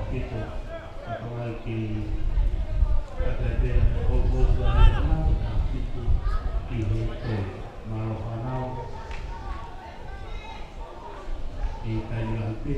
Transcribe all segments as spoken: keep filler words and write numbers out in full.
Kito, ka tau ai ke kata pē ʻo ʻosi ʻa e ʻana, ʻa fitu ki he tolu. Mālō fānau, ʻe taimi lahi pē.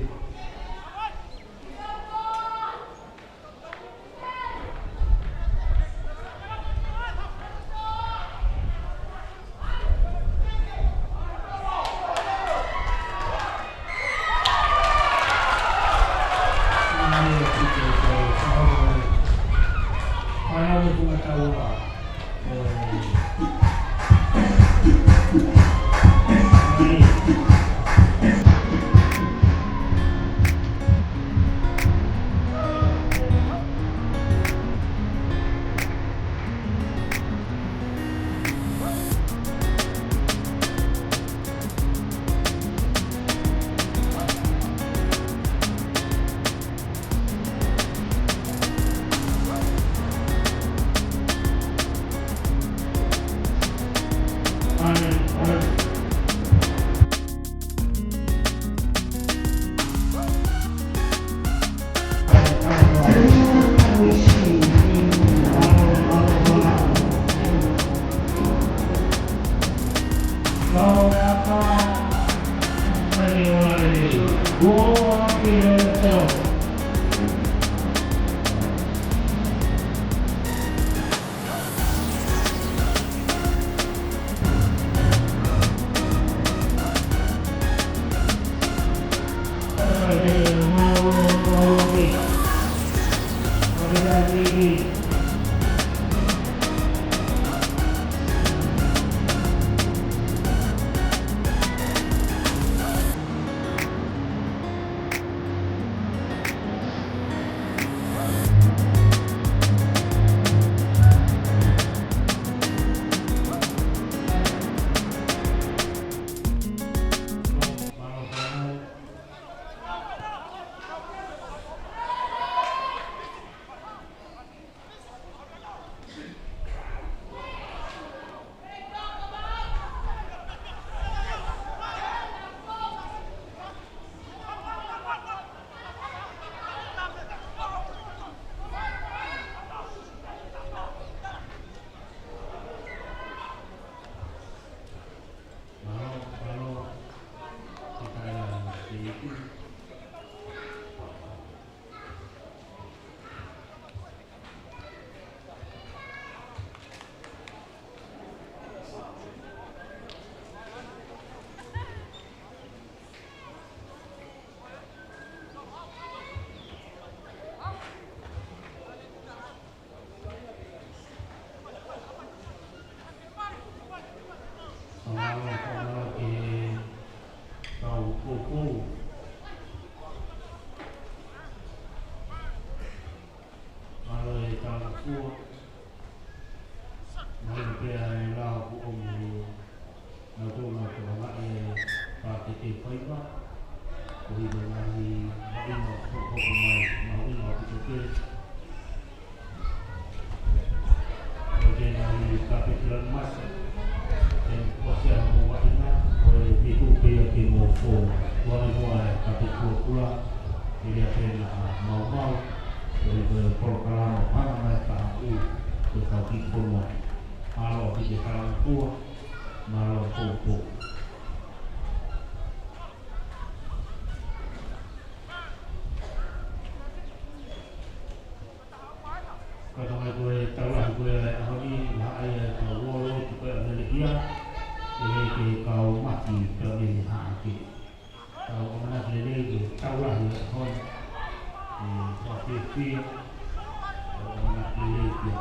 Mālō, mālō ki he kau poupou. Mālō e talangofua. Mālō pē ʻa e lao kuo ʻomi ʻe nautolu naʻa tau ʻomai e paketi faiva. Ko e ngaahi vaʻinga ʻoku hoko mai, mahuʻinga ʻaupito pē. Ko e ngaahi kapeti ʻa e masa. ʻE ʻosi ʻa hono vaʻinga, ko e viku pē ia ke mou fou. Ko e ngaahi kapeti kuo kula, ʻi he pena maumau, ko e polokalama hanga mai ka u, ko e kau kiʻi fonua. Mālō ki he talangofua, mālō poupou. Ka tau ai ko e tau lahi ko e ʻaho ni, maʻa ia ka uolo ki ko e ʻaho ni ia, ʻe he ke kau maki ka me he haʻake. Tau ʻamanaki lelei ke tau lahi e ʻaho ni, ʻe fakafiefia, tau ʻamanaki lelei kia.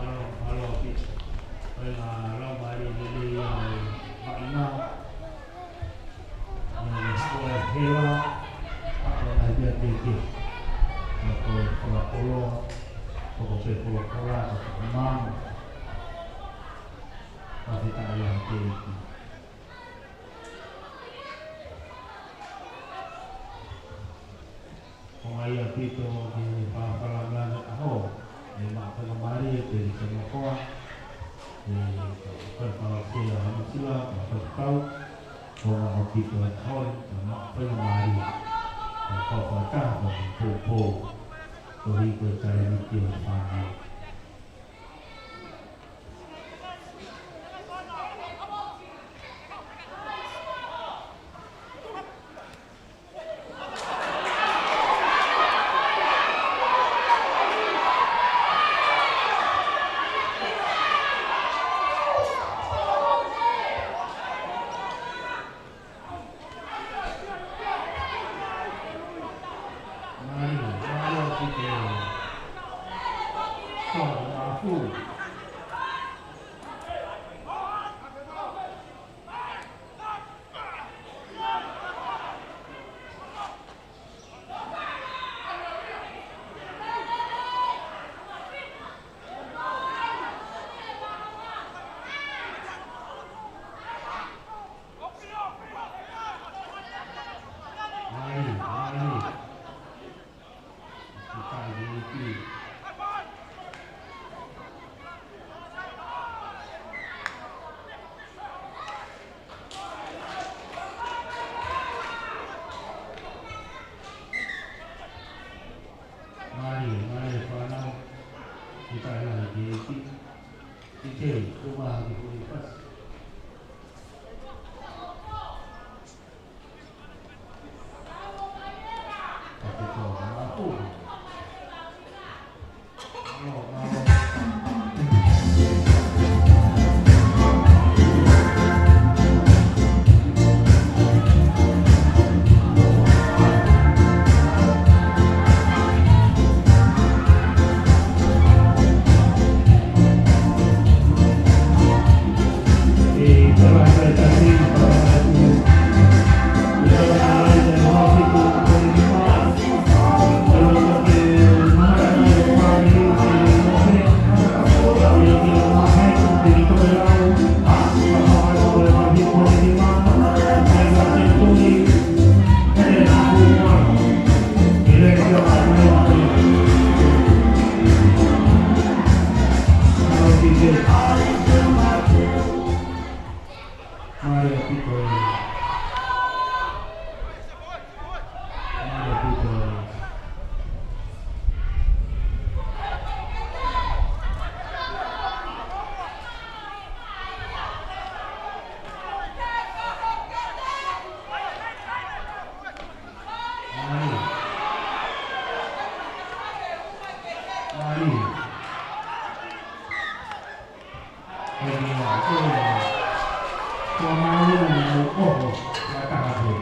Mālō, Ko e kola ko Manu. Fakafetaʻi lahi ki he ʻEiki. Ko e meʻa ia ʻaupito ki he fafala ngana ʻaho, ʻe maʻu faingamālie ke lī ke mokoa, ʻe, ko e fafala kia Hamasila, ko e fafala, ko e meʻa ʻaupito ʻe ʻaho, ʻe maʻu faingamālie, ko e fafala, ko e poupou, ko e hiko e talēniti ʻo e fānau. Mālō, mālō ʻaupito. Tō, māfū. Mālō, mālō. Mālō, mālō fānau. Fakafetaʻi lahi ki he ʻEiki. Ki he ʻEiki, ʻoku mau ki he fasi. Mālō ʻaupito. Mālō ʻaupito. Mālō. Mālō. Ko e meʻa, ko e meʻa. Ko e mālō mo e ʻoho, ʻa e taha pē.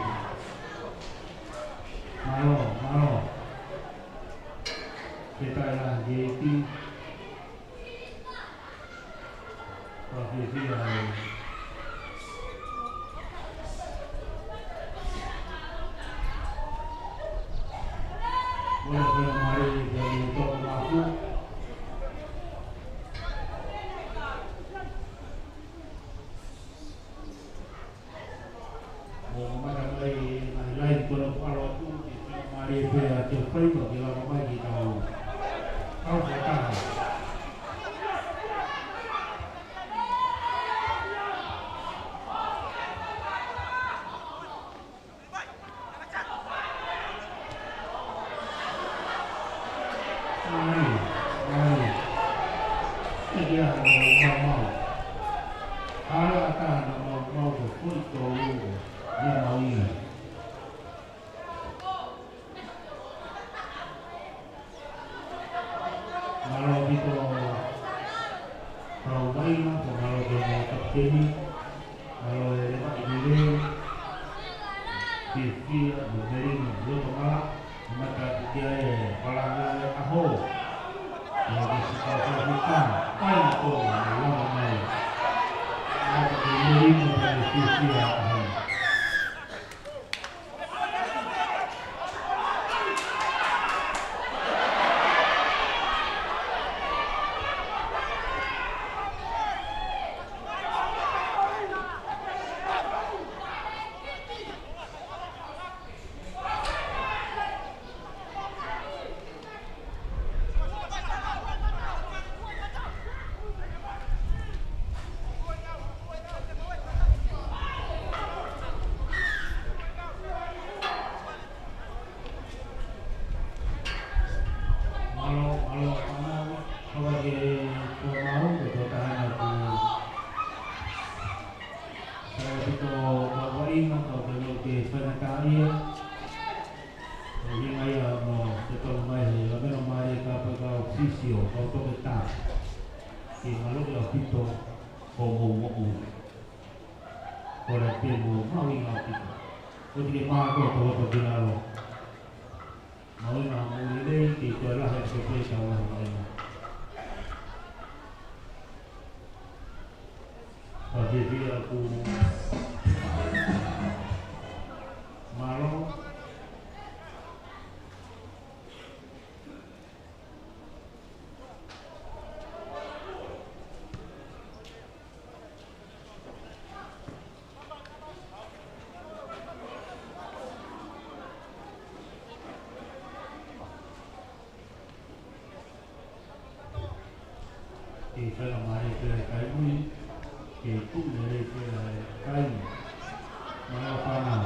Mālō, mālō. Fakafetaʻi lahi ki he ʻEiki. Fakafetaʻi lahi. Ko e faingamālie ke tau maʻu. Mou mamata mai ʻi he ngaahi laini ko ena ʻoku ʻalu atu, ke faingamālie pē ʻa e faiva ke lava mai ki he kau. Kau fakataha. Mālō, mālō. ʻIo, ʻa e maumau. Hala ʻatā naʻa maumau ko e foʻi tolu, ʻio, maumau ia. Mālō ʻaupito kau vaʻinga, pea mālō ki he kau kapiteni, mālō e leva i lele, fiefia, mo e melino, loto mala, mamata atu ki ai e palanga e ʻaho. Ia ke si kau kau hika, ʻai na ko, ʻai na mai. Mālō ki he melino, mo e fiefia, ʻaho. Ke mālō ʻaupito hoʻomou moʻui. Kole pē mo mahuʻinga ʻaupito. ʻOua te ke mā kotoa kotoa ki lalo. Mahuʻinga mo lelei ke toe lahi ʻa e pē tau lahi mai. Pea ke pia ku mālō. Ke fai mai pē ʻa e kai mui, ke tuʻu lelei pē ʻa e kai mui. Mālō fānau.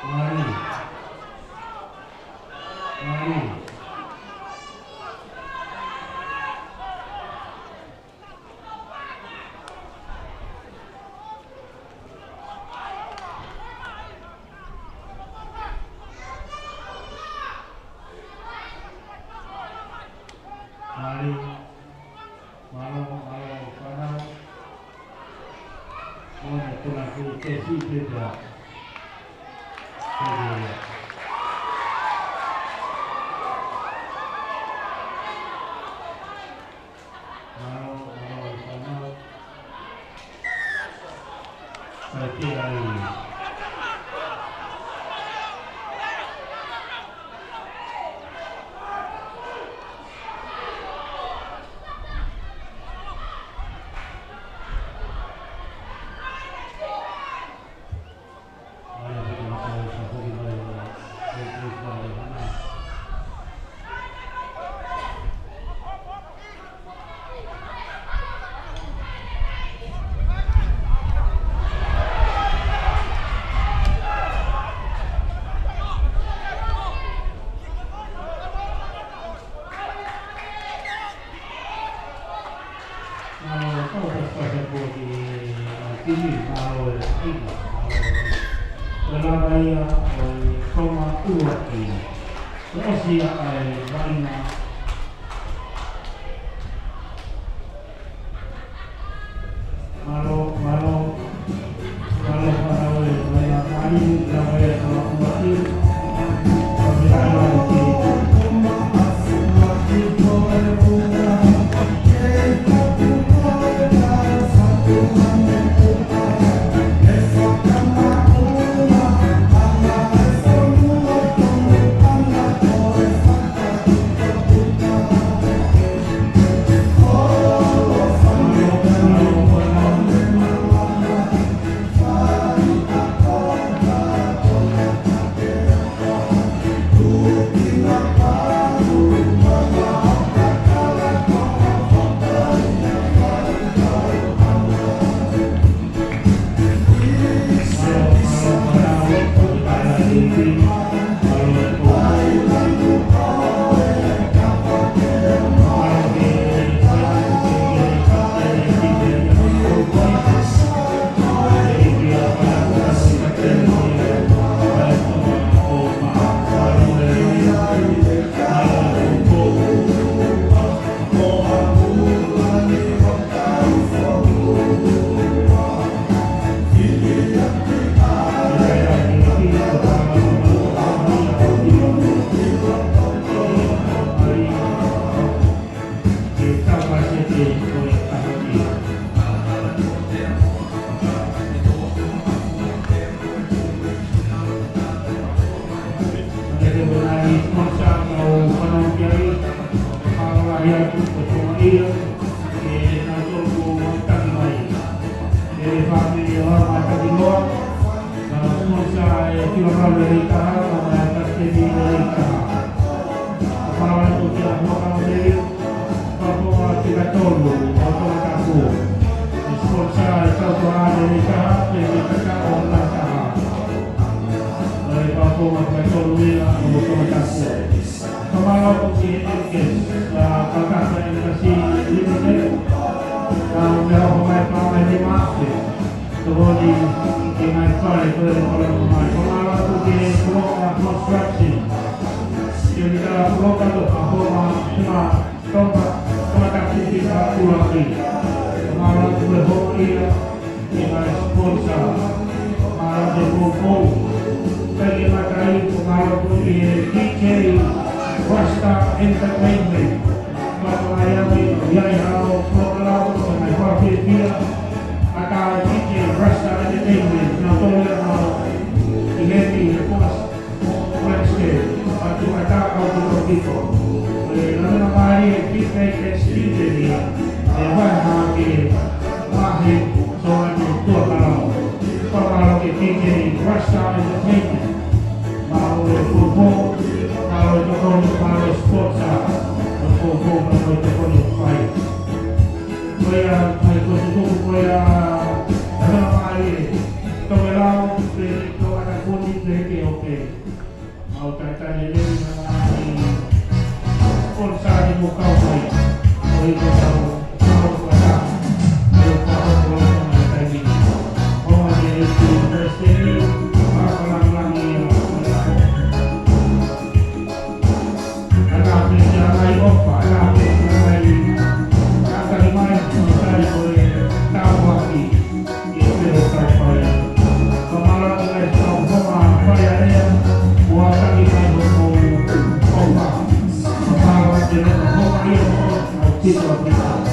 Mālō. Mālō. Mālō. Mālō, mālō, fānau. Mone tuna ki te si te te a. Te te a. Mālō, mālō, fānau. Sai te ai. Mālō, kau pasipasi pō ki ʻa Timi, mālō e ʻaina, mālō e. Ko e lava ia ʻo e konga ua ki. Ko e ʻosi ia ʻa e vaʻinga. Mālō, mālō. Mātaki Loa, ka sponsor ʻe Kilokau Leleitaha, ka mai Kapiteni Leleitaha. Mālō atu kia Huakau Lele, Papoa Tikatolu, ʻo Tongatapu. Sponsor ʻe Tautoa Leleitaha, pea ki Kakao Lataha. ʻE Papoa Tikatolu ia, ʻo Tongatapu. Fakamālō atu ki he M K S, ʻa Kakata M K S Limited, ʻa e meʻa ʻoku mai pā mai ni māke. Tokoni ki he ngaahi fale ko ē ʻoku ʻalu mai. Fakamālō atu ki he Kuloka Construction. Ki he Kuloka to Pahoma, Tuma, Toma, Toma Takuti, Pakulaki. Fakamālō atu ki he Hoia, ki he ngaahi sponsor. Fakamālō ki he Poupou. Pea ki he matai, fakamālō atu ki he D J Rasta Entertainment. Pea ko e ʻai ʻa e, ʻi ai haʻo polokalama, ko e ngaahi fakafiefia, ʻa e D J Rasta Entertainment, naʻe tō ia ʻi heni he Fox Wednesday, ʻa e tuʻu ʻa e taʻu ʻaupito. Ko e lavengamālie ʻa e D J Stephen ia, ʻe vahe hake, vahe, so ane tua kalao. Fakamālō ki he D J Rasta Entertainment. Mālō e Poupou, mālō e tokoni, mālō e sponsor. Ko e Poupou, mālō e tokoni ʻoku fai. Ko ia, ʻa e ko e tutuku ko ia, lavengamālie. Tokelau, pea ki Tongatapu ni pea ki he ope. Mau talitali lelei ʻa e ngaahi sponsor ni mo kau mai. Ko ia ko e tau, tau ko e tau. Ko e tau ko e tau mai taimi ni. Ko e ngaahi e ki President, ʻa e fakalāngilangi ʻa e Ana pē kia mai ʻofa, ana pē kia mai. Ana pē mai, ʻo tali ko e tāpuaki. ʻI he pē ʻo tau fai. Fakamālō ki he ngaahi tau homa fai ʻa ea, ʻo ʻataki mai hoʻomou ʻofa. Fakamālō ki he ngaahi homa ia, ʻo tito ʻa kita.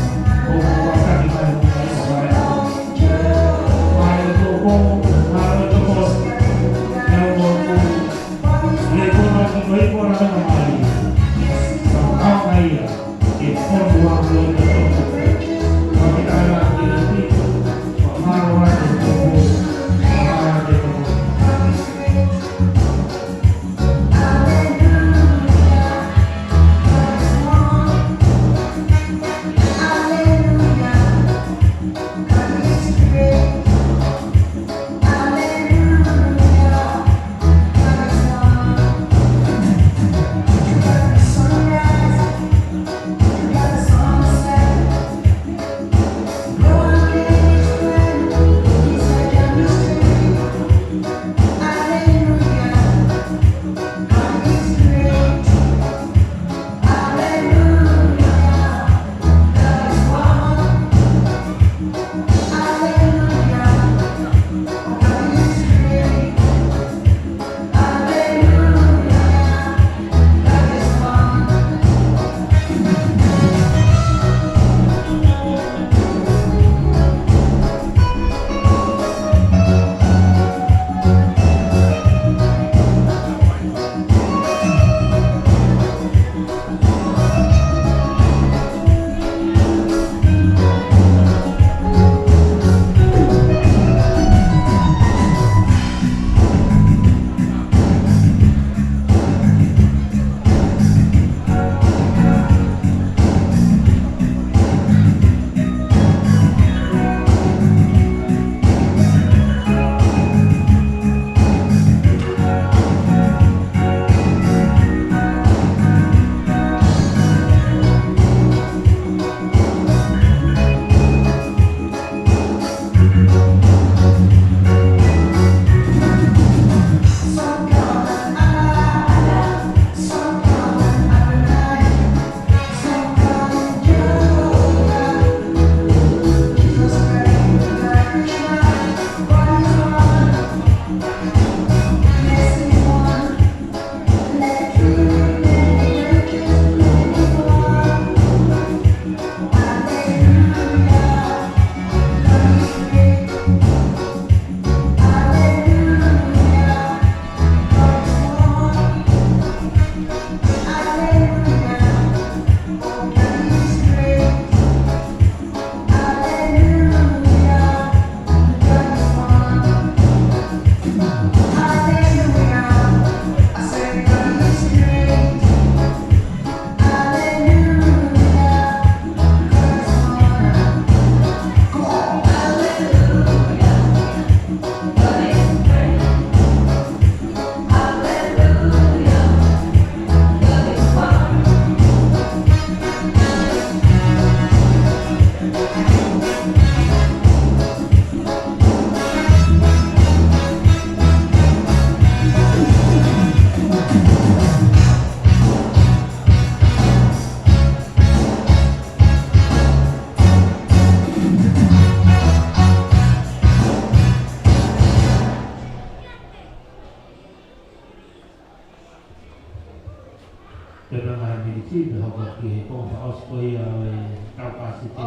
Ko ia ʻa e Taukaʻasite.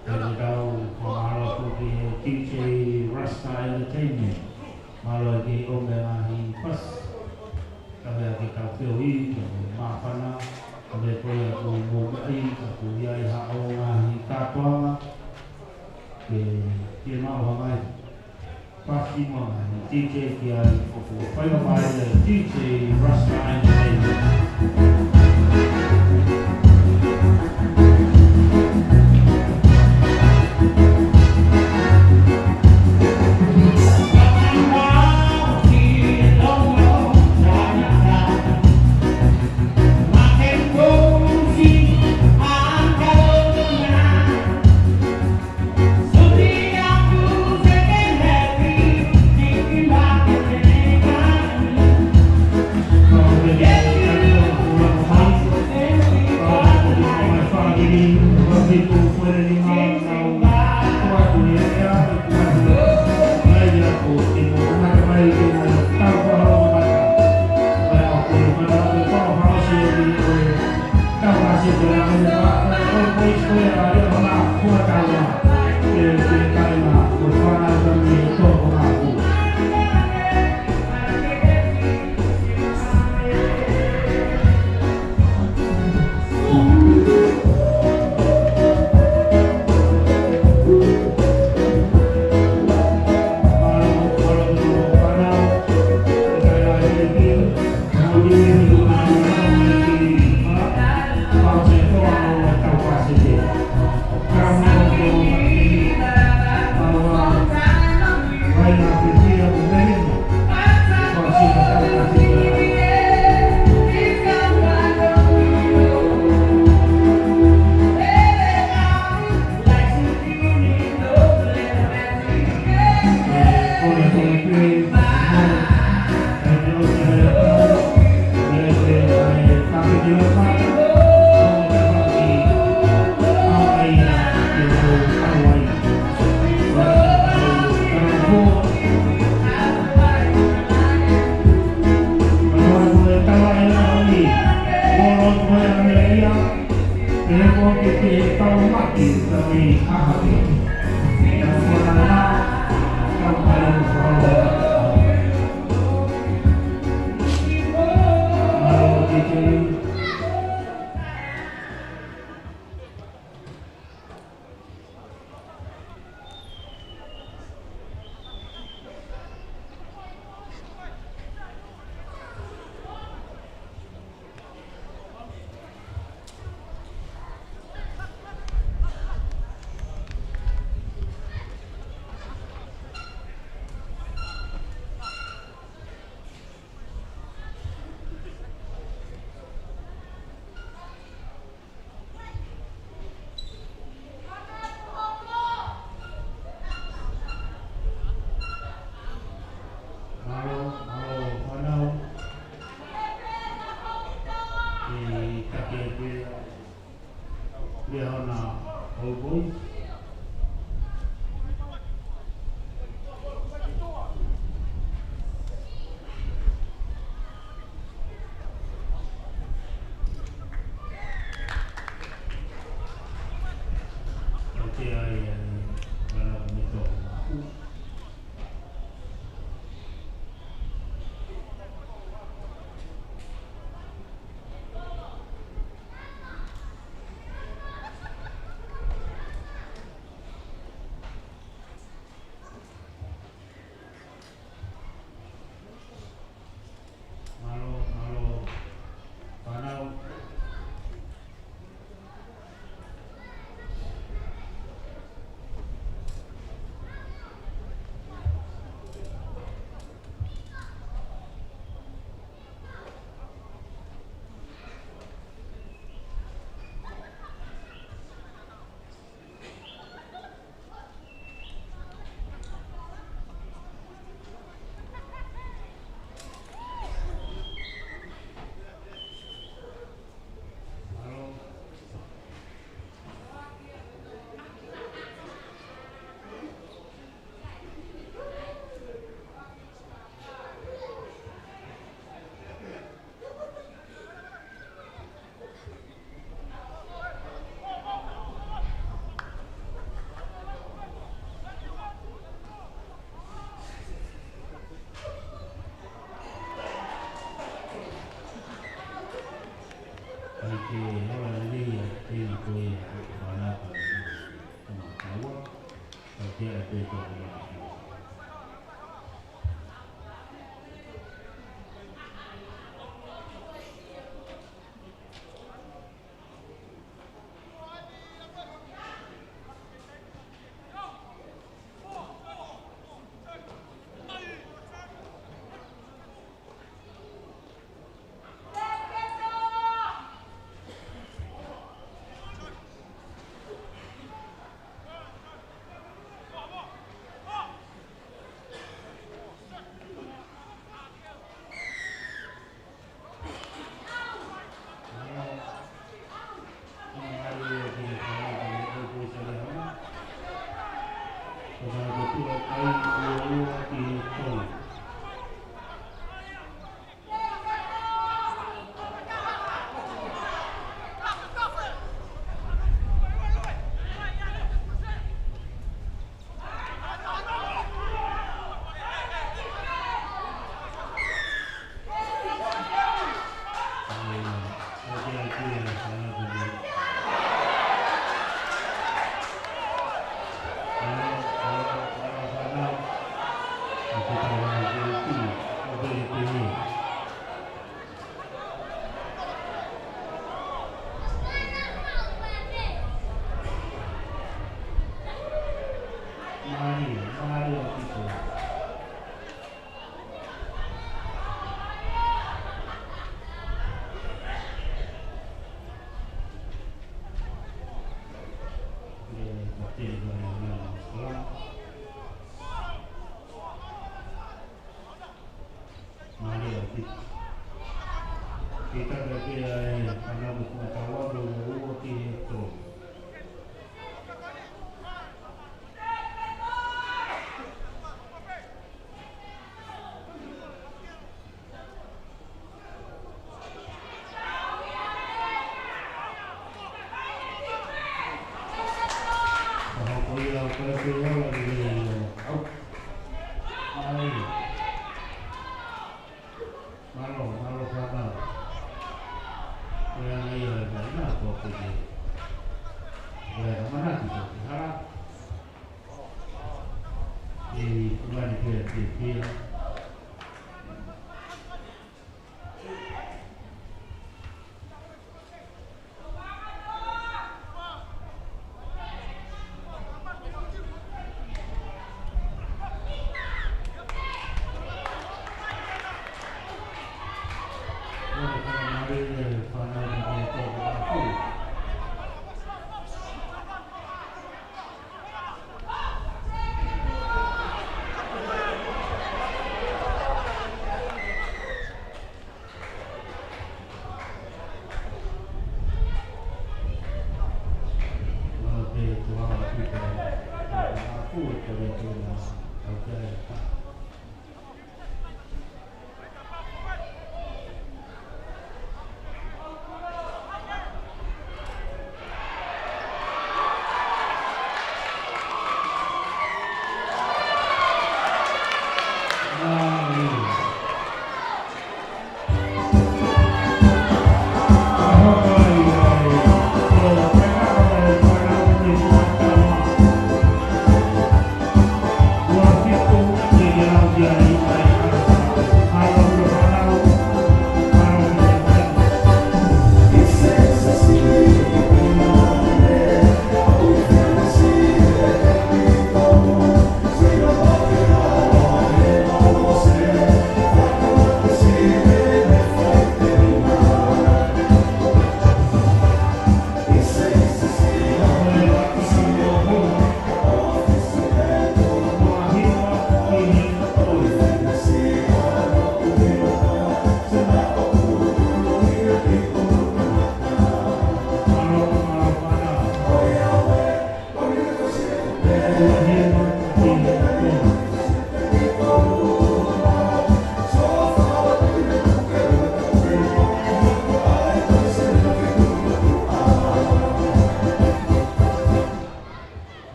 Pea ʻoku tau fakamālō atu ki he D J Rasta Entertainment. Mālō e kei ʻomi e ngaahi pasi. Ka mea ke tau feohi, ka mea māfana, ka mea ko ia ʻoku mou meʻa ai, ka ʻoku ʻi ai haʻo ngaahi kātoanga. Ke, ke mau hangai. Pasi mo e ngaahi D J ki ai, ʻoku fai mai e D J Rasta Entertainment. Mālō, mālō, fānau. ʻI he takiekina ʻa e Liahona Old Boys. ʻOku ʻi ai ʻa e, ʻa e, ʻa e mito. Mālō, mālō, fānau. Ia e pei tō ko ia. Mālō ʻaupito. Ke tau pehē ʻa e fānau mo e fuʻu tauʻatāina ʻo ua ki he tolu. Ka hoko ia ʻo kole pē ʻa e ʻau. ʻAi. Mālō, mālō fānau. Ko ia ngai ʻa e maina ko ʻeku ke. Ko e ʻamanaki ko e hala. ʻE, kuo mani pē te pia.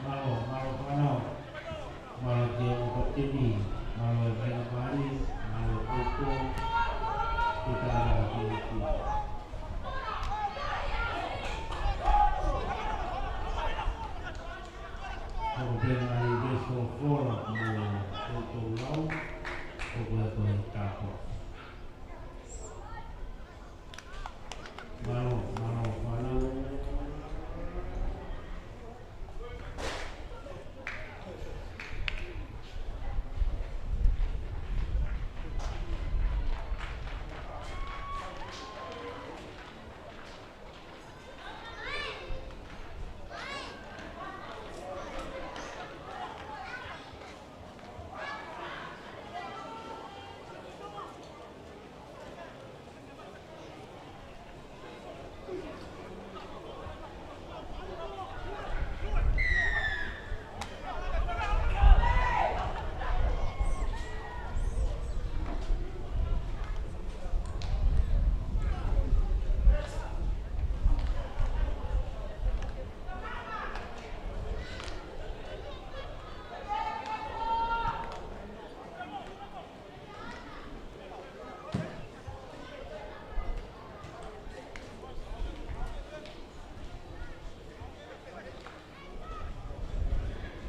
Mālō, mālō fānau. Mālō ki he ʻū kapiteni, mālō e vaʻinga pali, mālō koukou, ki he taha ki he ʻuhi. ʻOku pehē ʻa e veesi folofola mo ʻetau lau, ʻoku ʻi ai e tāpuaki. Mālō, mālō, mālō.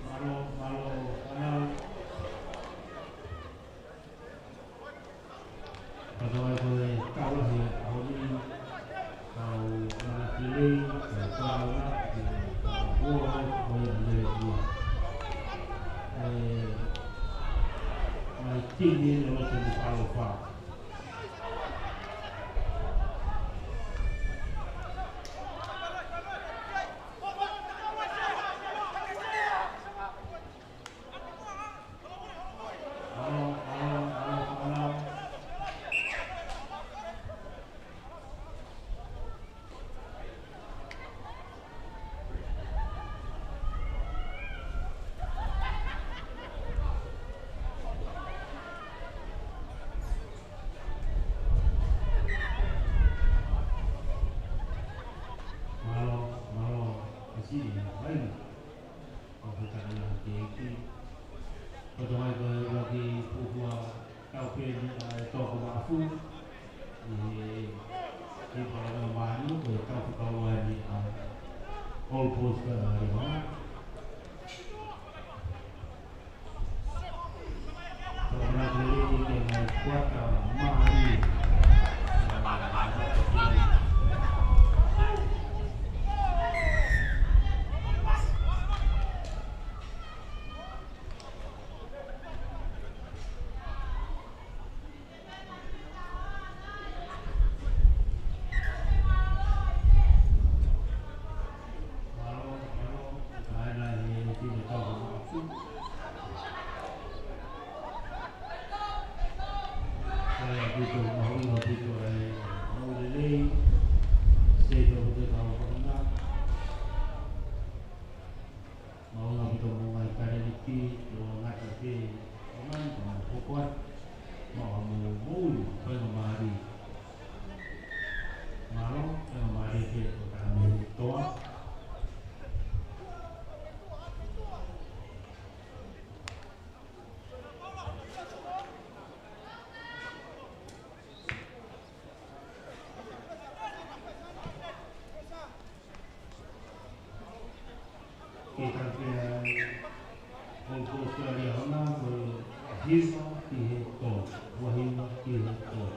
Mālō, mālō, mālō. Kātaki ko e tau lahi ʻa e ʻaho ni, tau ʻamanaki lelei, tau tau na, tau ua, tau ua, tau ua, tau ua. ʻE, mai tini ʻe loto ni palo fa. Mālō, mālō, ʻa Sini, vai. ʻOku tau na ke ki. Ko e tau mai ko e ʻuluaki fuofua tau pē ni ʻa e toko mafu. ʻI he, ʻi he pala na manu, ko e tau fakaua ni ʻa All Boys ka ʻa Rihona. Tau na ke lele ke ngai kuata mali. Maʻu ʻaupito mo e ngaahi kaleliki, ʻo ngata pē, ʻo ngata mo e hoko atu, maʻu mo moʻui, faingamālie. Mālō, faingamālie ke ʻo taha mei toa. Ke takia ʻo Australia hona ko e hiva ki he tolu, ua hiva ki he tolu.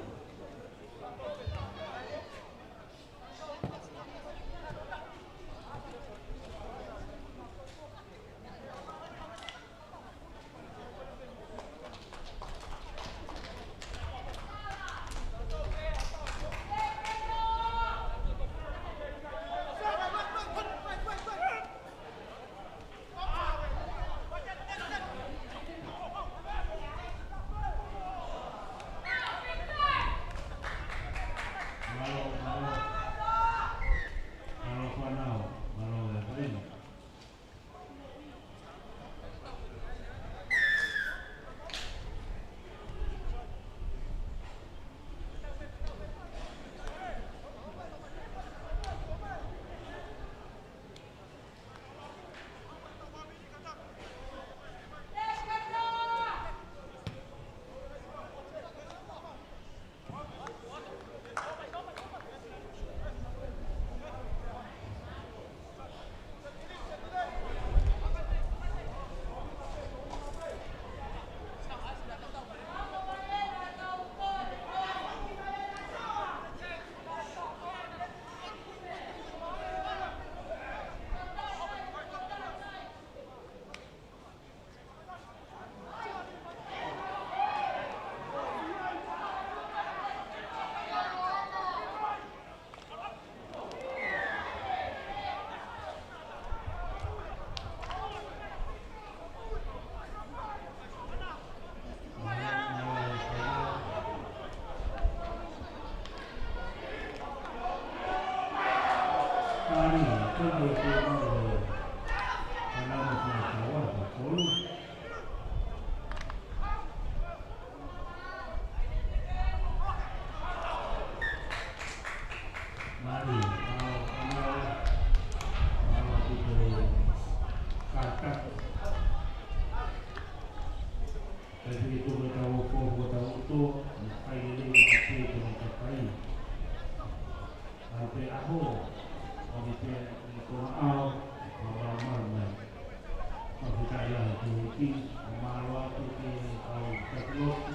ʻo mālō atu ki he kau taki lotu,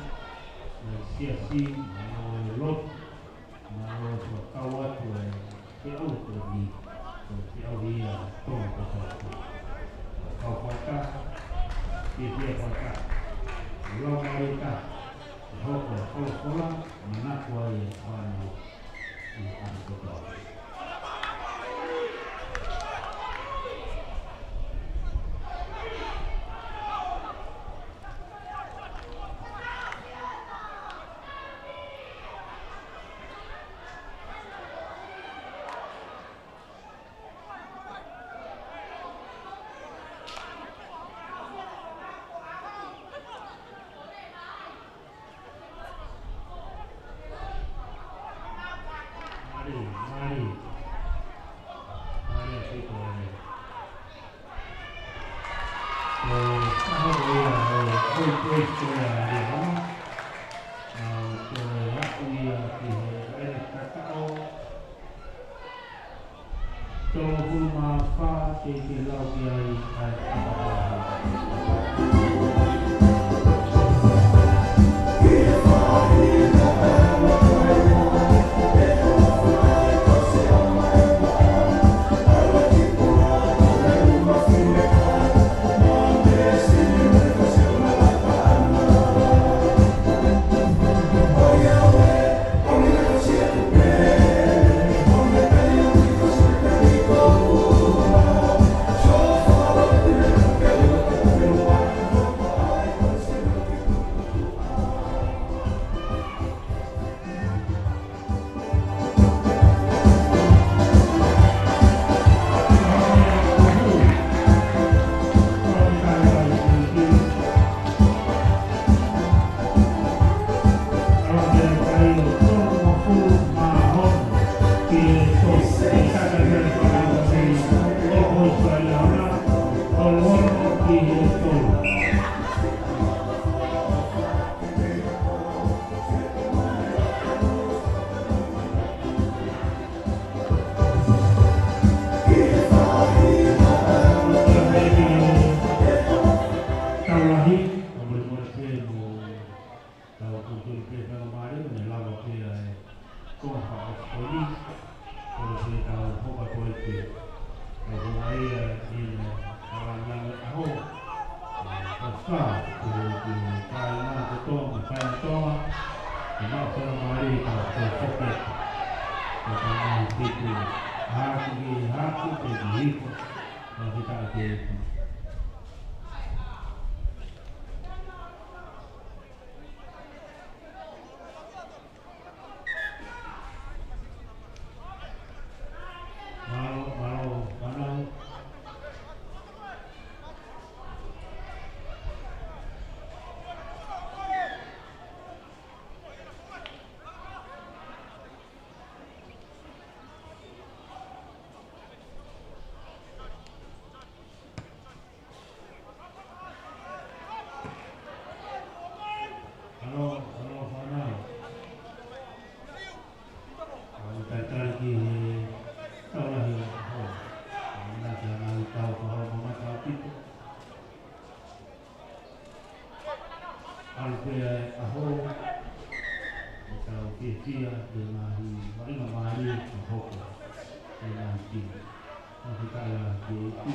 ʻa e siasi, mālō e lotu, mālō e fakakau atu e feʻauhi ko eni, ko e feʻauhi ia ʻa Tonga kotoa. Kau fakataha, fiefia fakataha, lau mālō e taha, ʻe hoko e folofola, manako ai e fānau ʻi he ʻaho kotoa. Mālie, mālie. Mālie ʻaupito ē. Ko e ʻaho ko ia ʻo e high break ko ia ʻa Liahona. ʻA, ko e aʻu ia ki he laine kakaʻo. Tolungofulu mā fā, ke ke lau ki ai ʻa e ʻapaʻapa. Tau lahi, ʻo mole mole pē mo tau kutuli pē tau mālie, mo ne lava pē ʻa e konga fakaʻosi ko eni, ko e pē tau hoka ko ē pē. Tau hoka ia ʻi he kalangilangi ʻaho. Pasifika, ko e kāinga kotoa, mo e kāinga Tonga, ʻe maʻu faingamālie ke tau toe foki atu. Ko e tau mahi tipu, haki ki haki, ke ki hifo, tau fita ke Mālō, mālō, mālō. Mālō, mālō fānau. Kau talitali ki he tau lahi ʻo e ʻaho. Kau na kia na i tau ka hau mamata ʻaupito. ʻAlu pē ʻa e ʻaho, ʻe tau fiefia, ʻe mahi, mahi mālie, ʻe hoko, ʻe mahi ki. Mahi kaila ke i.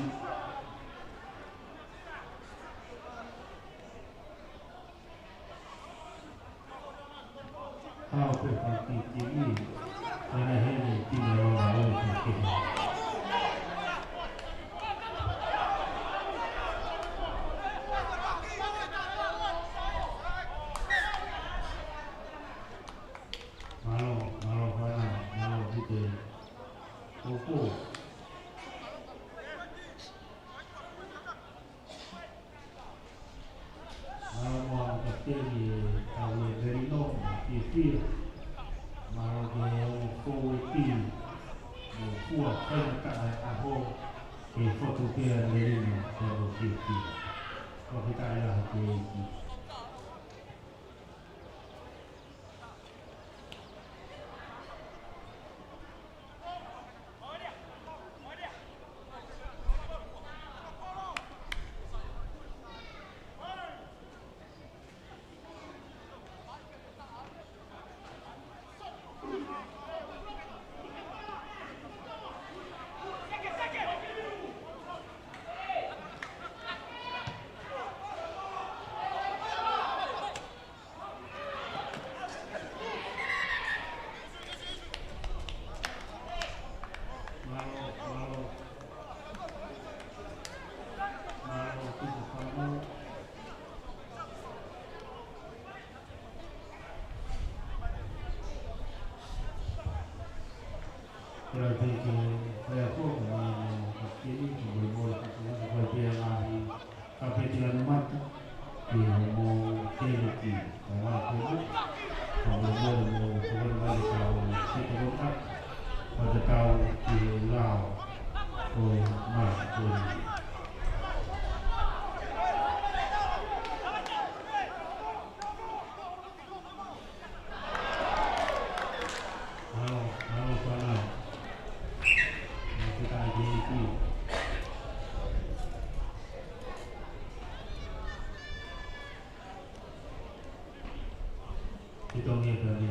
Hao pē fai ki ki i, ʻa e heni ki na o na o ki ki. Mālō, mālō fānau, mālō ki te poupou. Mālō mo e kapiteni ʻe Tauē Melino, fiefia. Mālō ki he ongo fōueti, mo fua kainga taʻe ʻaho, ke fotu pea Melino, ke mo fiefia. Fakafetaʻi lahi ki he ʻEiki. Tongi e tani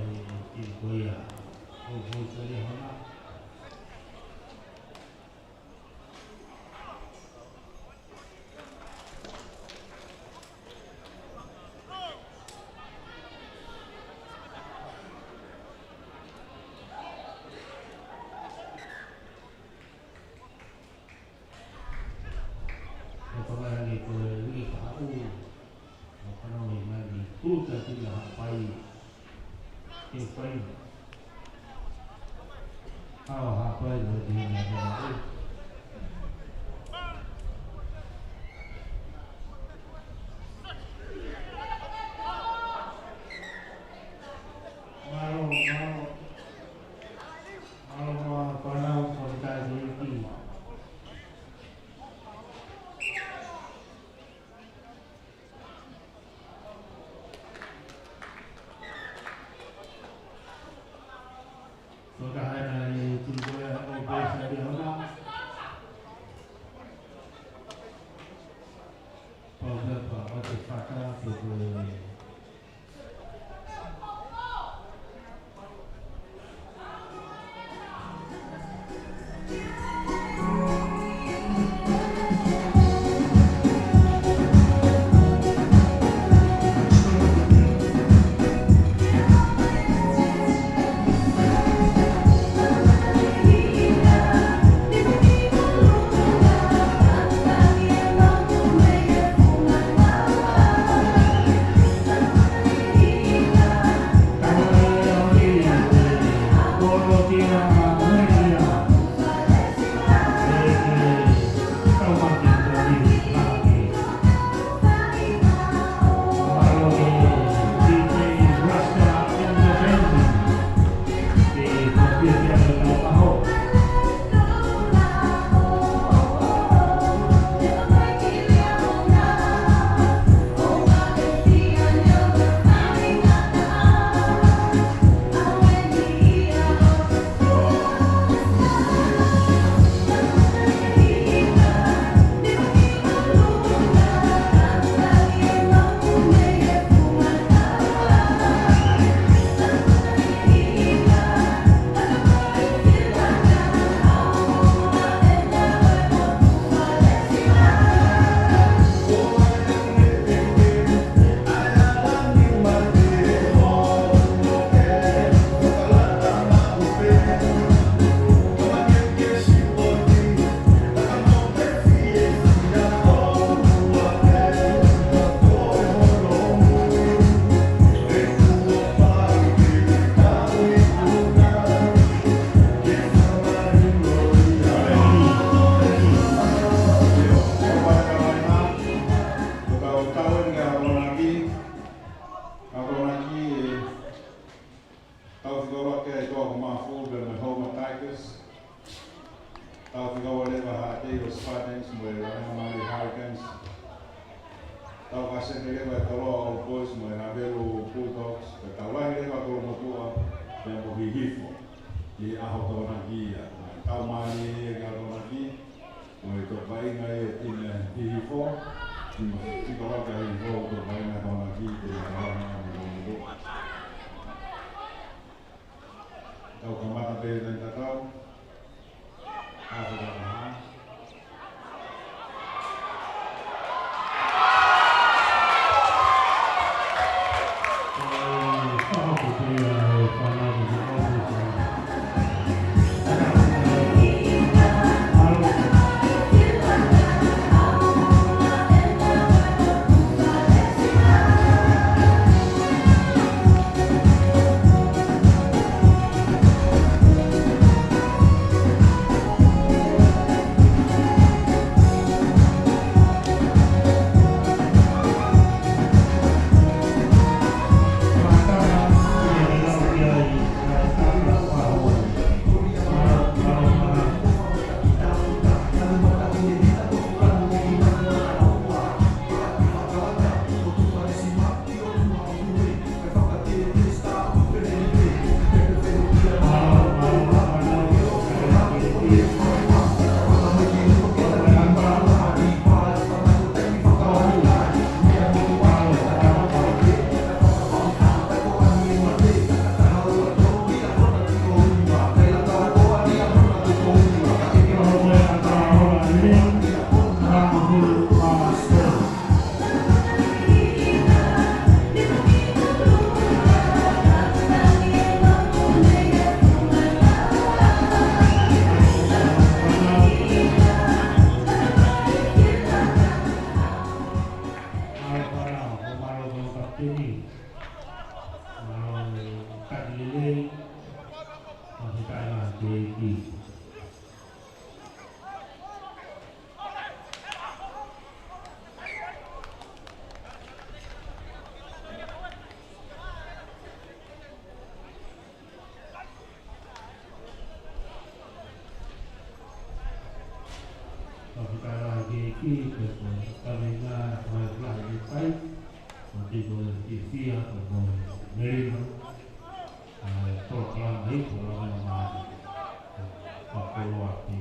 ki ko ia. ʻO, ʻo, tani hana. Ko e tamaiki ko e Liki Pahaʻu, ʻo Kanohi mai ni, Kuta Tila Haʻapai, ke fai. Hao Haʻapai, ko e tihina ko e Pahaʻu. Mālō, mālō. Mālō, mālō, fānau, fakafetaʻi ki he ʻEiki. Fakahā ʻe he timi ko ia ʻo Paisa ʻi hona. Pau pē pea ʻoatu e fata pe ko e Tau fika ua ki he Toa ko Mafu pea mo e Houma Tigers. Tau fika ua leva Haʻateiva Spartans mo e Laumālie Hurricanes. Tau kaseke leva e Toloa Old Boys mo e Havelu Bulldogs. Pea tau lahi leva Kolomotuʻa pea mo Hihifo. ʻI he ʻaho Tokonaki ia. Tau mālie ia ki he ʻaho Tokonaki. Ko e topaʻinga ia e timi Hihifo. Timi Tikoloka Hihifo, topaʻinga Tokonaki, te ia tau anga ni ko mutu. Tau kamata pē ʻi he taimi tatau. Ka fakataha. Peni. Mālō e taki lelei. Mālō e taki lelei. Fakafetaʻi ki he ʻEiki, ko e kaveinga ʻoku lahi ʻi he ʻikai, ʻo tiko e fiefia, ko e melino, ʻa e polokalama ʻi he polokalama, ʻa e fakakoloa ki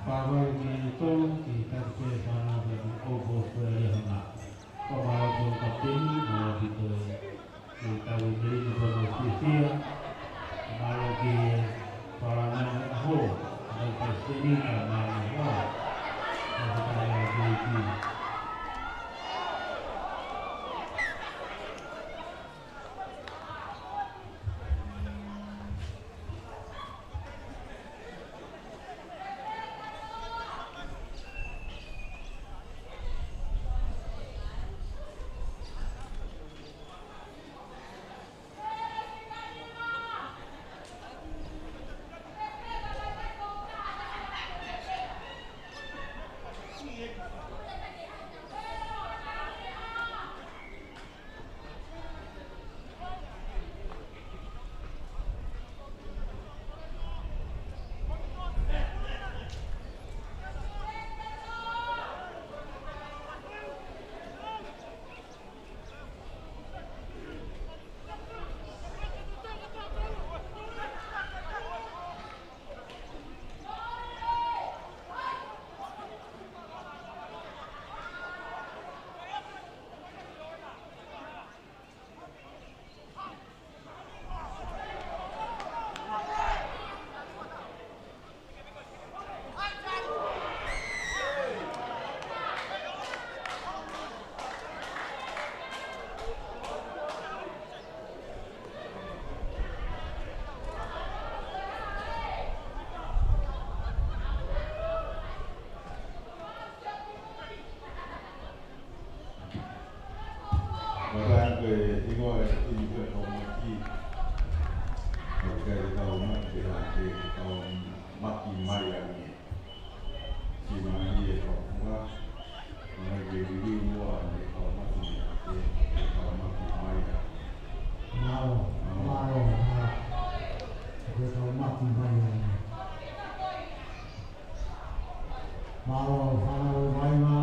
Pāvai ki he tolu, ki he taki pē fānau pē ki ʻOuposi Liahona. Ko mālō ki he kapiteni, mālō ʻaupito e, e tau i Melino Pono Fiefia, mālō ki he palani ʻaho, mālō ki he palesiteni, ka mālō ʻaupito. Ka ko e tau i Melino. Matana ko e hingoa e timi ko e Kaumaki. Ka ʻikai ke tau maki, ke tau maki mai ange. Siʻi mai e kau funga. Mai ke liliu muʻa e Kaumaki, ke, ke tau maki mai ange. Mālō, mālō, mālō. Ke tau maki mai ange. Mālō, fānau mai mā.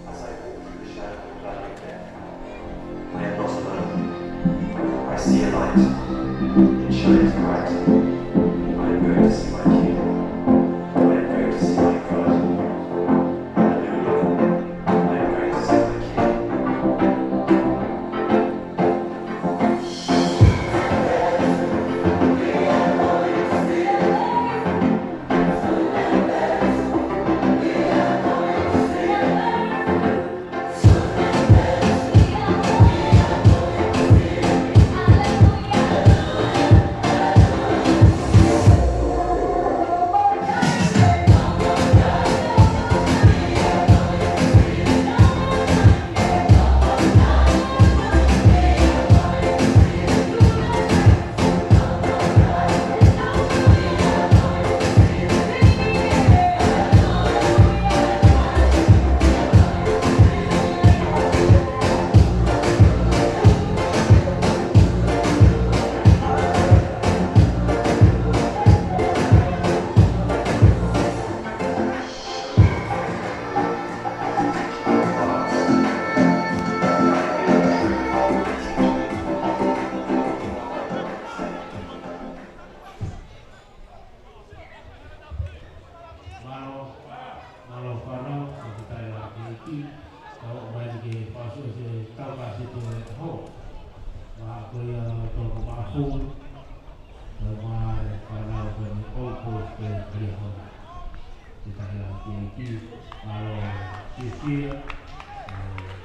As I walk through the shadow of the valley of death, I am not alone. I see a light. It shines bright. I am going to see my King. I am going to see my God. Hallelujah. I am going to see my King. Mālō, mālō fānau, fakafetaʻi lahi ki he ʻEiki, tau mai ke fakaʻosi e tau kāsiti ʻo e ʻaho. Pea ko ia ʻa e toko mafu, tau mai fānau ko eni ʻOuposi Liahona. Fakafetaʻi lahi ki he ʻEiki, mālō Fiefia, e,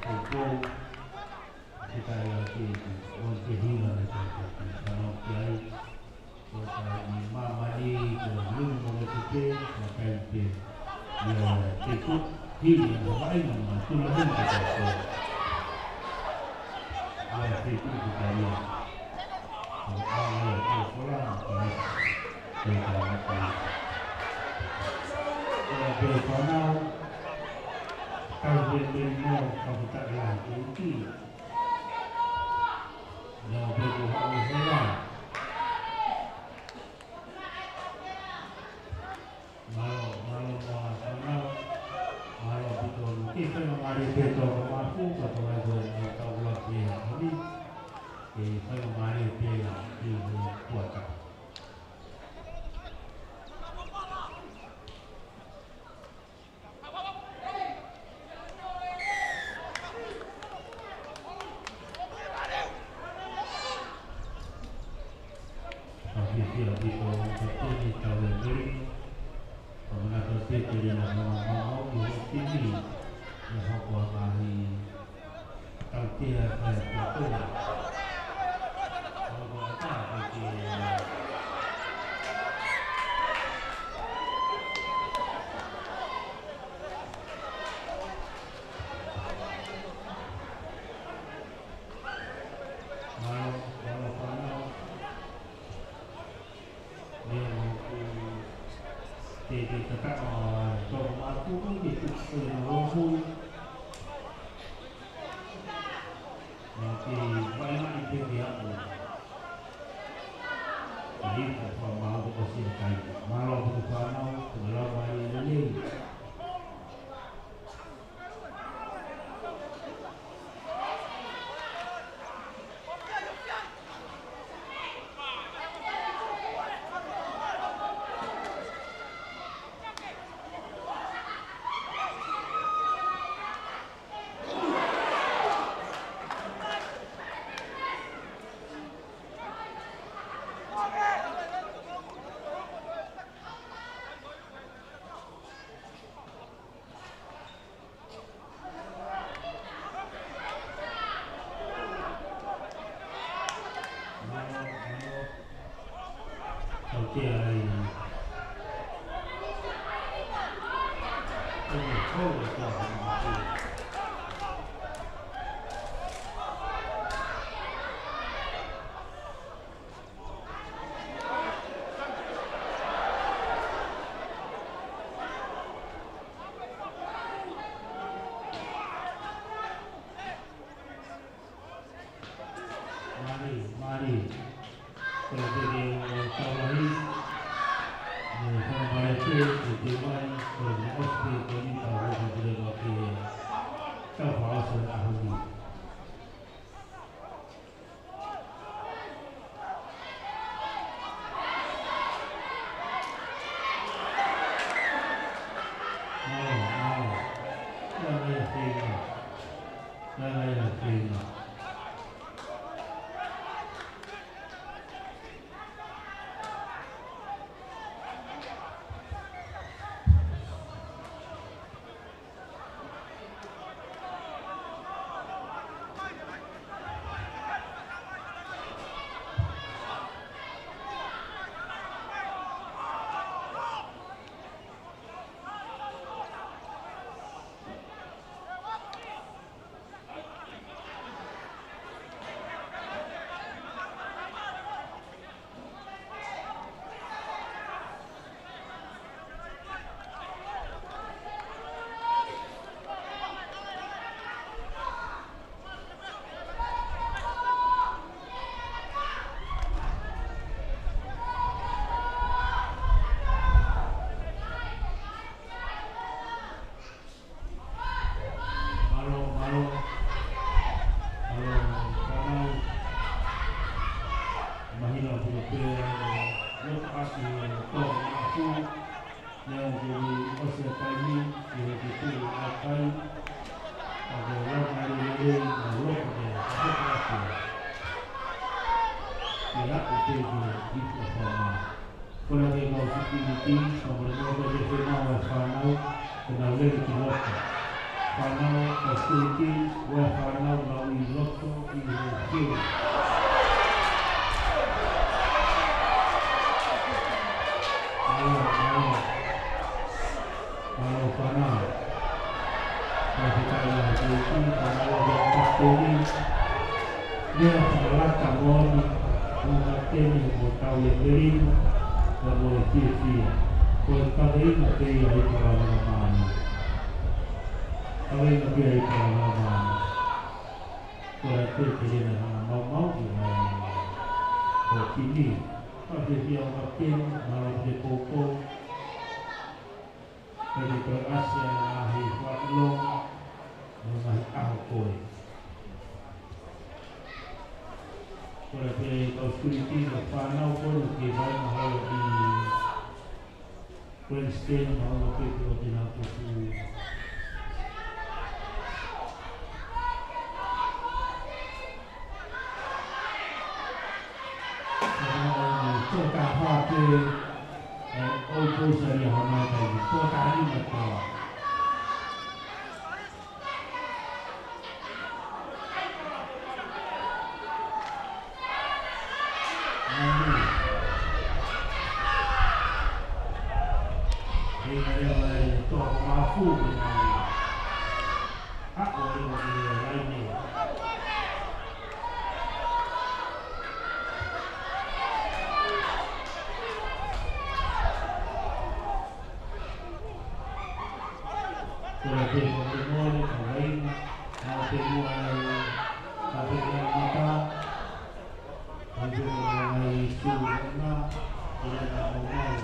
Poupou, fakafetaʻi lahi ki he ʻEiki, ʻo e hinga ne tau fānau ki ai. Ko e taimi māmani ko e lima mo e tepe, ko e taimi pē. Ia te ku, hili ʻa e vaʻinga ma tula heni ka tau ko. Ia te ku ki talia. Ko e anga ia ko e kola, ko e, ko e taimi pē. Ko e pē fānau, taimi pē mo, fakafetaʻi lahi ki he ʻEiki. Ia, pea ko e hā e hela. Mālō, mālō, mālō, mālō. Mālō ʻaupito, ke fai mai e toko mafu, ka tau ʻai ko e tau ʻuluaki ʻaho ni. Ke fai mai Mali pea ki he kuata. Ka fiefia ʻaupito kapiteni Tau Melino, ʻo manatu pē ke lea na maumau ki he timi, ʻi he hoko ʻa e ngaahi tautea fai atu ʻa e tau. Hoko ʻa e tau ke ke Mālō, mālō fānau. Meʻa ʻoku te, te tataka ʻa e tau mātuku ke tuku ʻene lotu. Naʻa ke vaʻinga ʻi he peke aku. Ko e ipu ʻa e fakamālō ko Siakai. Mālō ʻaupito fānau, ko e lau mai lelei. Mali, mali. Ko e teke ʻo Tauahi. Mo e fana pale pē, ko e teke mai, ko e ʻosi pē ko eni ka hoko atu leva ke tau fakaʻosi ʻa e ʻaho ni. Mālō, mālō. Langa ia feinga. Langa ia feinga. Mālō, mālō. Mālō, fānau. Mahino ʻaupito pē ʻa e loto ʻaki ʻo e tau ʻafu. Meʻa ʻoku ʻosi ʻa e taimi, ʻi he ke tuʻu ʻa e kai. ʻA ko e lau mai lelei, ʻa e loto ke hoko atu. Ke aʻu pē ki he ipu ʻa e fānau. Kole ke kau sikiliti, ka mole mole ke ke fēnau ʻa e fānau, ke nau lele ki loto. Fānau, kau sikiliti, ʻoua ʻe fānau nau ʻi loto ʻi he fiu. Mālō, mālō. Mālō fānau. Fakafetaʻi lahi ki he ʻEiki, fānau ʻa e kapiteni. Meʻa fakalata moʻoni, mo e kapiteni, mo Tau Melino, ka mo e fiefia. Ko e kaveinga pē ia ʻi he palopalema ni. Kaveinga pē ia ʻi he palopalema ni. Ko e teke lena ha maumau ki he ko kini. Ka fiefia ʻa e kapiteni, mālō ki he poupou. Pea ke toe ʻasi ʻa e ngaahi fakaʻilonga, mo e ngaahi ʻaho ko ē. Kole pē kau security mo e fānau ko eni ke vahe mai holo ʻi Wellington, mahalo pē ko e tena ko fu. Ko e tokafā pē, ʻe, ʻo e pousa ʻi he ʻaho ni, ko e tokafā ni mo e tokafā. Kole pē ko e mole, ka vaina, ka pē mua, ka pē mua mata, ka pē mua ngai su na, kole na mo ngai.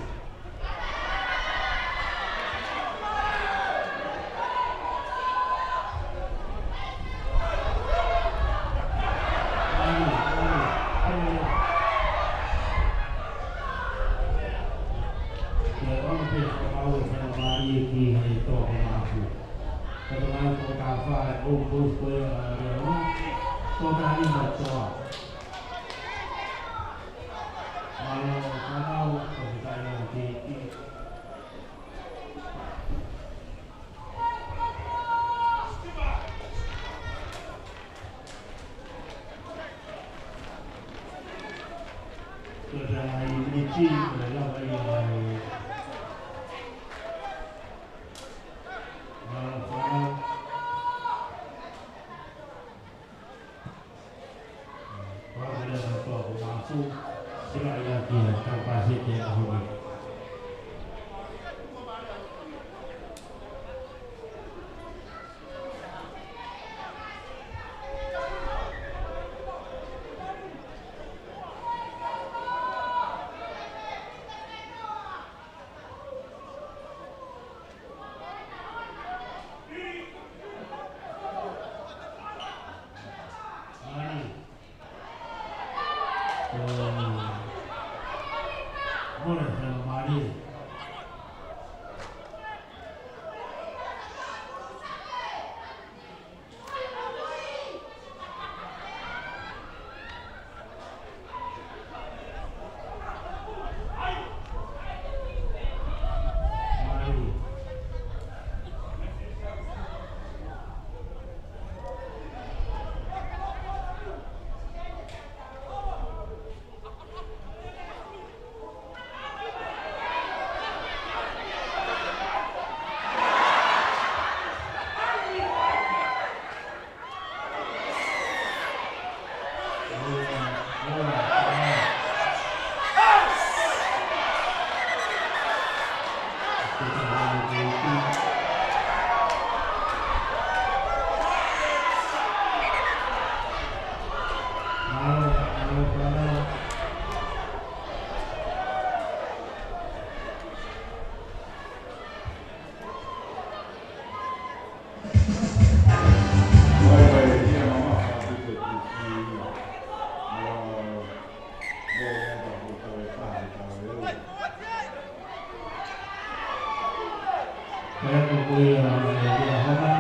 Pea ko ia ʻa e ʻaho ni,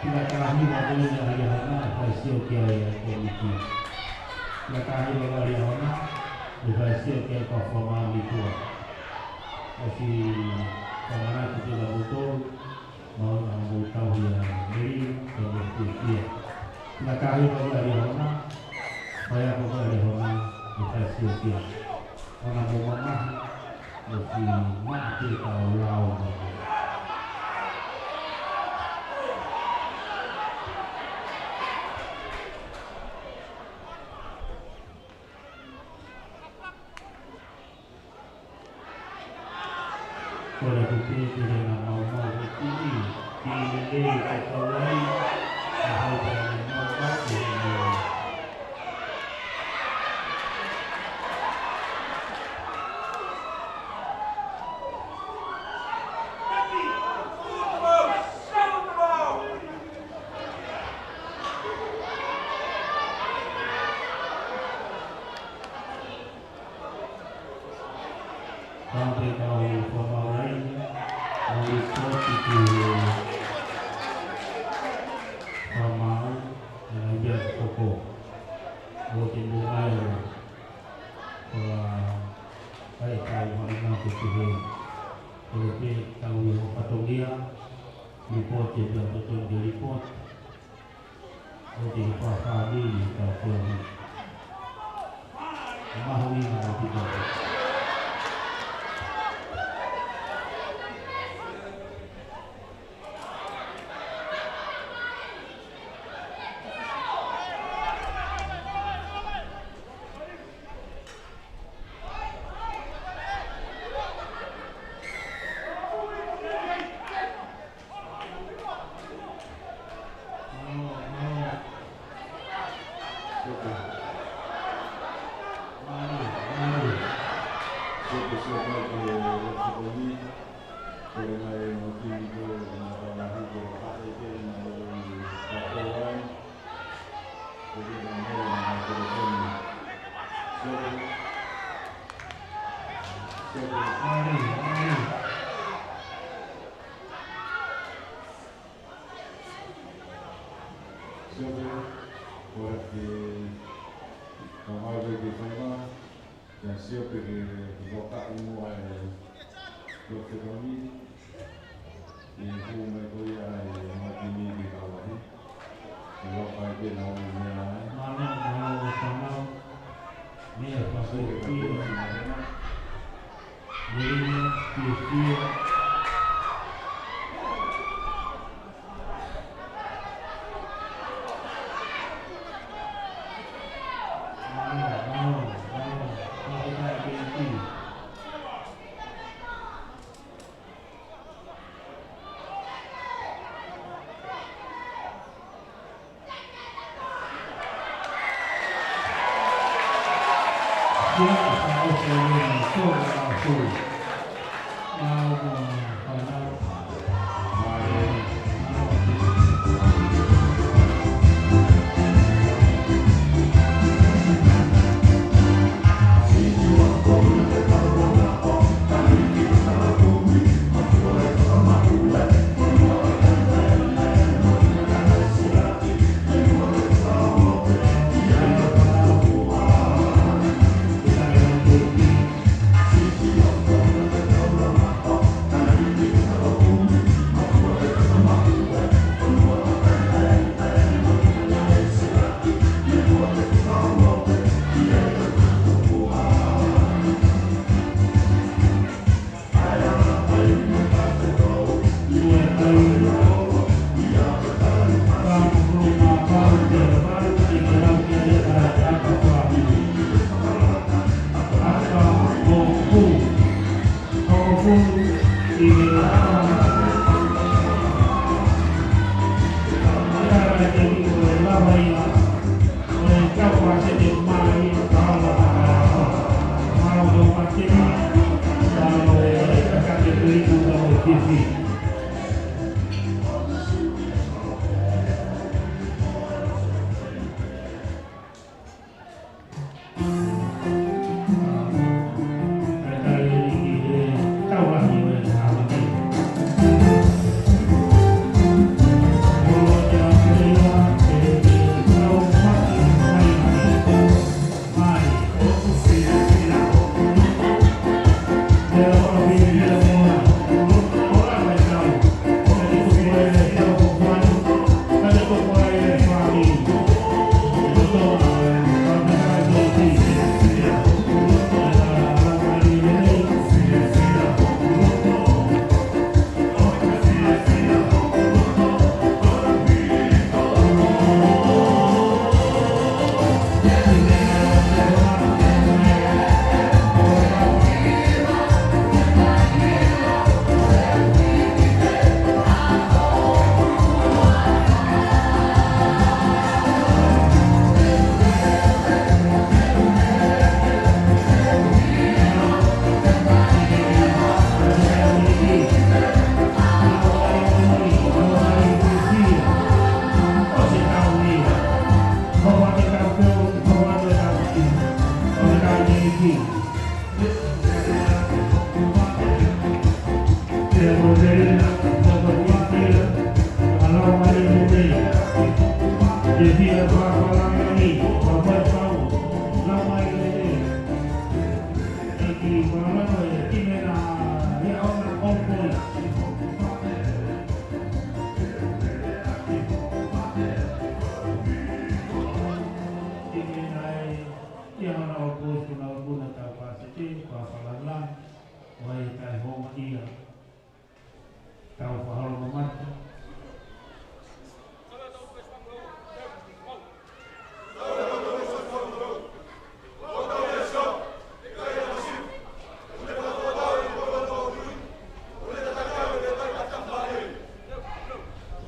ʻi he ngaahi ʻaho ni, ʻe fai sio ki ai ʻa e kōmiti. Ngaahi ʻaho ni, ʻe fai sio ki ai ʻa e kau fakamāmani ko ia. ʻOsi fakamāmani ki he kau tolu, mau na mau tau ia mei, tau mei Tūkia. Ngaahi ʻaho ni, ʻi he ʻaho ni, ʻe fai sio ki ai. ʻOna mo mamahi, mo ki mate kau lau mo. Kole atu pē ke lea na mau mau e tini, tini lelei ke kau ai, ʻa hai pē ʻa e mau mau ke lea. Tau te tau fakamaau ai, ʻo lipooti ki he fakamaau, ʻe nau ia koko. ʻO te mo ai, ʻo, ʻa, ʻai tau mai na ke tuhe. ʻO te tau ʻi ho fatongia, lipooti ʻe tau totonu ke lipooti. ʻO te fāfāmili ka ko ni. Mahuʻinga ʻaupito. Siope, ora ke kamau ke ke faima, ia Siope ke ke loka i mua e loke kami, ke hū mai ko ia e matini ke kau lahi, ke loka i ke nau mea ai. Mālō, mālō, mālō. Mea Siope ka fakapiki. Ke kau lahi. Mea, fiefia.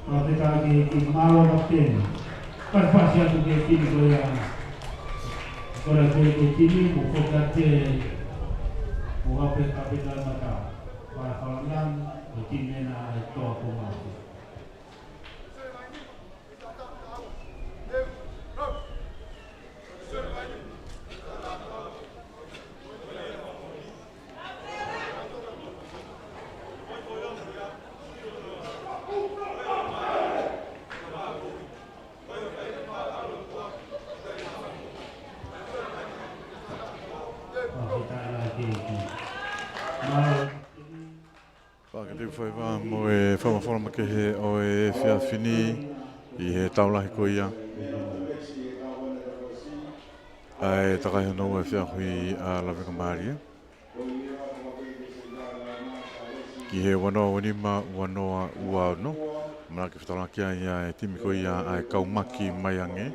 Fakafetaʻi ki he timi, mālō kapiteni. Pasipasi atu ki he timi ko ia. Ko e timi ko e timi mo Fokate mo Kape Kapiteni Mata. Fakalangi, ko e timi ena ʻa e Toa Kumafi. Fakatau faiva mo e fakamafola makehe ʻo e efiafi ni ʻi he tau lahi ko ia ʻa e takai hono ua efiafi ʻa Lavengamālie. Ki he ua noa ua nima, ua noa ua ono. Manako ke fetaulaki ai ʻa e timi ko ia ʻa e Kaumaki Maiange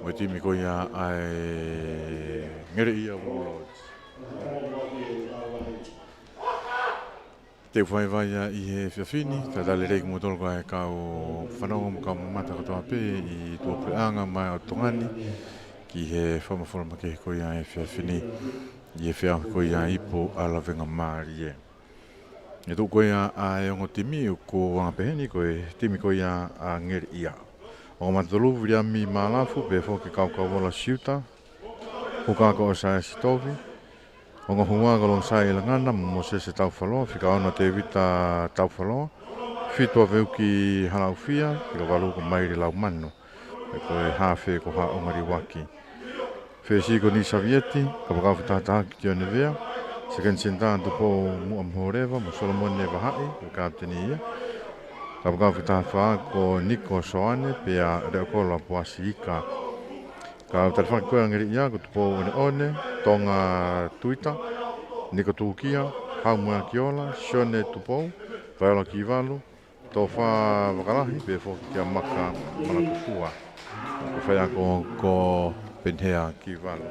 mo e timi ko ia ʻa e Ngeleʻia Warlords. Teu faiva ia ʻi he efiafi ni, talitali lelei kimoutolu ko e kau fanongo mo e kau mamata kotoa pē ʻi tuʻapuleʻanga mo e ʻotu Tonga ni, ki he fakamafola makehe ko ia ʻa e efiafi ni, ʻi he efiafi ko ia ʻa Ipu ʻa Lavengamālie. ʻE tuʻu ko ia ʻa e ongo timi ʻoku anga peheni, ko e timi ko ia ʻa Ngeleʻia. Ongo mata tolu, Viliami Malafu, pehē foki Kaukauola Siuta, huka ko ʻOsaiasi Tovi, ongo ua ko Longsai Langana mo Mosese Taufaloa, fika ono Tevita Taufaloa, fitu ʻa Veuki Halaufia, fika valu ko Maile Laumanu, pea ko e hafe ko Haʻonga Liuaki. Fesi ko Ni Savieti, kapakau fakataha ki Tione Vea, sekeni senitā Tupou Muʻa Moholeva mo Solomone Vahaʻi, ko e kapiteni ia. Kapakau fakataha fā ko Niko Soane, pea Leʻokola Puasi Ika. Kau talifaki ko ia ʻa Ngeleʻia ko Tupou ʻOneʻone, Tonga Tuita, Niko Tukia, Hau Moeakiola, Sione Tupou, Vaiola Kivalu, Tofa Vakalahi, pehē foki kia Maka Malakufua. Ko e faiako ko Penhea Kivalu.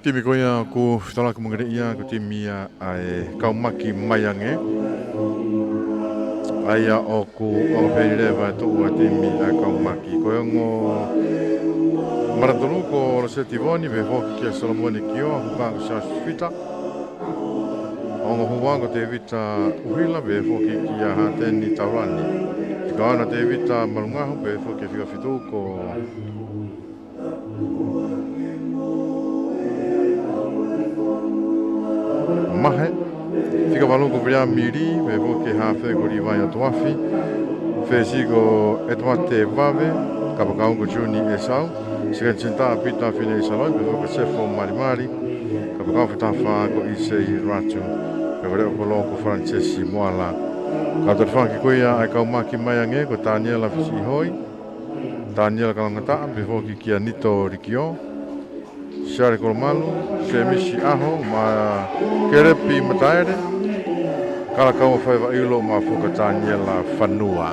Timi ko ia ʻoku fetaulaki mo Ngeleʻia ko e timi ia ʻa e Kaumaki Maiange. ʻA ia ʻoku ʻalu pē leva e toʻu ʻa e timi ʻa e Kaumaki. Ko e ongo mata tolu ko Loseti Voni, pehē foki kia Solomone Kioa, huka ko Siaosi Fita. Ongo ua ko Tevita Uhila, pehē foki kia Hateni Taulani. Fika ono Tevita Malungahu, pehē foki fika fitu ko Mahe. Fika valu ko Viliami Lī, pehē foki hafe ko Livai ʻAtuafi. Fesi ko ʻEtuate Vave, kapakau ko Juni ʻEsau. Sekeni senitā Pita Fineʻi Saloi, pehē foki Sefo Malimali, kapakau fakataha fā ko ʻIsei Ratu, pea ko Leʻokola ko Falanisesi Moala. Kau talifaki ko ia ʻa e Kaumaki Maiange ko Taniela Fisiʻihoi, Taniela Kalangataʻa, pehē foki kia Nito Likio, Siale Kolomalu, Semisi ʻAho mo Kelepi Mataele, Kalakaua Faivaʻilo mo Fuka Taniela Fanua.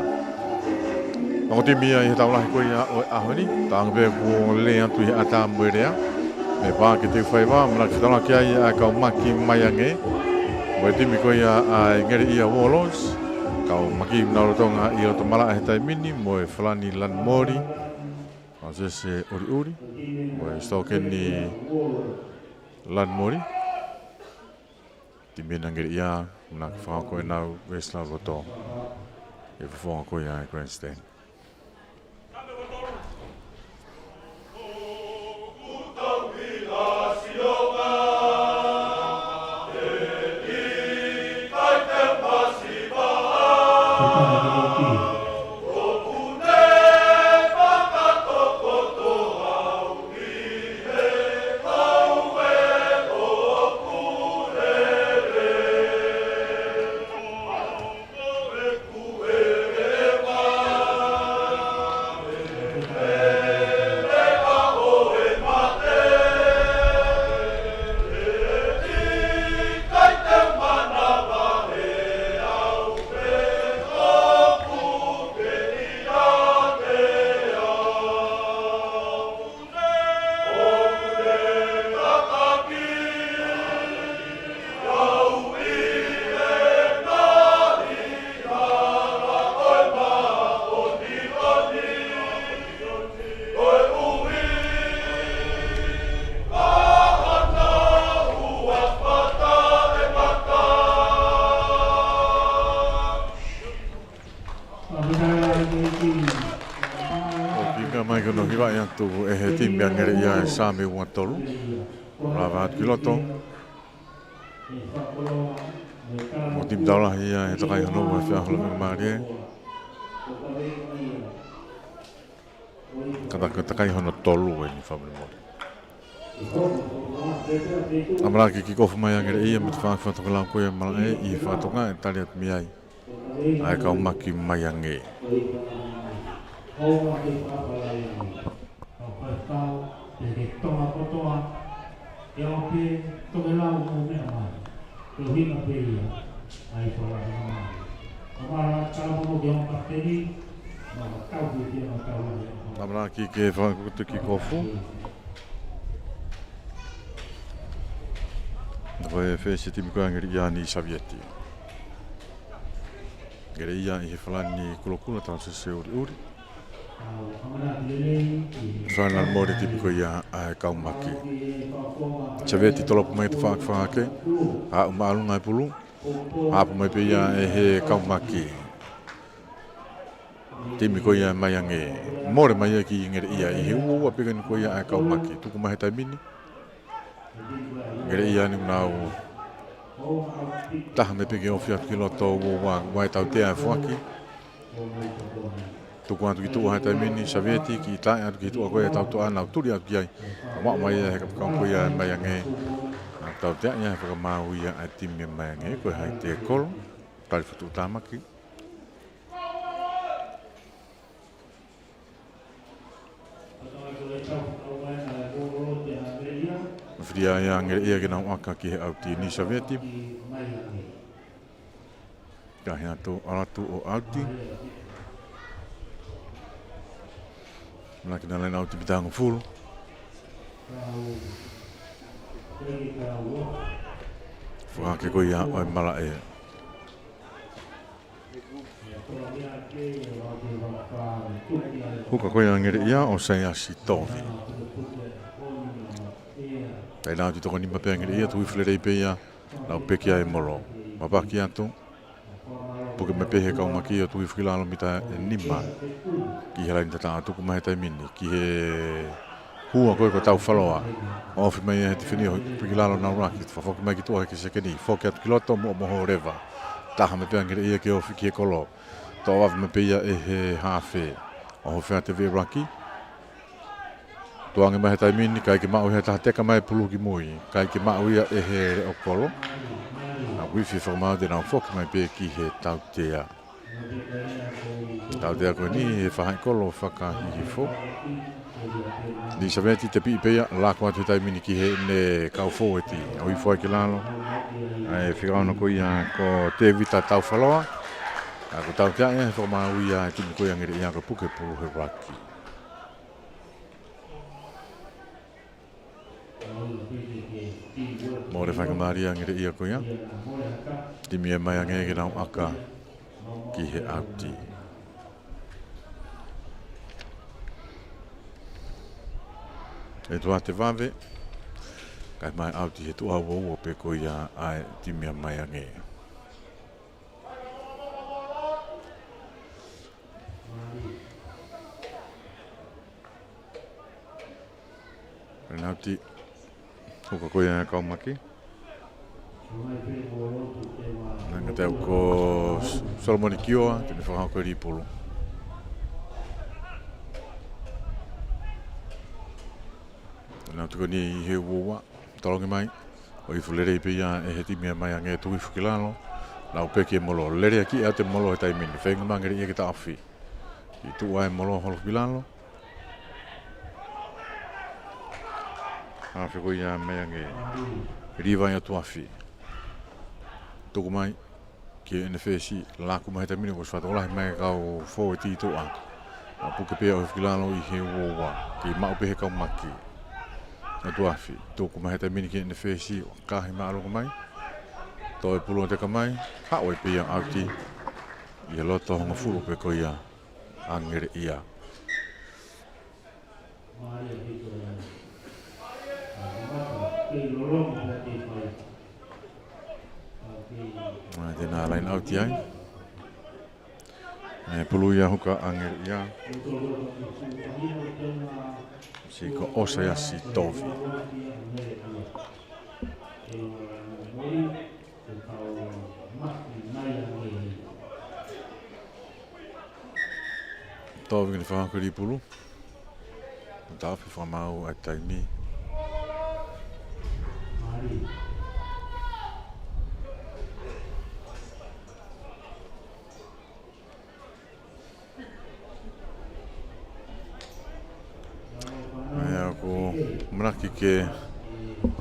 Ongo timi ia ʻi he tau lahi ko ia ʻo e ʻaho ni, tau anga pē kuo lele atu ʻi he ʻatā mo e lea. Meʻapango ke teu faiva, manako ke fetaulaki ai ʻa e Kaumaki Maiange mo e timi ko ia ʻa e Ngeleʻia Warlords. Kaumaki Manaʻo Lolotonga ʻi loto malaʻe he taimi ni mo e Falani Lanimoli, Mosese ʻUliʻuli mo e Sitokeni Lanimoli. Timi ʻa Ngeleʻia, manako ke fakahoko ʻenau veesi lauloto ʻi he fofonga ko ia ʻa e grandstand. Tuku ʻe he timi ʻa Ngeleʻia e same ua tolu. Lava atu ki loto. Mo timi taulahi ia he takai hono ua e fiahu la mega mālie. Ka ta-, ka takai hono tolu eni fakamolemole. ʻAmanaki kick off mai ʻa Ngeleʻia mo e tafaʻaki fakatokelau ko ia ʻa e malaʻe ʻi he fakatoka ʻe tali atu mei ai ʻa e kaumaki Maiange. ʻAmanaki ke fakakutu kick off. Ko e first timi ko ia ʻa Ngeleʻia ni Savieti. Ngeleʻia ʻi he falani kulokula talasese ʻuliʻuli. Falani lanu mole timi ko ia ʻa e kaumaki. Savieti tolopu mai tafaʻaki fakahake. Aʻu māʻolunga e pulu. Hapo mai pē ia ʻe he kaumaki. Timi ko ia Maiange. Mole mai ia ki Ngeleʻia ʻi he ua ua pē ko eni ko ia ʻa e kaumaki. Tuku mai he taimi ni. Ngeleʻia ni nau taha mai pē ke ofi atu ki loto ua ua, ua e tautea e foaki. Tuku atu ki tuʻa he taimi ni Savieti kiʻi taʻe atu ki tuʻa ko ia e tautea nau tuli atu ki ai. Ka maʻu mai ia he kapakau ko ia Maiange. Nau tautea ia he fakamaau ia ʻa e timi Maiange ko e hai te kolo. Tali fatu tamaki. Fili ia ʻa Ngeleʻia ke nau ʻaka ki he ʻauti ni Savieti. Ka he atu, ʻalu atu ʻo ʻauti. Mala ki na laina ʻauti pita hongofulu. Fakahake ko ia ʻo e malaʻe. Huka ko ia ʻa Ngeleʻia ʻo Saiasi Tovi. Taina ʻauti toko nima pē ʻa Ngeleʻia, tuku hifo lelei pē ia, nau peki ai e molo. Mapaki atu. Puke mai pē he kaumaki ʻo tuku hifo ki lalo mita ʻe nima. Ki he laini tataʻo tuku mai he taimi ni. Ki he hua ko ē ko Taufaloa. Ofi mai ia he tifeni ʻo piki lalo nau laki. Fakafoki mai ki tuʻa he kiʻi sekeni. Foki atu ki loto mo, mo hō leva. Taha mai pē ʻa Ngeleʻia ke ofi ki he kolo. Toʻo vave mai pē ia ʻe he hafe. ʻOhofi atu e veʻe laki. Tuʻu ange mai he taimi ni, ʻikai ke maʻu ia he taha teka mai pulu ki mui. ʻIkai ke maʻu ia ʻe he leʻo kolo. Nau uifi fakamaau te nau foki mai pē ki he tautea. Tautea ko eni he faʻahi kolo fakahihifo. Ni Saveti tepi pē ia, laku atu he taimi ni ki heʻene kau fōueti. ʻOi foʻi ki lalo. ʻA e fika ono ko ia ko Tevita Taufaloa. ʻA ko tautea ia, he fakamaau ia e timi ko ia Ngeleʻia ko e puke pulu he laki. Mole faingamālie ʻa Ngeleʻia ko ia. Timi ʻa Maiange ke nau ʻaka ki he ʻauti. ʻE tuate vave. Kae mai ʻauti he tuʻa ua ua pē ko ia ʻa e timi ʻa Maiange. Renauti, huka ko ia ʻa e kaumaki. Nanga teu ko Solomoni Kioa, te ne fakahoko e lipulu. Renauti ko eni he ua ua. Tolongi mai. ʻOi foʻi lelei pē ia ʻe he timi ʻa Maiange tuku hifo ki lalo. Nau peki e molo. Lele ʻaki ʻa e molo he taimi ni. Feinga mai Ngeleʻia ke taʻofi. ʻI tuʻa e molo holo ki lalo. Hafe ko ia ʻa Maiange. Liva ia Tuafi. Tuku mai. Ki heʻene fesi, laku mai he taimi ni kuo ʻosi fakatokolahi mai e kau fōueti ʻi tuʻa. ʻA puke pē ia ʻo hifo ki lalo ʻi he ua ua. Kei maʻu pē he kaumaki. ʻA Tuafi, tuku mai he taimi ni ki heʻene fesi, ʻo kahi māʻolunga mai. Toe pulu ʻo teka mai, haʻu ai pē ia ʻauti. ʻI he loto hongofulu pē ko ia ʻa Ngeleʻia. ʻA, te na line out ai. ʻE pulu ia huka ʻa Ngeleʻia. Siʻi ko ʻOsaiasi Tovi. Tovi ke ne fakahoko e lī pulu. Taʻofi fakamaau ʻa e taimi. ʻA ia ʻoku ʻamanaki ke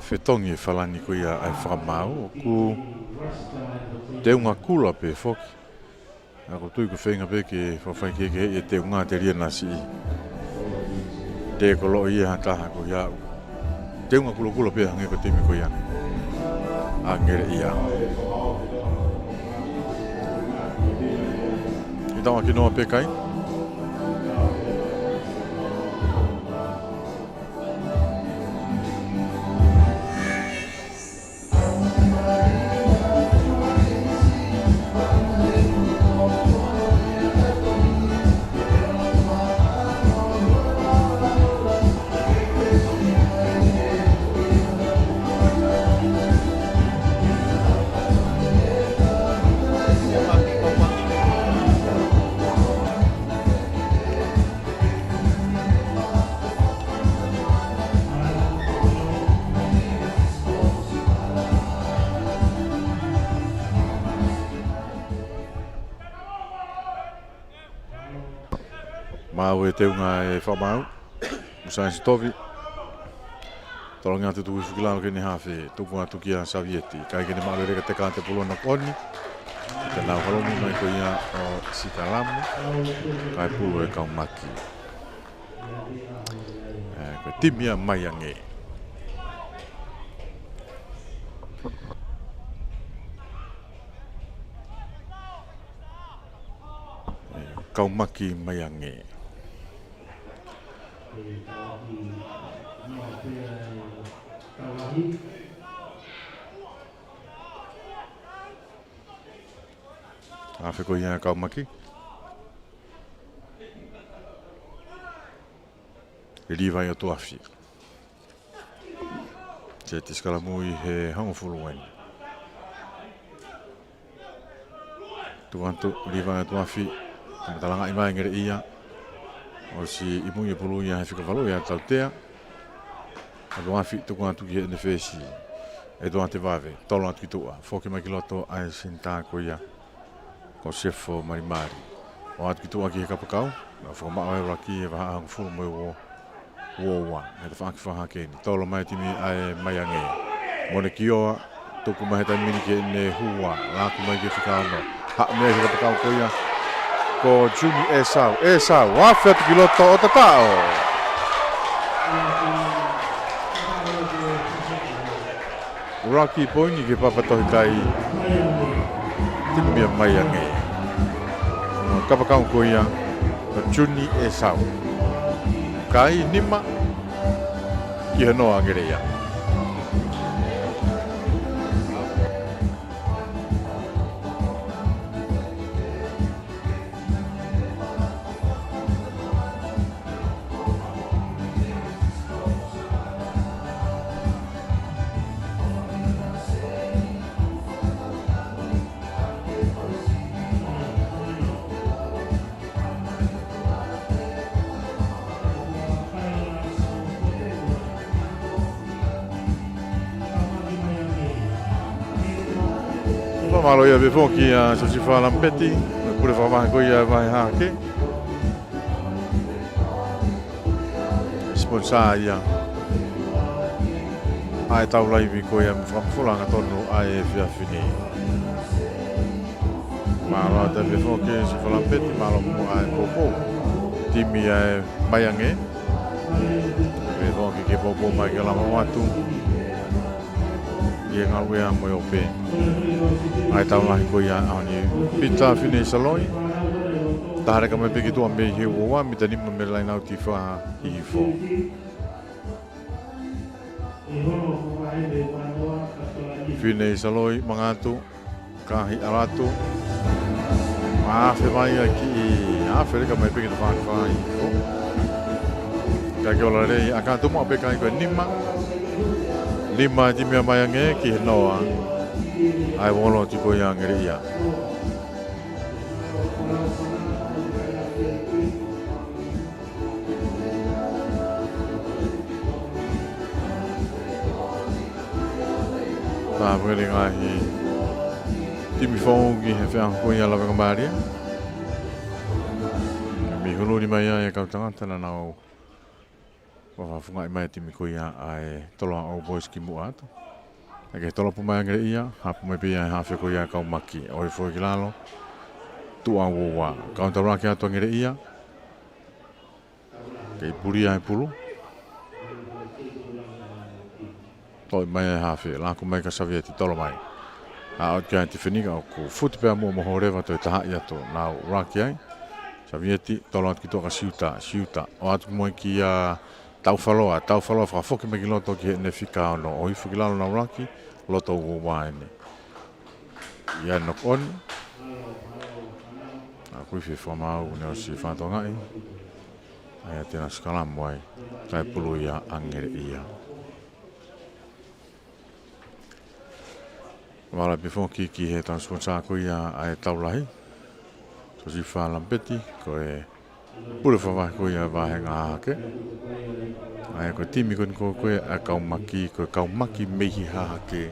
fetongi e falani ko ia ʻa e fakamaau, ʻoku teunga kula pē foki. ʻA ia ʻoku ou tui ko e feinga pē ke fafai ke, ke ʻi he teunga telia naʻa siʻi. Te koloʻi ia ha taha ko ia ʻoku teunga kulokula pē hangē ko e timi ko ia ʻa Ngeleʻia. ʻI tama kinoa pē kai. Maʻu e teunga e fakamaau. ʻOsaiasi Tovi. Tolongi atu, tuku hifo ki lalo ki heʻene hafe, tuku atu kia Savieti. Kae ke ne maʻu lelei ka teka atu e pulu ʻa Nakoni. Te nau halomi mai ko ia ʻo Sitalamu. Kae pulu e Kaumaki. ʻE, ko e timi ia ʻa Maiange. ʻE, Kaumaki Maiange. Hafe ko ia Kaumaki. Livai ʻOtuafi. Seti Sitalamu ʻi he hongofulu eni. Tuku atu Livai ʻOtuafi. Kamata langaʻi mai Ngeleʻia. ʻOsi ʻi mui e pulu ia he fika valu ia tautea. ʻOtuafi tuku atu ki heʻene fesi. ʻEtuate Vave. Tolo atu ki tuʻa. Foki mai ki loto ʻa e senitā ko ia ko Sefo Malimali. ʻOatu ki tuʻa ki he kapakau. Naʻe fakamaʻu ai ʻuluaki he vahaʻa hongofulu mo e uo, uo ua. He tafaʻaki fakahahake eni. Tolo mai e timi ʻa e Maiange. Monekioa. Tuku mai he taimi ni ki heʻene hua. Laku mai ki he fika ono. Haʻu mei he kapakau ko ia ko Juni ʻEsau. ʻEsau. Afe atu ki loto ʻo tataʻo. ʻUluaki poini ki he papa tohi kai. Timi ʻa Maiange. Kapakau ko ia ko Juni ʻEsau. Kai nima ki he noa Ngeleʻia. Fakamālō ia pē foki ʻa Siosifa Lamipeti, pule fakavahe ko ia ʻa e vahe hahake. Siponisā ia ʻa e tau laivi ko ia mo e fakamafola hangatonu ʻa e efiafi ni. Mālō atu pē foki Siosifa Lamipeti, mālō muʻa e poupou. Timi ʻa e Maiange. Pē foki ke poupou mai ke lava atu ʻi he ngāue ʻa Moeope. ʻA e tau lahi ko ia ʻaho ni. Pita Fineisaloi. Taha leka mai pē ki tuʻa mei he uo ua, mita nima mei he laine ʻauti fā hihifo. Fineisaloi Mangatu. Kahi ʻAlatu. Afe mai ai ki, afe leka mai pē ki he tafaʻaki fā hifo. Ka ke ola lelei, ʻa kātaki maʻu pē kai ko e nima. Nima e timi ʻa Maiange ki he noa ʻa e Volotu ko ia ʻa Angeleʻia. Tāpuekina e ngaahi timi foʻou ki he feʻauhi ko ia ʻa Lavengamālie. Mei Huluni mai ai e kau tangata naʻa nau fakafungaʻi mai e timi ko ia ʻa e Toloa Old Boys kimuʻa atu. Naʻe ke tolopu mai ʻa Angeleʻia, hapu mai pē ia he hafe ko ia ʻa e kau Maki, ʻo hifo ki lalo, tuʻa ua ua. Kaunitaulaki atu ʻa Angeleʻia, kei pulia e pulu. Toʻo mai e hafe, laka mai kia Savieti, tolo mai. ʻA ʻoatu kia Tifeni ka ʻoku futi pē muʻa mo Holeva, toe tahaʻi atu, nau laki ai. Savieti, tolo atu ki tuʻa kia Siuta, Siuta, ʻoatu mai kia Taufaloa, Taufaloa fakafoki mai ki loto ki heʻene fika ono, ʻo hifo ki lalo, nau laki, loto ua ua eni. ʻIa knock on. ʻA, kuifi e fakamaau, ne ʻosi fakatokangaʻi. ʻA ia te na sikalamu ai, kae pulu ia ʻa Angeleʻia. Vala pē foki ki he tau sponsor ko ia ʻa e Tau Lahi, Siosifa Lamipeti, ko e pule fakavahe ko ia ʻa e vāhenga hahake. ʻA ia ko e timi ko eni ko, ko e ʻa e kau Maki, ko e kau Maki mei he hahake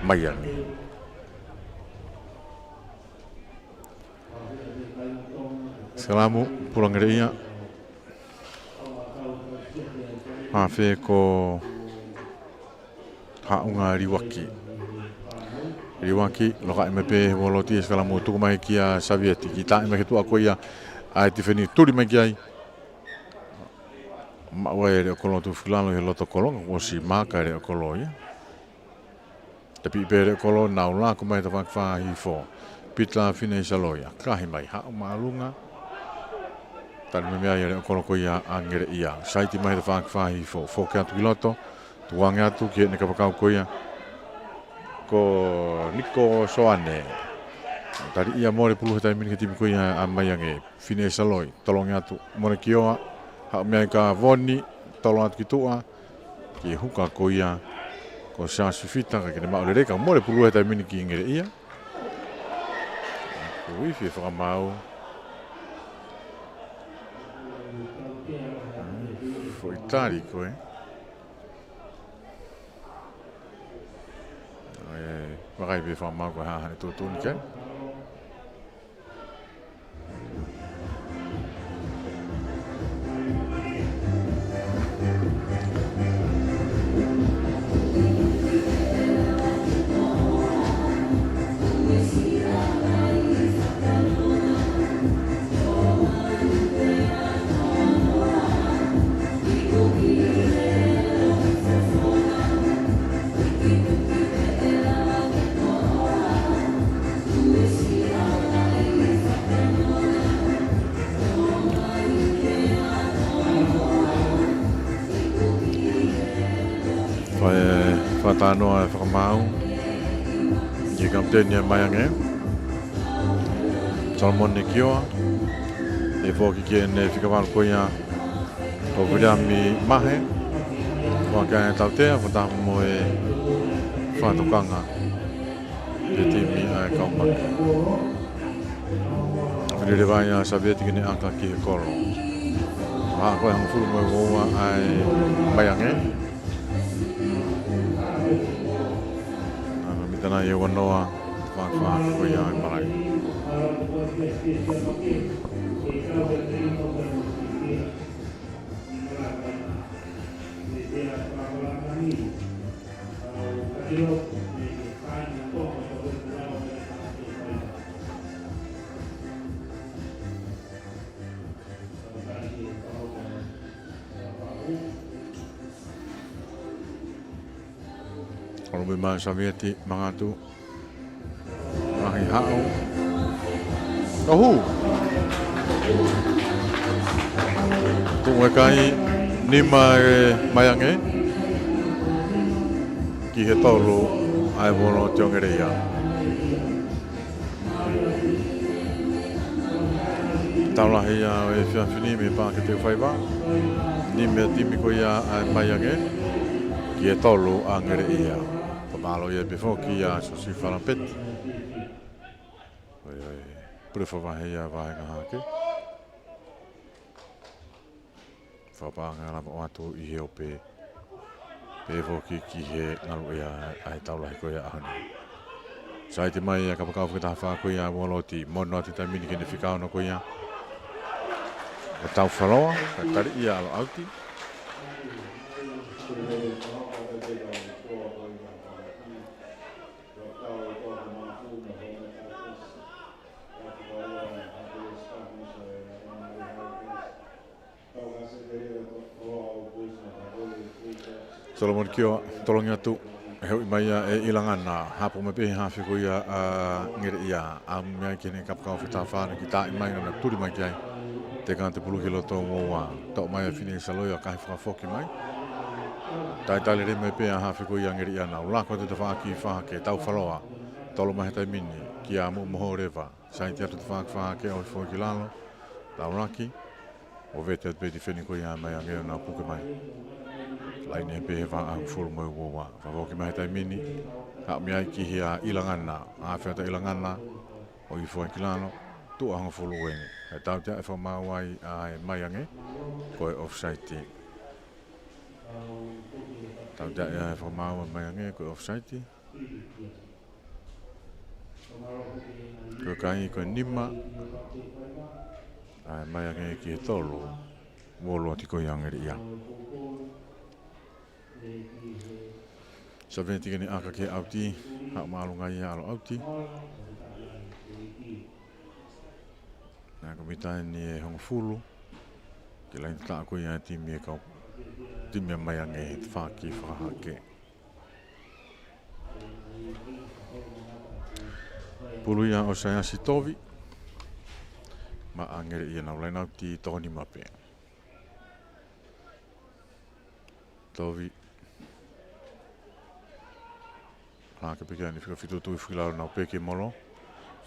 Maiange. Sikalamu, pulu ʻa Angeleʻia. Hafe ko Haʻunga Liuaki. Liuaki, lokaʻi mai pē he Volotu e sikalamu, tuku mai kia Savieti, kiʻi taʻe mai ki tuʻa ko ia ʻa e Tifeni, tuli mai ki ai. Maʻu ai e leʻo kolo, tuʻu ki lalo he loto kolo, kuo ʻosi maaka e leʻo kolo ia. Tepiʻi pē leʻo kolo, nau laka mai tafaʻaki fā hifo. Pita Fineʻisaloi, kahi mai, haʻu māʻolunga. Tali mai mei ai e leʻo kolo ko ia ʻa Angeleʻia. Saiti mai tafaʻaki fā hifo, foki atu ki loto. Tukuange atu ki heʻene kapakau ko ia ko Niko Soane. Tali ia, mole pulu he taimi ni ki he timi ko ia ʻa Maiange. Fineʻisaloi, tolongi atu, mole ki ʻoa, haʻu mei ai kia Voni, tolo atu ki tuʻa, ki he huka ko ia ko Siaosi Fita, ka ke ne maʻu lelei, ka mole pulu he taimi ni ki Angeleʻia. Kuifi e fakamaau. Foʻi tali ko ē. ʻA ia, vakai pē fakamaau ko e hā haʻane tuʻutuʻuni ki ai. Fai e fakatalanoa e fakamaau ki he kapiteni ʻa Maiange, Solomone Kioa, ʻe foki ki heʻene fika valu ko ia ko Viliami Mahe, ko ake e tautea, ko tapu mo e fakatokanga ki he timi ʻa e kau Maki. Fili leva ia ʻa Savieti ke ne ʻaka ki he kolo. Vahaʻa ko e hongofulu mo e ua ua ʻa e Maiange. Nana mitana ia ua noa, fāfā ko ia ʻa e malaʻe. Kolomui mai Savieti, mangatu. Mahi haʻu. Tohu. Tuʻu e kai, nima e Maiange ki he tolu ʻa e Volotu ʻa Angeleʻia. Tau lahi ia ʻo e efiafi ni mei he Paʻake Teufaiva. Nima e timi ko ia ʻa e Maiange ki he tolu ʻa Angeleʻia. Fakamālō ia pē foki ʻa Siosifa Lapeti, ʻa e pule fakavahe ia ʻa e Vahenga Hahake. Fakapaʻanga lava ʻo ʻoatu ʻi he ope. Pehē foki ki he ngaluʻea ʻa e tau lahi ko ia ʻaho ni. Saiti mai ʻa e kapakau fakataha fā ko ia ʻa Uoloti, mono atu taimi ni ke ne fika ono ko ia ʻa Taufaloa, ka tali ia ʻa Loʻauti. Solomoni Kioa, tolongi atu, he ui mai ia ʻe ʻIlangana, hapo mai pē he hafe ko ia ʻa Angeleʻia, ʻalu mai ki heʻene kapakau fakataha fā, ne kiʻi taaʻi mai, naʻa na tuli mai ki ai. Teka atu e pulu ki loto ʻo Uoua, toʻo mai ʻa Fineʻi Saloia, kae fakafoki mai. Talitali lelei mai pē ʻa e hafe ko ia ʻa Angeleʻia, nau laka atu e tafaʻaki fakahahake, Taufaloa, tolo mai he taimi ni kia Muʻa Moholeva. Saiti atu e tafaʻaki fakahahake ʻo hifo ki lalo. Taulaki. ʻO vete atu pē tifeni ko ia ʻa Maiange ʻo nau puke mai. Laine pē he vaʻa hongofulu mo e Uoua. Fakafoki mai he taimi ni. Haʻu mai ai ki he ʻa ʻIlangana. Hafe atu ʻa ʻIlangana ʻo hifo ai ki lalo. Tuʻa hongofulu eni. He tautea e fakamaau ai ʻa e Maiange ko e offside. Tautea e fakamaau ʻa e Maiange ko e offside. Ko e kai ko e nima ʻa e Maiange ki he tolu, Uoloti ko ia ʻa Angeleʻia. Saveti ke ne ʻaka ki he ʻauti, haʻu māʻolunga ia ʻa Loʻauti. Naʻe ʻomi taimi ʻe hongofulu ki he laine tataʻo ko ia ʻa e timi ʻa e kau, timi ʻa Maiange he tafaʻaki fakahahake. Pulu ia ʻo Saiasi Tovi. Maʻa Angeleʻia, nau laine atu ʻi he toko nima pē. Tovi. Hake pē ki ai ʻene fika fitu, tui hifo ki lalo, nau peki e molo.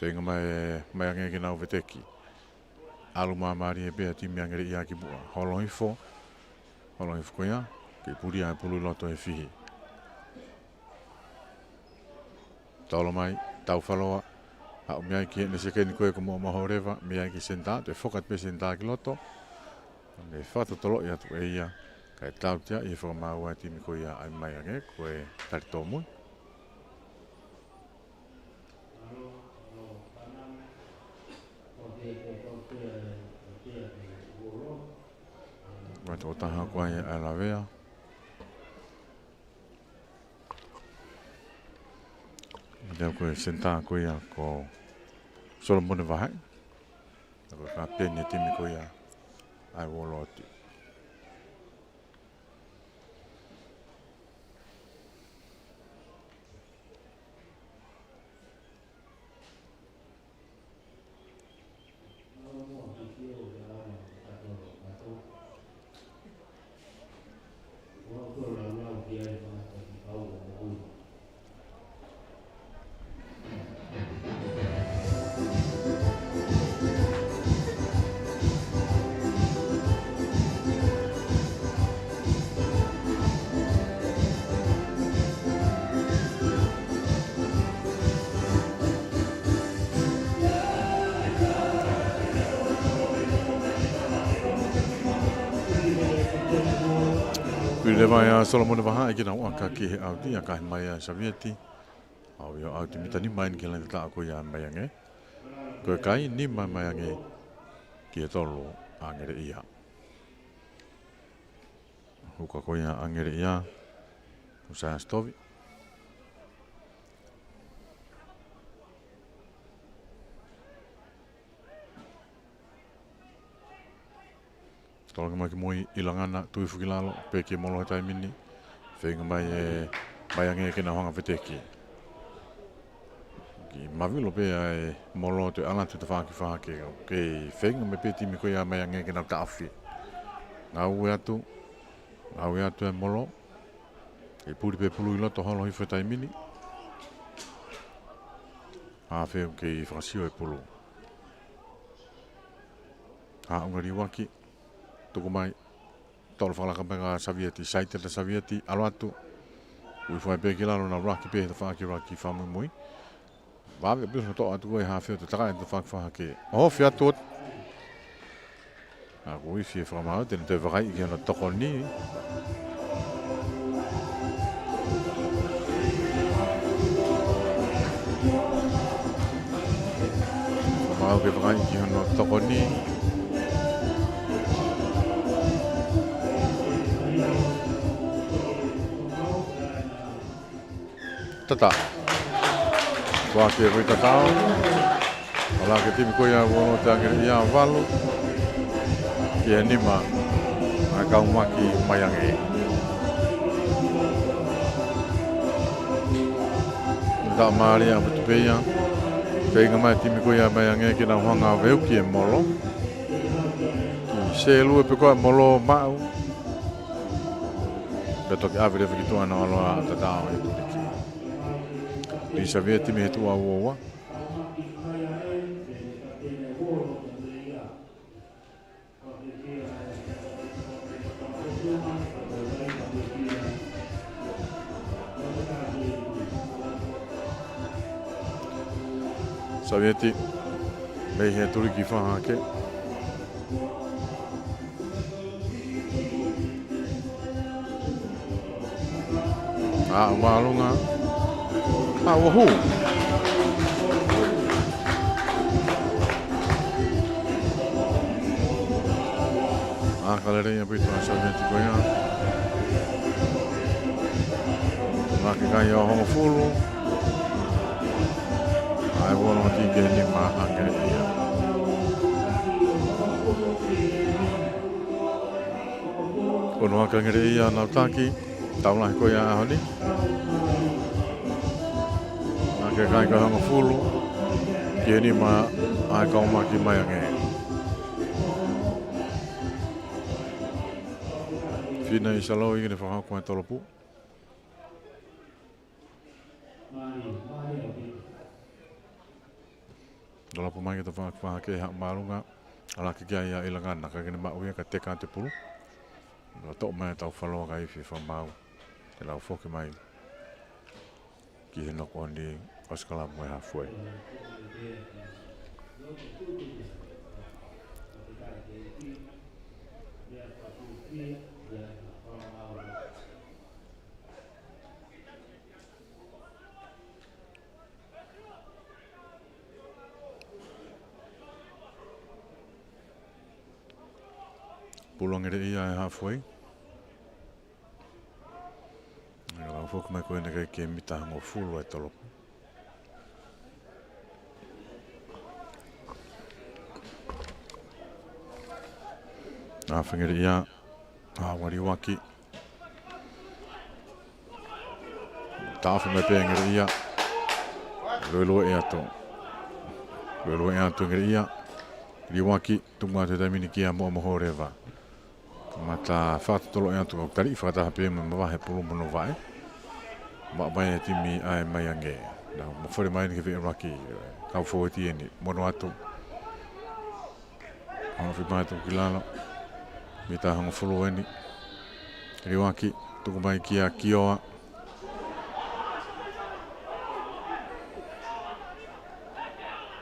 Feinga mai e Maiange ke nau veteki. ʻAlu māmālie pē ʻa e timi ʻa Angeleʻia ki muʻa. Holo hifo. Holo hifo ko ia. Kei puli ʻa e pulu ʻi loto he fihi. Tolo mai, Taufaloa. Haʻu mai ki heʻene sekeni ko ē ko Muʻa Moholeva. Mai ai ki senitā, toe foka atu pē senitā ki loto. Ne fakatotoloʻi atu ʻe ia. Kae tautea ʻi he fakamaau ʻa e timi ko ia ʻa e Maiange, ko e tali tōmui. Mai toko taha ko ia ʻa e lavea. Ko e senitā ko ia ko Solomone Vahaʻi. Ko e kapiteni e timi ko ia ʻa e Uoloti. Pili leva ʻa Solomone Vahaʻi ke nau ʻaka ki he ʻauti, ʻaka mai ʻa Savieti. ʻAu ʻio ʻauti mita nima eni ki he laine tataʻo ko ia ʻa Maiange. Ko e kai nima Maiange ki he tolu ʻa Angeleʻia. Huka ko ia ʻa Angeleʻia. Husea Sitovi. Tolongi mai ki mui ʻIlangana, tui hifo ki lalo, peki e molo he taimi ni. Feinga mai e Maiange ke nau hanga veteki. Kiʻi mavilo pē ʻa e molo, toe ʻalu atu e tafaʻaki fakahahake. Kei feinga mai pē timi ko ia ʻa Maiange ke nau taʻofi. Ngāue atu, ngāue atu e molo. Kei puli pē pulu ʻi loto, holo hifo he taimi ni. Hafe kei fakasio e pulu. Haʻunga Liuaki, tuku mai, tolo fakalaka mai kia Savieti, Saitela Savieti, ʻalu atu. Ui fai pē ki lalo, nau laki pē he tafaʻaki laki fakamuimui. Vave pē hono toʻo atu ko e hafe ʻo takaʻi atu fakafahake. ʻOhofi atu ʻo. ʻA, ko e ifi e fakamaau, te ne toe vakai ki hono tokoni. Fakamaau ke vakai ki hono tokoni. Tata. Kua ke rui tatao. ʻAlu hake e timi ko ia ʻa Uonote ʻa Ngeleʻia, valu ki he nima ʻa e Kaumaki Maiange. Tata mālie ʻaupito pē ia. Feinga mai e timi ko ia ʻa Maiange ke nau hanga ʻo veuki e molo. Kiʻi selu ē pē ko e molo maʻu. Pea toki ʻave leva ki tuʻa ʻa Naoloa, tatao he tuliki. Lī Savieti mei he tuʻa ua ua. Savieti mei he tuliki fakahake. ʻA, māʻolunga. ʻA, ʻoku hū. ʻA, ka lelei ʻaupito ʻa Savieti ko ia. Laki kai ʻo hongofulu. ʻA, ʻe Uonote ki he nima ʻa Ngeleʻia. ʻOno aka Ngeleʻia nau taki, tau lahi ko ia ʻaho ni. Laki kai ʻo hongofulu ki he nima ʻa e Kaumaki Maiange. Fina ʻi Salou ʻi he fakahoko e tolopu. Tolopu mai ki he tafaʻaki fakahake, haʻu māʻolunga. ʻAlu hake ki ai ʻa ʻIlangana, ka ke ne maʻu ia ka teka atu e pulu. Nau toʻo mai e tau faloa ka ifi e fakamaau. Te nau foki mai ki he knock on ʻi he ʻosikalamu e halfway. Pulu ʻa Ngeleʻia he halfway. ʻE lau foki mai ko ena ki he mita hongofulu e tolopu. ʻA, fai Ngeleʻia, ʻa, ʻalu Liuaki. Taʻofi mai pē Ngeleʻia. Luelue atu. Luelue atu Ngeleʻia. Liuaki, tuku atu he taimi ni kia Moʻomoho Leva. Kamata fakatotolo atu, kau tali fakataha pē mo e mavahe pulu mo hono vaʻe. Maʻu mai e timi ʻa e Maiange. Nau mafole mai eni ki he veʻe laki, kau fōueti eni, mono atu. ʻOhofi mai atu ki lalo. Mita hongofulu eni. Liuaki, tuku mai kia Kioa.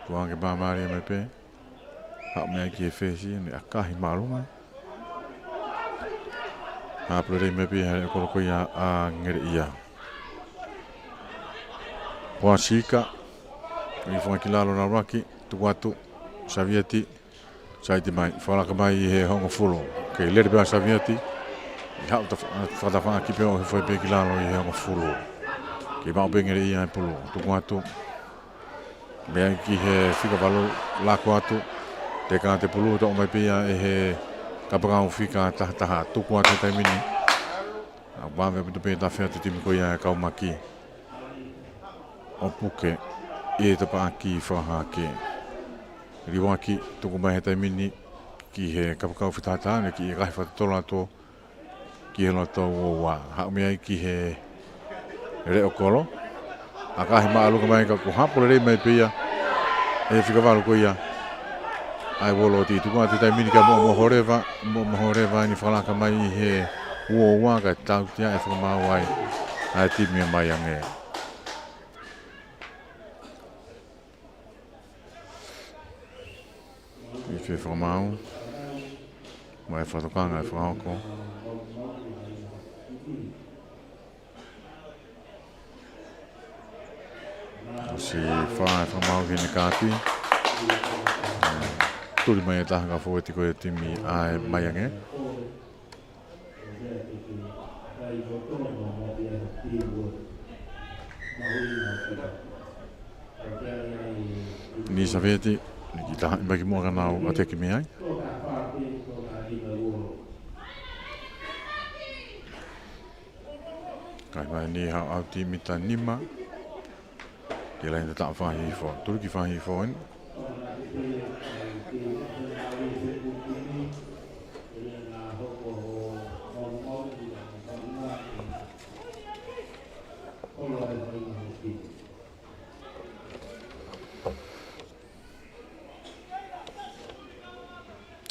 Tuʻu ange māmālie mai pē. Haʻu mei ai ki he fesi, ne ʻakahi māʻolunga. Haʻu pē lelei mai pē ʻa e leʻo kolo ko ia ʻa Ngeleʻia. Poasika. Ui fua ki lalo Liuaki, tuku atu. Savieti. Saiti mai, fakalaka mai ʻi he hongofulu. Kei lele pē ʻa Savieti. ʻI haʻu ta-, fakatafaʻaki pē ʻo hifo ai pē ki lalo ʻi he hongofulu. Kei maʻu pē Ngeleʻia e pulu. Tuku atu. Mei ai ki he fika valu, lako atu. Teka atu e pulu, toʻo mai pē ia ʻe he kapakau fika taha taha, tuku atu he taimi ni. ʻA, vave ʻaupito pē tafe atu e timi ko ia ʻa e Kaumaki ʻo puke ʻi he tafaʻaki fakahake. Liuaki, tuku mai he taimi ni ki he kapakau fika taha taha, ne kiʻi ʻakahi fakatotolo atu ki he loto ua ua. Haʻu mei ai ki he leʻo kolo. ʻAkahi māʻolunga mai ka kuo hapo lelei mai pē ia ʻe he fika valu ko ia ʻa e uoloti, tuku atu he taimi ni kia Moʻomoʻoholeva, Moʻomoʻoholeva ʻeni fakalaka mai ʻi he uo ua kae tautea e fakamaau ai ʻa e timi ʻa Maiange. ʻI he fakamaau, mai fakatokanga e fakahoko. ʻOsi fā e fakamaau ki he kaati. Tuli mai e taha ka fōueti ko e timi ʻa Maiange. Ni saveti, ni ki taha, mai ki muʻa ka nau ʻateki mei ai. Kae mai ni ha ʻauti mita nima. Ki he laine tataʻo fakahihifo. Tuli ki fakahihifo ʻeni.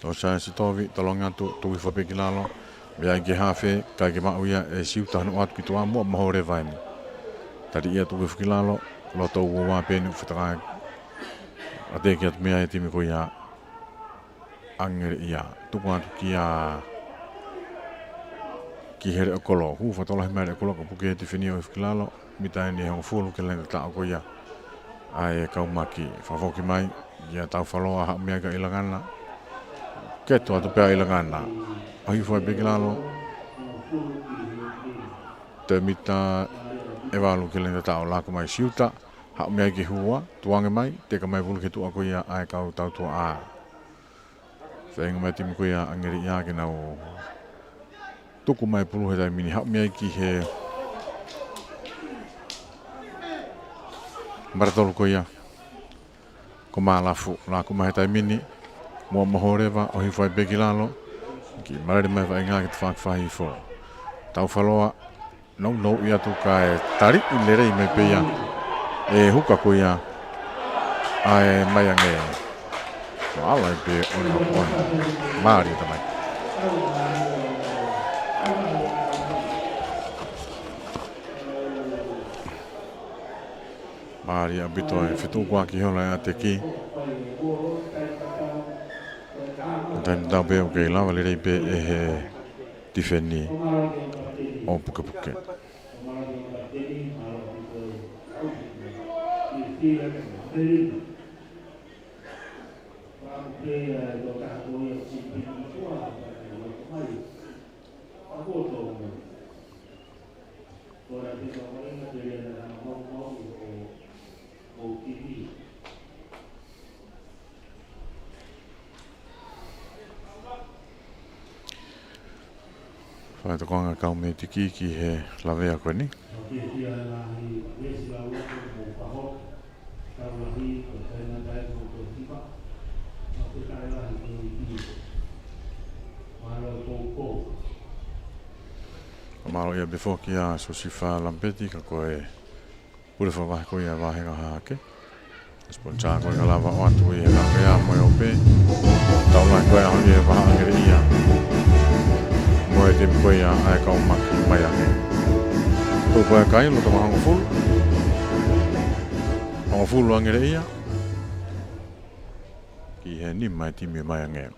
ʻOsi ʻa e sitovi, tolongi atu, tuku hifo pē ki lalo. Meʻa ai ki he hafe, ʻikai ke maʻu ia ʻe Siuta, hono ʻoatu ki tuʻa, Moʻomoʻoholeva ʻeni. Taliʻi atu, tuku hifo ki lalo, loto uo ua pē ʻeni ʻoku fetakai. ʻAteki atu mei ai e timi ko ia ʻa Angeleʻia. Tuku atu kia, ki Heleʻokolo. Hū fakatokolahi mai Heleʻokolo ka puke e tifeni ʻo hifo ki lalo. Mita ʻeni ʻe hongofulu ki he laine tataʻo ko ia ʻa e kau Maki. Fakafoki mai kia Taufaloa, haʻu mei ai kia ʻIlangana. Keto atu pē ʻa ʻIlangana. ʻOhifo ai pē ki lalo. Toe mita ʻe valu ki he laine tataʻo, laku mai Siuta. Haʻu mei ai ki he hua, tukuange mai, teka mai e pulu ki tuʻa ko ia ʻa e kau tautuaʻa. Feinga mai e timi ko ia ʻa Angeleʻia ke nau tuku mai e pulu he taimi ni, haʻu mei ai ki he mata tolu ko ia ko Malafu, laku mai he taimi ni, Moʻomoʻoholeva, ʻohifo ai pē ki lalo, kiʻi malele mai e faʻahinga ke tafaʻaki fakahihifo. Taufaloa, nounou ʻi atu kae taliʻi lelei mai pē ia ʻe he huka ko ia ʻa Maiange. Vala ai pē ʻo ne ʻoku ʻohake. Mālie tamai. Mālie ʻaupito e fetukuaki holo e ʻateki. Taimi tatau pē ʻoku kei lava lelei pē ʻe he tifeni ʻo Pukepuke. Fai tokanga kau mētiki ki he lavea ko eni. Mālō ia pē foki ʻa Siosifa Lamipeti, ka ko e pule fakavahe ko ia ʻa e vāhenga hahake. Sponsor ko ia ka lava ʻo ʻoatu ʻi he ngaahi ʻea mo e ʻope. Tau lahi ko ia ʻi he vahaʻa Angeleʻia mo e timi ko ia ʻa e kau Maki Maiange. Tuʻu ko ia e kai, loto hongofulu. Hongofulu Angeleʻia ki he nima e timi Maiange.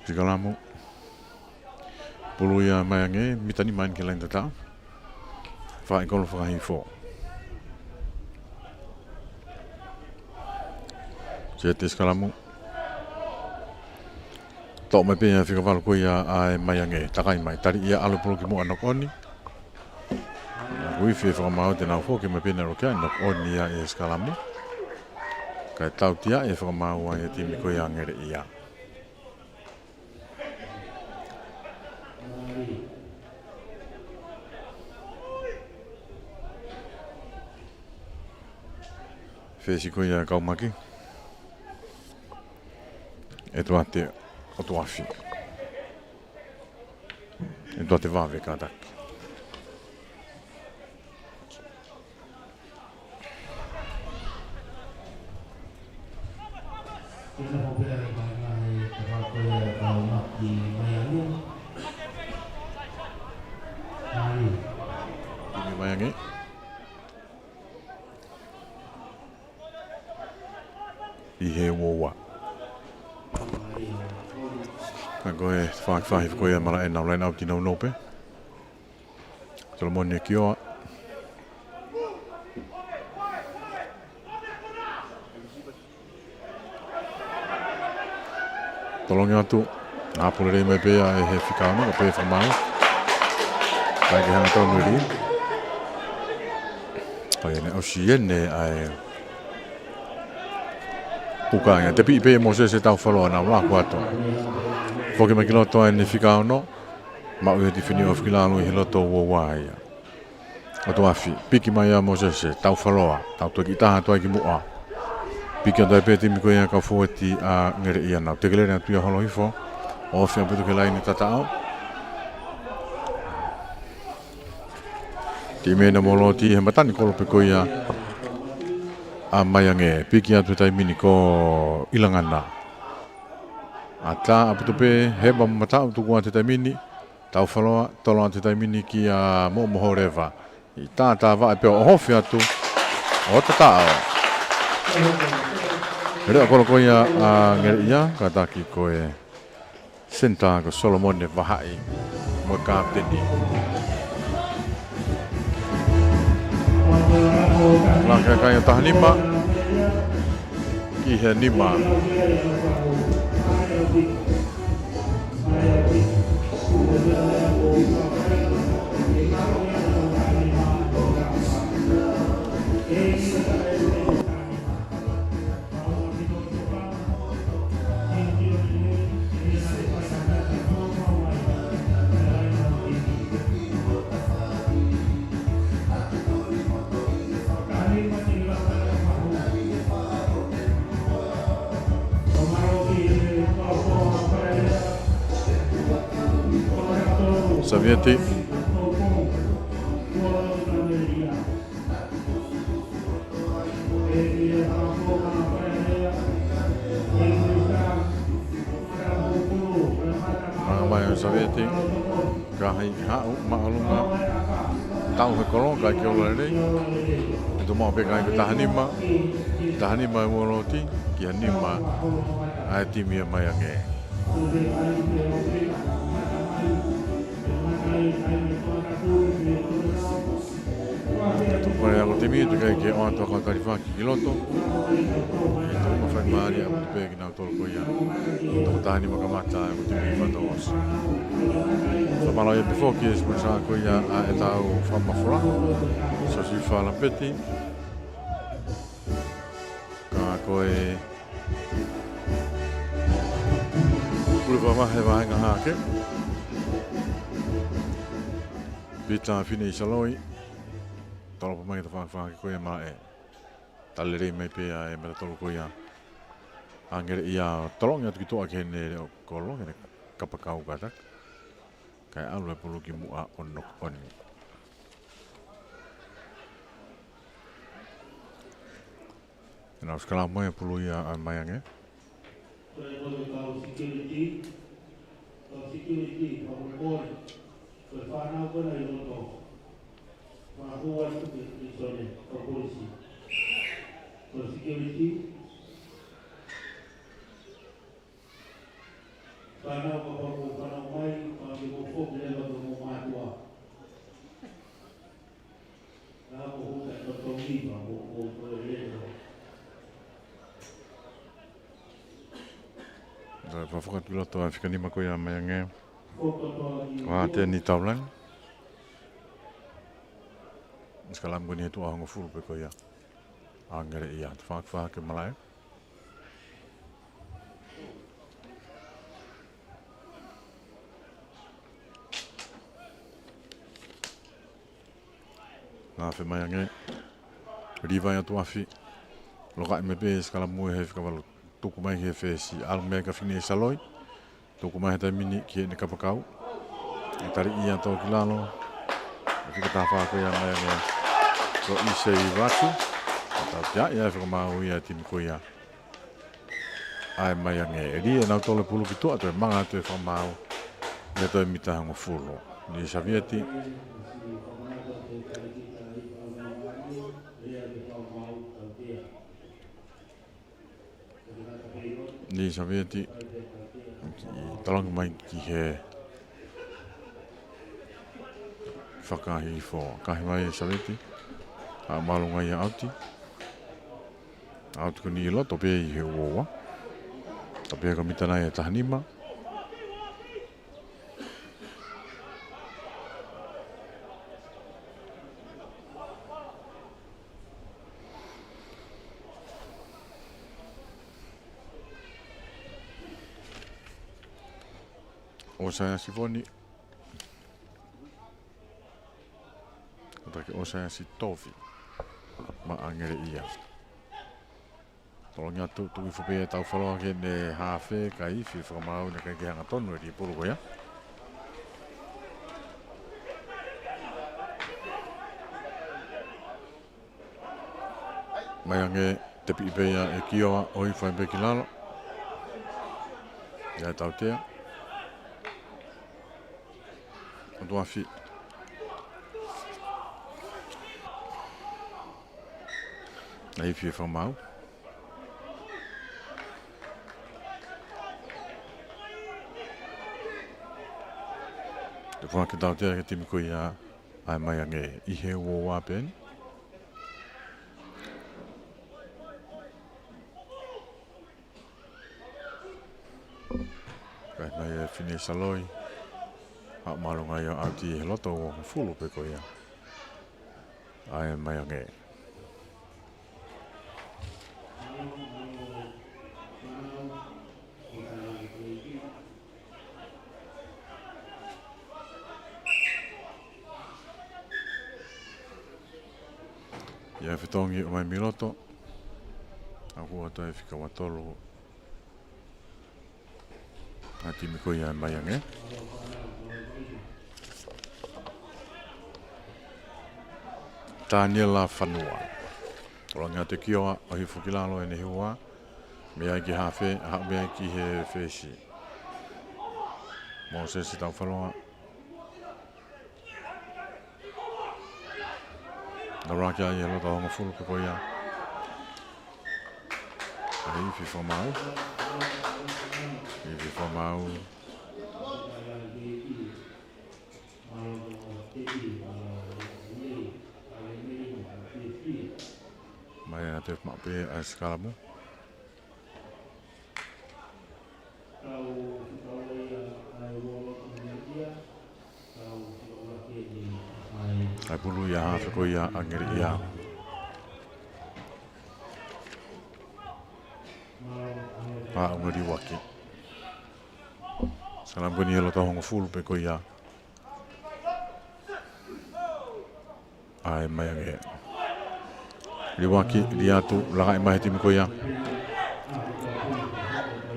Sikalamu. Pulu ia ʻa Maiange, mita nima ʻeni ki he laine tataʻo. Fakaʻikolo fakahihifo. Siʻi sikalamu. Toʻo mai pē ia fika valu ko ia ʻa Maiange. Takai mai, taliʻi ia, ʻalu e pulu ki muʻa, knock on. Naʻe ifi e fakamaau te nau foki mai pē ʻo ne ʻalu ki ai, knock on ia ʻi he sikalamu. Kae tautea e fakamaau ʻa e timi ko ia ʻa Angeleʻia. Fesi ko ia ʻa e kau Maki. ʻEtuate ʻOtuafi. ʻEtuate Vave kātaki. Timi Vaiange. ʻI he uoua. Ka ko e faʻahi ko ia malaʻe nau line out ʻi nau nope. Solomone Kioa. Tolongi atu. Nā pule lelei mai pē ia ʻe he fika ono, ko pē fakamaau. Kae ke hanga tonu ʻe lī. Ko ia ne ʻosi ʻene ʻa e puka ia. Tepiʻi pē ʻe Mosese Taufaloa, nau laku atu. Foki mai ki loto ʻa ʻene fika ono. Maʻu ia tifini ʻo fiki lalo ʻi he loto uoua ia. ʻOtuafi, piki mai ʻa Mosese Taufaloa, tau toe kiʻi taha atu ai ki muʻa. Piki atu ai pē timi ko ia kau fōueti ʻa Ngeleʻia, nau teke lele atu ia holo hifo. ʻOfi ʻaupito ki he laine tataʻo. Timi ʻena mo Loti he matani kolope ko ia ʻa Vaiange, piki atu he taimi ni ko Ilangana. ʻAtā ʻaupito pē, hema mataʻu tuku atu he taimi ni. Taufaloa, tolo atu he taimi ni kia Moʻomoholeva. ʻI tātā vaʻe pea ʻohofi atu ʻo tataʻo. Leʻo kolo ko ia ʻa Ngeleʻia, kātaki ko e senitā ko Solomone Vahaʻi mo e kapiteni. Laka kai ʻo taha nima ki he nima. Savieti. Manga mai ʻo Savieti. Ka hai haʻu māʻolunga. Tau he kolo, ka ke ola lelei. ʻE tuʻu maʻu pē ka ko e taha nima. Taha nima ʻa e Loti, ki he nima ʻa e timi ʻa Vaiange. Tuku pale ako timi, tuku ke ʻoatu ʻa e kau talifaki ki loto. ʻE tuku mafai mālie ʻaupito pē kinautolu ko ia. Toko taha nima kamata, ko e timi Fataosi. Fakamālō ia pē foki e siponisā ko ia ʻa ʻetau fakamafola. Siosifa Lapeti. Ka ko e pule fakavahe Vaiange hake. Pita Fineʻi Saloi. Tolopo mai ki he tafaʻaki ko ia malaʻe. Tali lelei mai pē ʻa e matatolu ko ia ʻa Ngeleʻia ʻo tolongi atu ki tuʻa ki heʻene leʻo kolo, ki heʻene kapakau kātaki. Kae ʻalu e pulu ki muʻa ʻo knock on. ʻE nau sikalamu mai e pulu ia ʻa Vaiange. Ko e kau security, kau security, kau kole, ko e fānau ko ena ʻi loto. Fakahū atu ki he pilīsone, kau polisi. Ko e security. Fānau kapau ʻoku fānau mai, kapau ʻoku foki leva ki hoʻomou mātuʻa. Ka ko hoʻo taʻetotongi, ka ko hoʻo toe leva. Ka fakafokatuʻi loto ʻa e fika nima ko ia ʻa Vaiange. Fakafokatuʻi. Ko Teni Taulan. Sikalamu ko eni he tuʻa hongofulu pē ko ia ʻa Ngeleʻia. Tafaʻaki fakavahe malaʻe. Nā fē Vaiange. Livai ʻOtuafi. Lokaʻi mai pē sikalamu he fika valu. Tuku mai he fesi, ʻalu mei ai kia Finisaloi. Tuku mai he taimi ni ki heʻene kapakau. ʻE tali ia tō ki lalo. ʻE fika taha fā ko ia ʻa e ko ʻIsei Vatu. Tautea ia ʻe fakamaau ia e timi ko ia ʻa e Maiange. ʻE lī ʻenau tole pulu ki tuʻa, toe manga atu e fakamaau. ʻIa toe mita hongofulu. Ni Savieti. Ni Savieti. Tolongi mai ki he fakahifo. Kahi mai Savieti. ʻA mālunga ia ʻauti. ʻAuti ko eni ʻi loto pē ʻi he uoua. Tapu ia ko e mita nai ʻe taha nima. ʻOsaiasi Foni. Ko taki ʻOsaiasi Tofi. Maʻa Ngeleʻia. Tolongi atu, tuku hifo pē ʻe Taufaloa ki heʻene hafe, ka ifi fakamaau naʻe ʻikai ke hanga tonu e lī pulu ko ia. Maiange, tepiʻi pē ia ʻe Kioa, ʻohifo ai pē ki lalo. ʻIa e tautea. ʻOtu afi. Naʻe ifi e fakamaau. Toe foaki e tautea ki he timi ko ia ʻa e Maiange ʻi he uoua pē eni. Kahi mai ʻe Finisaloi. ʻA mālunga ia ʻauti he loto uofulu pē ko ia ʻa e Maiange. ʻIa fetongi ʻo mai mei loto. ʻOku ʻoatu e fika ua tolu. ʻA e timi ko ia ʻa e Maiange. Taniela Fanua. Tolongi atu ʻe Kioa, ʻohifo ki lalo ʻene hiua. Mei ai ki hafe, haʻu mei ai ki he fesi. Mōsese Taufaloa. Nau laki ai e loto hongofulu pē ko ia. ʻA e ifi fakamaau. Ifi fakamaau. Mai ʻa e tef maʻu pē ʻa e sikalamu. ʻA e pulu ia hafe ko ia ʻa Ngeleʻia. Pea ʻoku liuaki. Sikalamu ko eni he loto hongofulu pē ko ia ʻa e Maiange. Liuaki, lī atu, lakaʻi mai he timi ko ia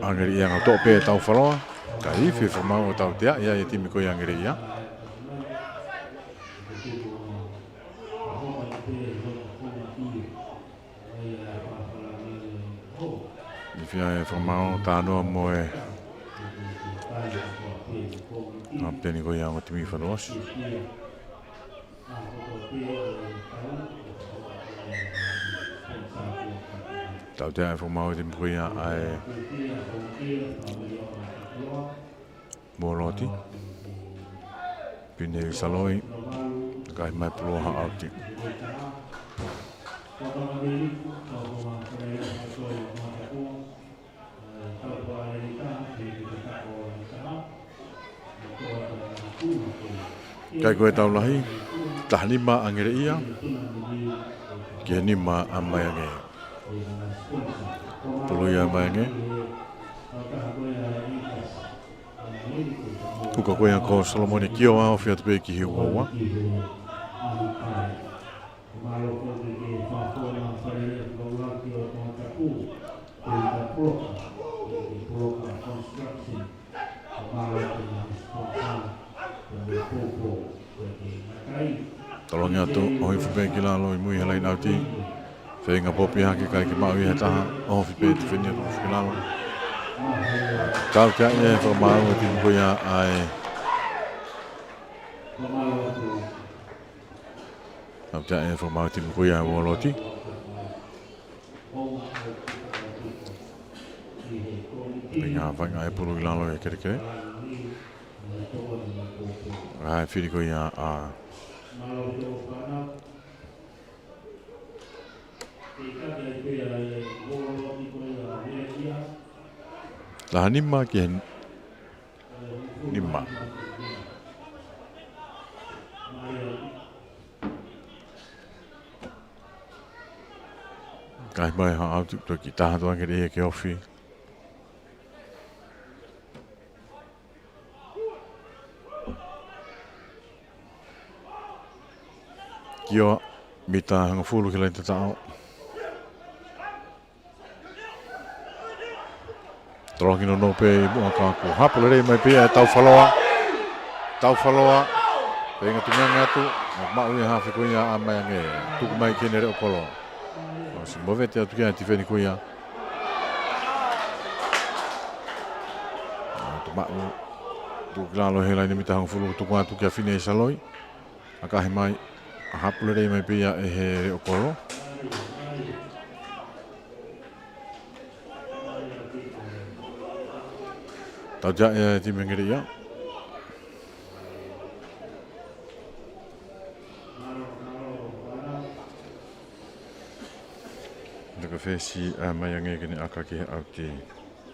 ʻa Ngeleʻia, ngata pē ʻe Taufaloa. Ka ifi fakamaau ʻo tautea ia ʻe he timi ko ia ʻa Ngeleʻia. Ifi ʻa e fakamaau, talanoa mo e kapiteni ko ia ʻo e timi Fanuasi. Tautea e fakamaau ʻe he timi ko ia ʻa e Moloti. Pine Saloi. Kahi mai pulu ʻa ʻauti. Kai ko e tau lahi, taha nima ʻa Ngeleʻia, ki he nima ʻa Maiange. Pulu ia ʻa Maiange. Kuka ko ia ko Solomone Kioa, ofi atu pē ki he uoua. Mālō foki ki he fāfō na fale ia ki Vaulaki ʻo Tongatapu, ko e ka puloka, Atu, ʻohifo pē ki lalo ʻi mui he laine ʻauti. Feinga popi hake, ʻikai ke maʻu ia ʻe ha taha, ʻohofi pē, tifeni atu ki lalo. Tauteaʻi ʻe he fakamaau e timi ko ia ʻa e. Tauteaʻi ʻe he fakamaau e timi ko ia ʻa e Uoloti. Feinga, feinga e pulu ki lalo ʻi he kelekele. ʻA e fili ko ia ʻa Lahanima ki he nima. Kae ʻomai ha ʻauti, toki taha atu ange ʻe ia ke ofi. Kioa, mita hongofulu ki he laine tataʻo. Toloki nounou pē ʻi muʻa ka kuo hapu lelei mai pē ia ʻe Taufaloa. Taufaloa. Feinga tukuange atu. Maʻu ia ʻe he hafe ko ia ʻa Maiange. Tuku mai ki heʻene leʻo kolo. ʻOsi movete atu ki ai e tifeni ko ia. Atu maʻu. Tuku ki lalo he laine mita hongofulu, tuku atu kia Fine Saloi. ʻAkahi mai, hapu lelei mai pē ia ʻe he leʻo kolo. Tauteaʻi e timi Ngeleʻia. Laka fesi ʻa Maiange ke ne ʻaka ki he ʻauti.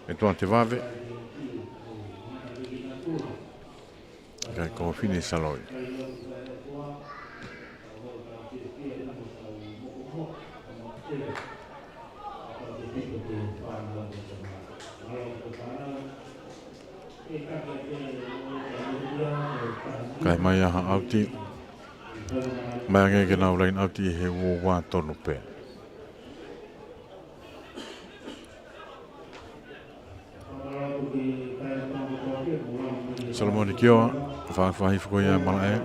ʻE tuate vave. Kae ko Fine Saloi. Kae ʻomai ʻa ha ʻauti. Maiange ke nau laine ʻauti he ua ua tonu pē. Solomoni Kioa, faʻa, faʻa hifo ko ia ʻa Malaʻe.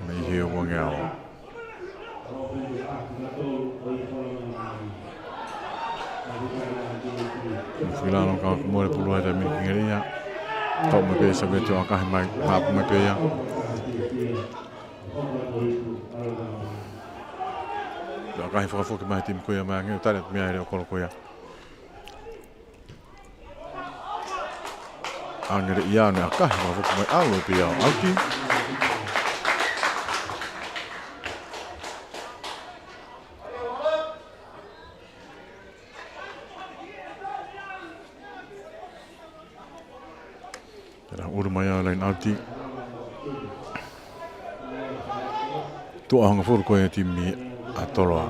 Mei he uangeau. Fili lalo ka mole pulu ai e timi Ngeleʻia. Tau mai pē Saveti ʻo ʻakahi mai, hapu mai pē ia. ʻO ʻakahi fakafoki mai he timi ko ia Maiange, ʻo tali atu mei ai e leʻo kolo ko ia ʻa Ngeleʻia, ʻo ne ʻakahi fakafoki mai ʻalu pē ia ʻo ʻauti. Tera ʻulu mai ʻa e laine ʻauti. Tuʻa hongofulu ko e timi ʻa Toloa.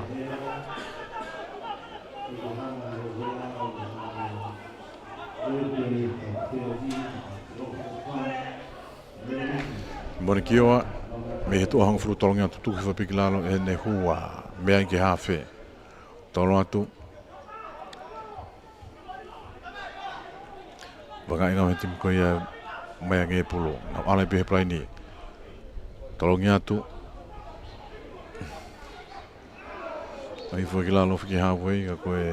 Moni Kioa, mei he tuʻa hongofulu tolongi atu, tuku hifo pē ki lalo ʻene hua, mei ai ki he hafe. Tolo atu. Vakai nau he timi ko ia Maiange pulu. Nau ʻalu pē he palaini. Tolongi atu. ʻOhifo ki lalo fiki hauei ka ko e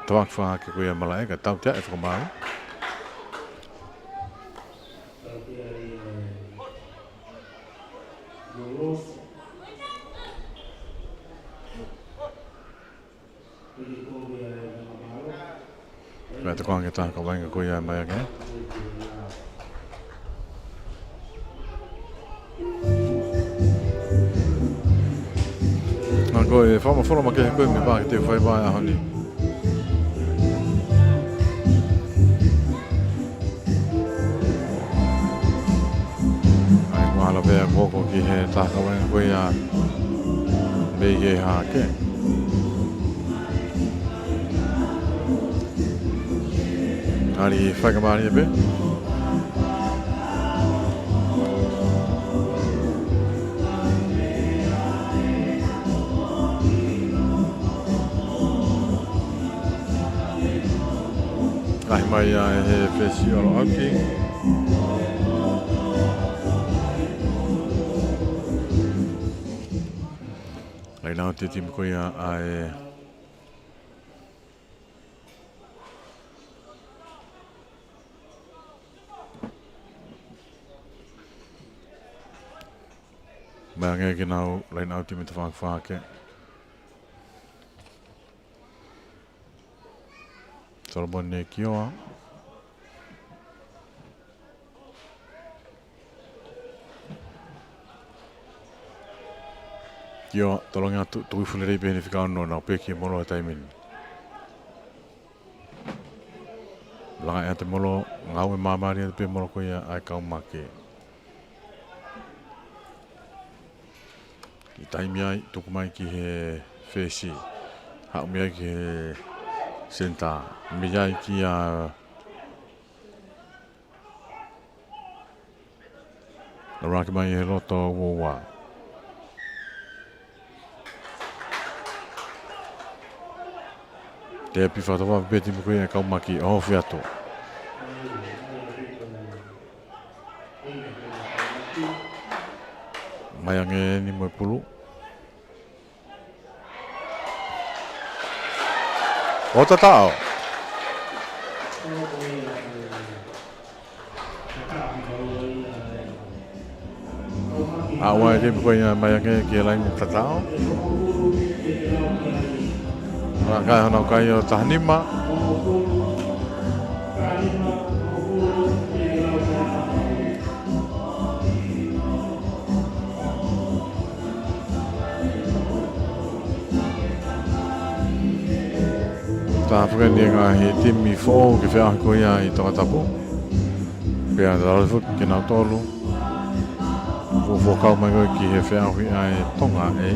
tavaki fakahake ko ia Malaʻe ka tauteaʻi e fakamaau. Pea te koange taha ka vainga ko ia Maiange. Nga ko e fakamafola ma ke ko e me ba ke te fai ba ʻaho ni. ʻAi, kua hala pea koko ki he taha ka vainga ko ia mei he hake. ʻAli fai ka mali e pē. Kahi mai ia ʻe he fesi ʻo ʻauti. Laine ʻauti e timi ko ia ʻa e Maiange ke nau laine ʻauti mei tafaʻaki fāke. Solomone Kioa. Kioa, tolongi atu, tuku hifo lelei pē heʻene fika ono, nau pē ki he molo he taimi ni. Langa ʻe he molo, ngāue māmālie pē molo ko ia ʻa e Kau Make. Kiʻi taimi ai, tuku mai ki he fesi. Haʻu mei ai ki he senitā. Mei ai kia Laraki mai he loto ua ua. Tepi fakatava peti mo ko ia Kau Make ʻo ofi atu. Maiange ni mo e pulu. ʻO tataʻo. ʻA ua e timi ko ia Maiange ki he laine tataʻo. Laka ʻa e honau kai ʻo taha nima. Tāpuekina e ngaahi timi foʻou ki he feʻauhi ko ia ʻi Tongatapu. Pea tau foki kinautolu. Fuofua kau mai ko ē ki he feʻauhi ʻa e Tonga, ē.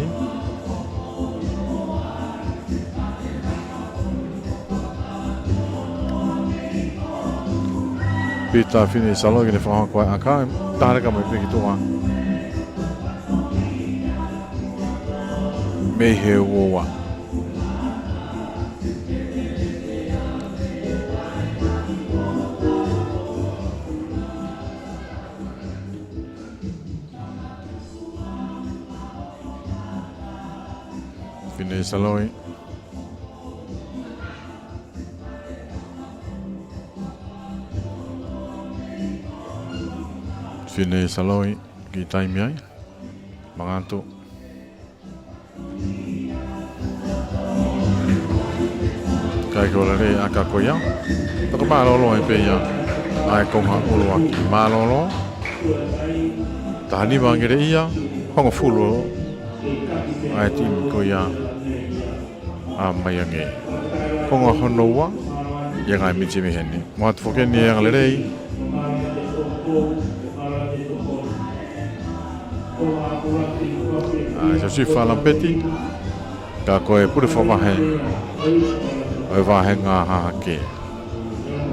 Pita Fineʻisaloi ke ne fakahoko ʻa e ʻaka, taha leka mai pē ki tuʻa. Mei he ua ua. Fineʻisaloi. Fineʻisaloi, kiʻi taimi ai. Mangatu. Kae kei lele e ʻaka ko ia. Toki mālōlō ai pē ia ʻa e konga ʻuluaki. Mālōlō. Taha nima angele ia, hongofulu ʻa e timi ko ia ʻa Maiange. Konga hono ua, ʻi he ngaahi miniti mei heni. Mo atu foki eni e angalelei ʻa Siosifa Lapeti, ka ko e pule fakavahe ʻo e vāhenga hahake.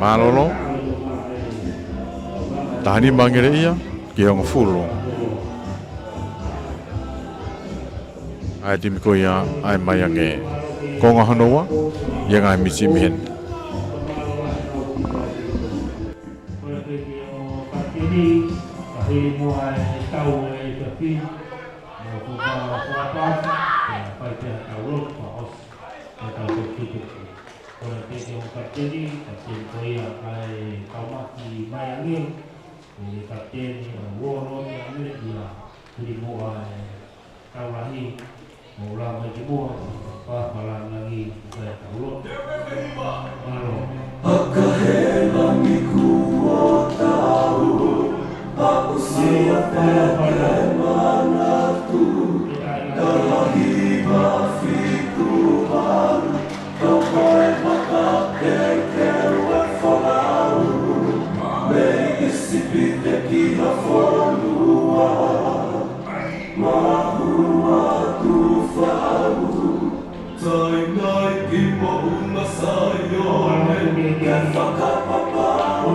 Mālōlō, taha nima angele ia, ki he hongofulu ʻa e timi ko ia ʻa e Maiange. Konga hono ua, ʻi he ngaahi miniti mei heni. Ko e teke ʻo kapiteni, ka hili muʻa e tau e kapi, mo ko ka fuata, ka fai pē ha tau lotu, ka ʻosi, ka tau tutututu. Ko e teke ʻo kapiteni, kapiteni ko ia ʻa e Kau Make Maiange, e kapiteni ʻo Uolo Maiange, ia hili muʻa e Tau lahi, mo lava mai ki muʻa, pāpala langi, kae tau lotu. Mālō. Haka he langi kuo tau, aʻusia pea ke manatu, ka lahi ma fitu malu, ka koe maka ke ke ue folau, mei ʻIsipite ki ha fonua. Mahua Tufaʻu, tainai ki moʻunga Saione, ke fakapapau,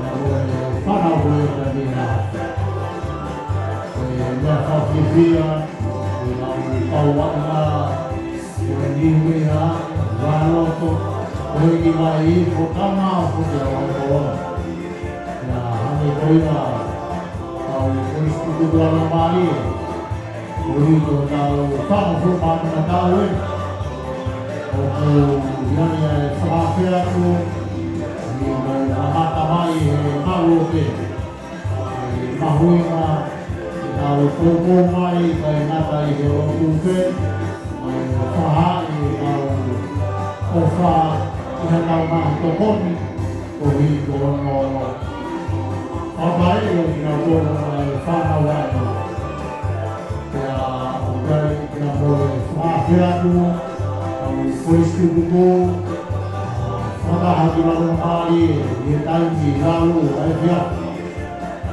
Pea ko e fānau ko ia ʻa Niuhia. Ko e meʻa fakafiefia, ko e lau kauaʻanga, ko e Niuhia, valoto, ko e kiʻi vai, ko e tama, ko e te au ai ko. Pea hangē ko ia, kau Kolisi Tutuku Laumālie, koeʻuhi ko ʻetau fāngofulu mā nima taʻu ē. ʻOku ʻi ai ʻa e fakaafe atu, ʻi he kamata mai he maʻu pē. ʻE mahuʻinga ke tau poupou mai, kae ngata ʻi he lotu pē, ʻe fakahaaʻi ʻetau ʻofa ʻi haʻatau ngaahi tokoni, koeʻuhi ko hono fakaʻehiʻehi ʻo kinautolu ʻa e fānau ʻa e Pea ʻoku ʻikai ke na mole fakaafe atu, ʻa e Kolisi Tutuku, fakataha ki Laumālie, ʻi he taimi lalu ʻa e efiafi.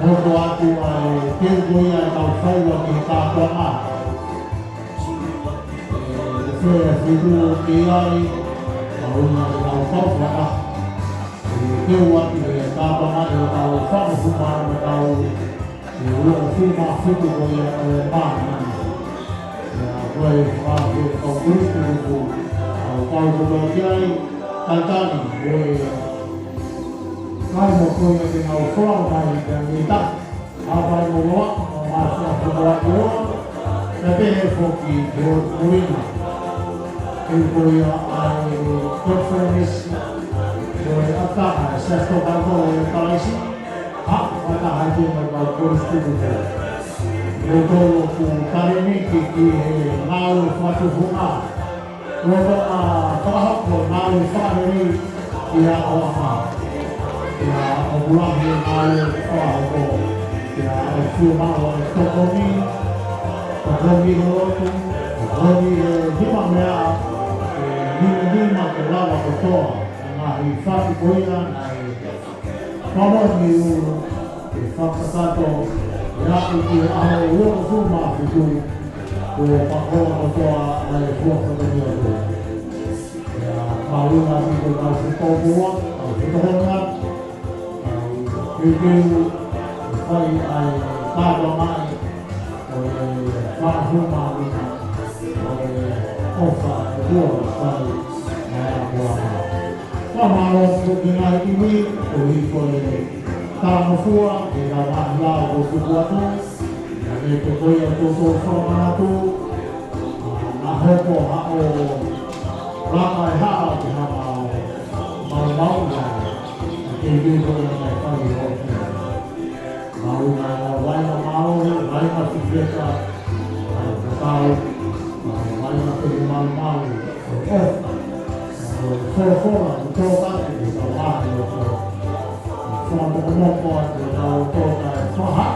Hoko atu ʻa e teu ko ia ʻetau faiva ki he kātoanga. ʻE, ʻe fē ʻa e feituʻu ke ʻi ai, ʻa e ʻuhinga ke tau kau fakataha. ʻE teu atu ʻe he kātoanga ʻetau fāngofulu mā nima taʻu, ʻi he uofulu mā fitu ko ia ʻo e māhina ni. Pea ko e fakaafe ʻa e Kolisi Tutuku, ʻa e kau kotoa ki ai, talitali, ko e kaimo ko ia te nau folau mai pea mei tahi, ʻa e vai mo loa, ʻo māfia ko loa ko loa, pea pehē foki ki he ʻOtu Moʻui na. Ko ia ʻa e konifelenisi, ko e ʻatā ʻa e Siasi Tokāteline ʻo e Kalaisi, ʻa, fakataha ai pē mo e kau Kolisi Tutuku. Ko e tolu ʻoku talēniti ki he ngāue fakatufunga. Ko e tolu ʻa fakahoko ngāue fakahelei ʻi he ʻaoʻanga. Pea ʻoku lahi e ngāue fakahoko. Pea ʻoku fiemaʻu ʻa e tokoni, tokoni ʻi he lotu, tokoni ʻi he nima meʻa, ʻe nima nima ke lava kotoa ʻa e ngaahi fatu ko ia naʻe fakamoʻoni ʻo fakakakato, ʻe aʻu ki he ʻaho uofulu mā fitu, kuo pakola kotoa ʻa e fua fakatakiato. Pea mahuʻinga ʻaupito ʻetau fepōpula, ʻetau fetokoniʻaki, ʻetau teuteu, ʻo fai ʻa e kātoanga ʻi he fāngofulu mā nima, ʻo e ʻofa ʻa e ʻOtua ʻoku fai ʻa e ʻapoʻanga. Fakamālō atu ki he ngaahi iwi, koeʻuhi ko e talangofua, ʻi he ngaahi lao kuo tuku atu. Pea mei he ko ia ʻoku tau fakamanatu, naʻa hoko haʻo laka e hala ki ha maumau ia, ʻa e kei ko ia naʻe fai ʻo Maui na la vai na mālō, vai na fifeka, ʻa e tatau, ʻa e vai na pele maumau, ʻo e ʻofa, ʻo e folofola, ʻo e tōkake, ʻo e tau ʻahi ʻo e fakamokomoko atu ʻetau tō kae faha,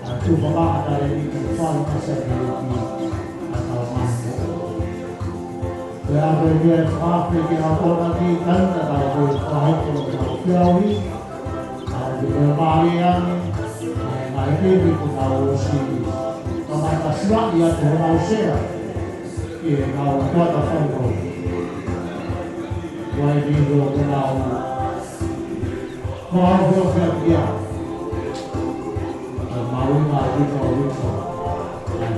ʻa e tufa maka kare ni ke fai masa ke eki, ʻa e tau mahi mo. Pea ko e meʻa ʻe fakaafe ke ʻaponaki, taimi tatau ko e fakahoko ʻo e tau feʻauhi, ʻa e meʻa mālie ange, ʻa e ngaahi temi kuo tau ʻosi kamata silaʻi atu honau sea, ki he ngaahi kuata fai ko. Kuo ʻi ai ni ʻo ke nau, kuo au fua fea kia. ʻA e maui Vito, Vito.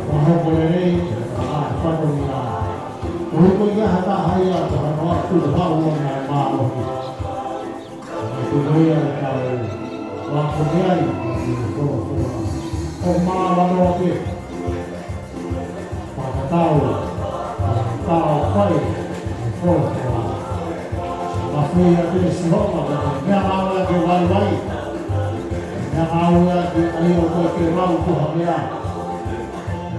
Fakahoko lelei, ʻa e fatongia. Ko hono ia ha taha ia, ko hano atu, ko hano ʻo e mālohi. Ko ia ʻoku tau ʻoatu ai ʻa e folofola. ʻOku mālō ʻaupito. Fakatau, fakatau fai ʻa e folofola. Mafai ʻa e Sihova, ko e meʻangāue ʻa e vaivai. Meʻangāue ʻa e ʻai ʻo ko e ke lau ko ha meʻa.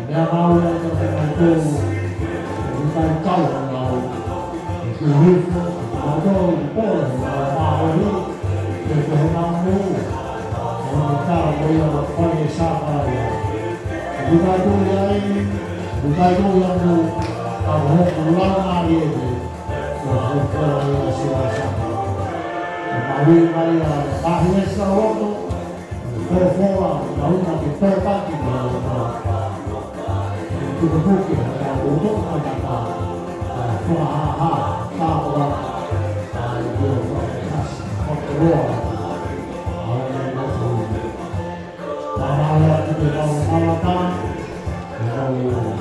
Meʻangāue ʻa e tau te mai tō, ʻe ʻikai kau ʻa e lau. ʻE ke hifo, ʻa e tau te pole, ʻa e mālohi, ʻe ke he nau mou, ʻa e tau ko ia ʻo fai e sākalaia. ʻE ʻikai tō ia ʻi, ʻe ʻikai tō ia mou, ka ko hoku lau mālie ʻe, ko hoku lau ia si ʻa e sākalaia. ʻE maui mai ʻa e kahi e sa loto, Ko e folofola, ʻa ia ke tō taki ki he ʻOtua. Ke tukutuku ki he ʻOtua, ʻo tō taki ki he ʻOtua. ʻA e fakahāhā, tāpuaki, ʻa e ʻio fakakasi, fakaloa, ʻa e ʻio fakaloa. Mālō atu ki he kau maʻu ʻa e ʻOtua, ʻe kau ʻOku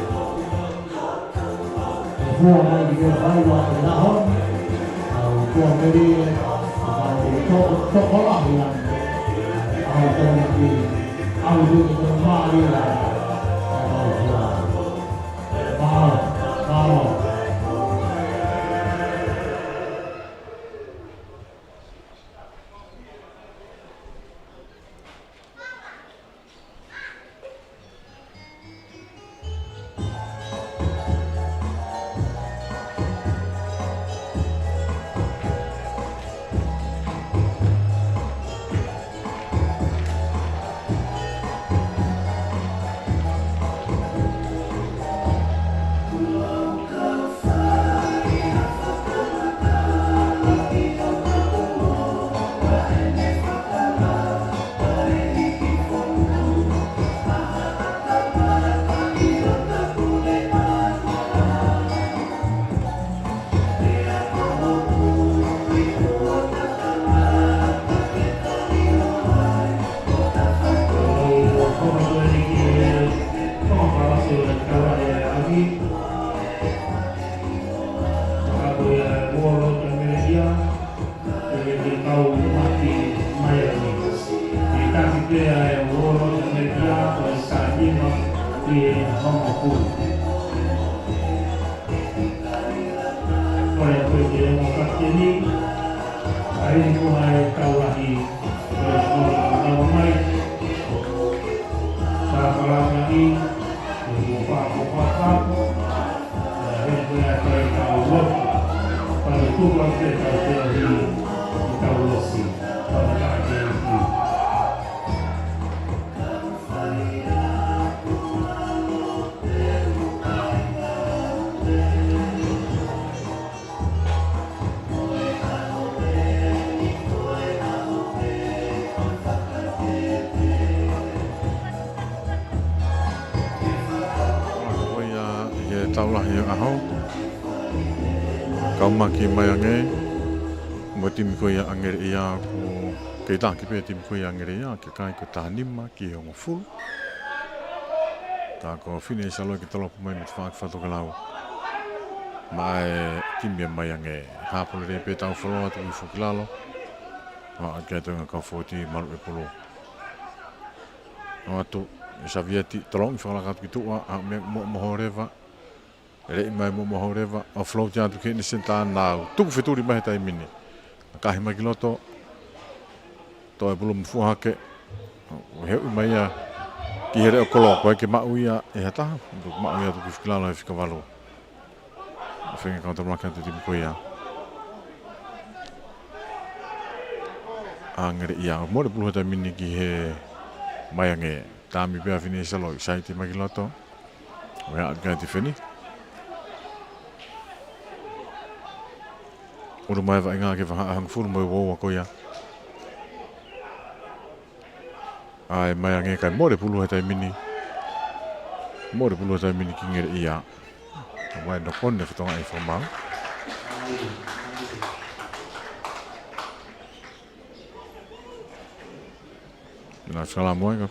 fua mai ki he faiva ʻo e ʻaho ni, ʻa e ʻOtua melie, ʻa e toko, tokolahi ange, ʻa e ʻOtua melie, ʻa e ʻOtua melie, ʻa e ʻOtua. Mālō, mālō. Ko e kau maki mai ʻa ni. ʻE taki pē ʻa e uoro ʻa Amerika ko e taha nima ki he hongofulu. Ko e ko e te mo kapiteni, ʻa eni ko e tau lahi, ko e ko e tau mai, sa kalama ni, ko e ko e ko e ko e ko e Ko ia ʻi he tau lahi ʻo e ʻaho. Kau maki mai ange. Mo e timi ko ia ʻa Ngeleʻia ʻoku kei taki pē timi ko ia ʻa Ngeleʻia, ke kai ko e taha nima ki he hongofulu. Ka ko Fineʻeisa Loi ke tolopu mai mo e tafaʻaki fakatokelau. Maʻa e timi ʻa Maiange. Hāpole lelei pē tau folo atu ki fuʻu ki lalo. ʻO aʻu ki he toenga kau fōti malu e pulu. ʻO atu ʻe Savieti, tolongi fakalaka atu ki tuʻa, ʻa e meʻa mo, mo Holeva. Leʻi mai mo, mo Holeva, ʻo float atu ki heʻene senitā nau. Tuku fetuli mai he taimi ni. Kahi mai ki loto. Toe pulu mo fuʻu hake. ʻO heuʻi mai ia ki he leʻo kolo, ko e ke maʻu ia ʻe ha taha. Tuku maʻu ia tuku ki fuʻu ki lalo he fika valu. ʻO feinga kau tamaki atu timi ko ia ʻa Ngeleʻia. ʻO mole pulu he taimi ni ki he Maiange. Tami pē ʻa Fineʻeisa Loi, saiti mai ki loto. ʻO ʻai atu ki ai tifeni. ʻUlu mai vaʻinga ke vahaʻa hangafulu mo e uaua ko ia. ʻA e Maiange kae mole pulu he taimi ni. Mole pulu he taimi ni ki Ngeleʻia. Ka ʻoku ʻi ai e nokoni ʻe fatongia ʻi he fakamaau. Ina fala mo e ka.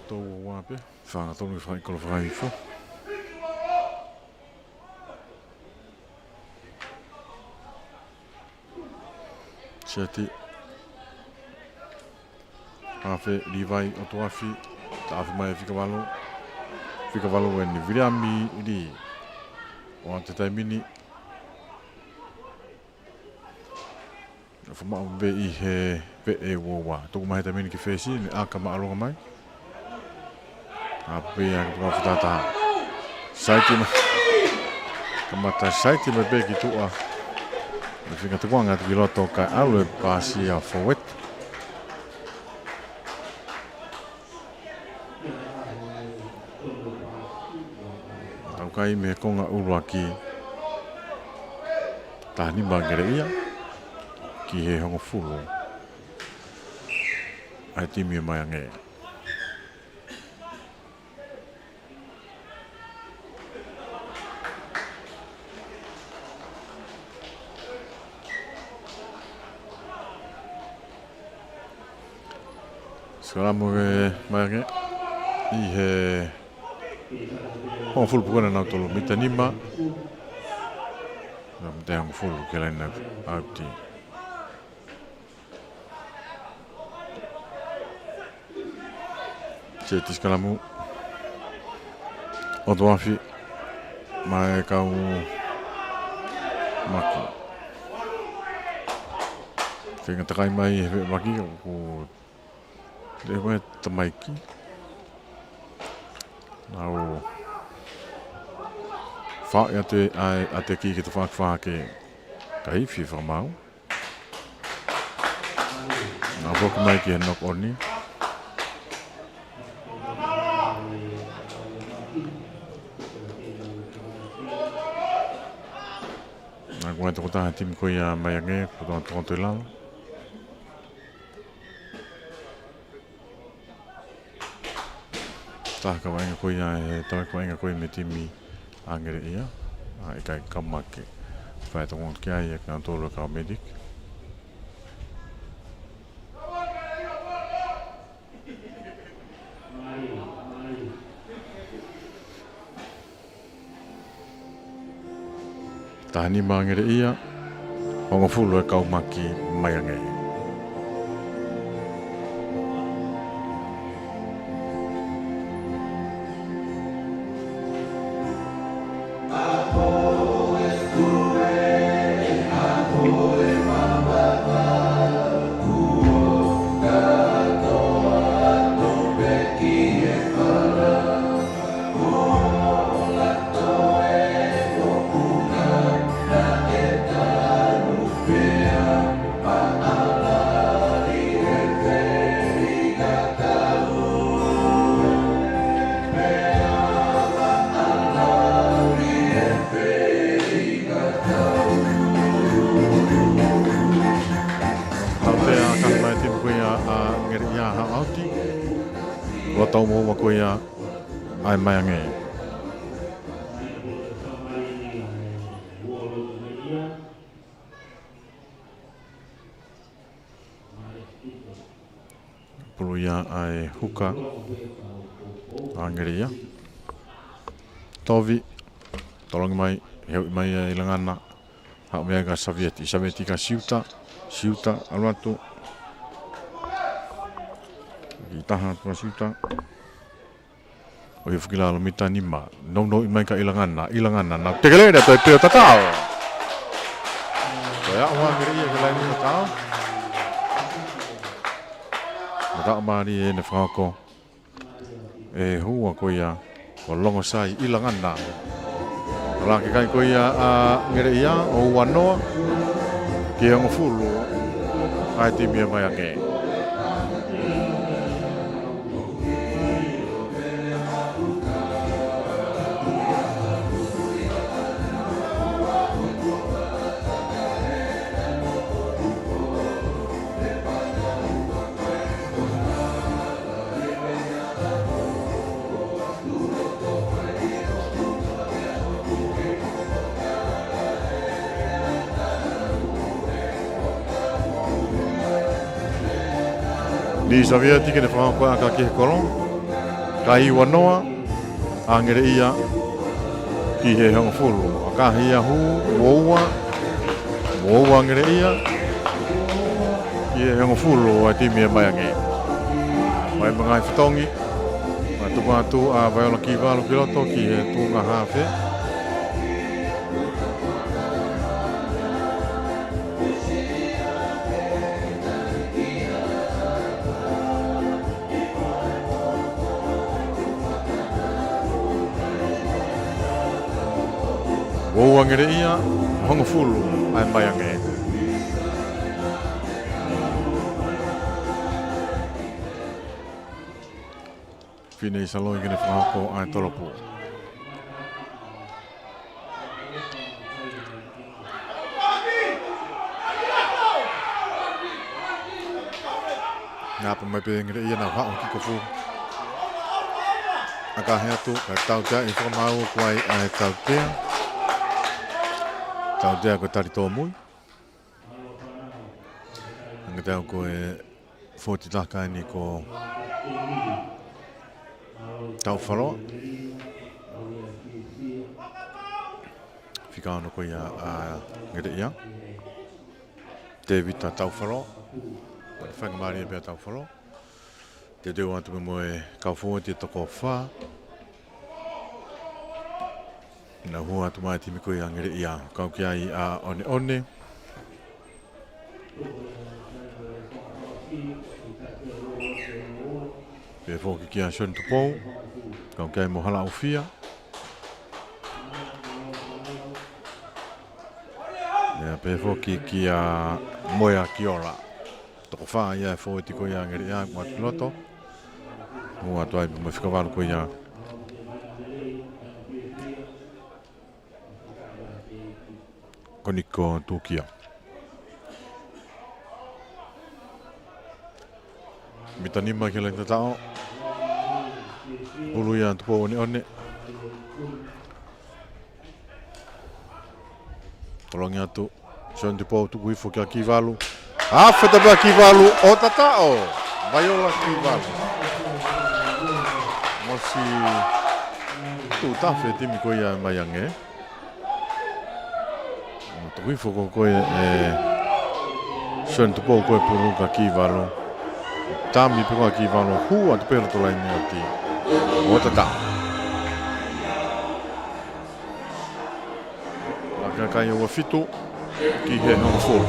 Tau ua pē, fanga tolu ke fai kolo fai fo. Seti. Hafe Livai ʻOtuafi, taʻofi mai Fikavalu. Fikavalu eni Viliami Li. ʻO ʻa e taimi ni. Famaʻu pē ʻi he veʻe ua ua. Tuku mai he taimi ni ki fesi, ne ʻaka māʻolunga mai. ʻA pē ia ke puka futa taha. Saiti mai. Kamata saiti mai pē ki tuʻa. Ne fika tukuanga atu ki loto kae ʻalu e pasi ʻa Fowet. Tau kai mei he konga ʻuluaki. Taha nima Ngeleʻia. Ki he hongofulu. ʻA e timi ʻa Maiange. Sikalamu ʻa Maiange ʻi he hongofulu puke ʻa nautolu, mita nima. Nau mita hongofulu ki he laine ʻauti. Seti sikalamu. ʻOtuafi. Mai kau maki. Feinga takai mai he maki ʻoku te koe tamaiki. Nau faʻi atu ʻa e, ʻa e teki ke te faʻaki faʻake. Ka ifi fakamaau. Nau foki mai ki he knock on ni. Nau kuo tokotaha timi ko ia Maiange, ko tokotaha to lalo. Taha kau vaʻinga ko ia he tau kau vaʻinga ko ia mei he timi ʻa Ngeleʻia. ʻA, ʻikai kau make. Fai tongo ki ai e kau tolo kau medic. Taha nima Ngeleʻia, hongofulu e kau maki Maiange. Tau pea ka mai timu ko ia ʻa Ngeleʻia ha ʻauti. Ua tau mo ua ko ia ʻa e Maiange. Pulu ia ʻa e huka ʻa Ngeleʻia. Tovi, tolongi mai, heuʻi mai ʻa ʻIlangana. Haʻu mai ka Savieti, Savieti ka Siuta, Siuta, ʻalu atu. ʻI taha atu ʻa Siuta. ʻOi fuki lalo mita nima. Nounou ʻi mai ka ʻIlangana. ʻIlangana. Nau tekelele atu e peo tatau. Ko ia ua Ngeleʻia ke laini tatau. Mata mali ʻene fakahoko. E hua ko ia. Ko Longosai ʻIlangana. Laki kai ko ia ʻa Ngeleʻia ʻo ua noa. Ki he hongofulu. ʻA e timi ʻa Maiange. Ni Savieti ke ne fakahoko ʻa e ʻaka ki he kolo. Kai ua noa ʻa Ngeleʻia ki he hongofulu. ʻAkahi ia hū, ua ua, ua ua Ngeleʻia ki he hongofulu ʻa e timi ʻa Maiange. Mai mo e ngaahi fetongi, mai tuku atu ʻa Vaiola Kivalu ki loto ki he tuʻunga hafe. Ua ua Ngeleʻia, hongofulu ʻa e Maiange. Fineʻi Saloi ke ne fakahoko ʻa e tolopu. Naʻa pē mai pē Ngeleʻia, nau haʻu ki ko fu. ʻAkahi atu, kae tautea ʻi he fakamaau, ʻoku ʻi ai ʻa e tautea. Tautea ko Talitōmui. Hangē tau ko e fōti taka eni ko Taufaloa. Fika ono ko ia ʻa Ngeleʻia. Tēvita Taufaloa. Faingamālie pē ʻa Taufaloa. Teuteu atu pē mo e kau fōti ʻe toko fā. Nau hū atu mai timi ko ia Ngeleʻia. Kau ki ai ʻa ʻOneʻone. Pehē foki kia Sione Tupou. Kau ki ai mo Halaʻofia. Ia, pehē foki kia Moea Kiola. Toko fā ia e fōueti ko ia Ngeleʻia, ʻoku ʻi loto. Hū atu ai mo e fika valu ko ia ko Niko Tukia. Mita nima ki he laine tataʻo. Pulu ia Tupou ʻOneʻone. Tolongi atu. Sione Tupou, tuku hifo kia Kivalu. Afe tapu ʻa Kivalu, ʻo tataʻo. Vaiola Kivalu. Mo e siʻi tuʻu tafe timi ko ia Maiange. Tuku hifo ko ē ʻe Sione Tupou ko e pulu kia Kivalu. Tami pē ko ē ʻa Kivalu, hū atu pē loto laine ʻo e ʻotu. ʻO tataʻo. Laka kai ua fitu ki he hongofulu.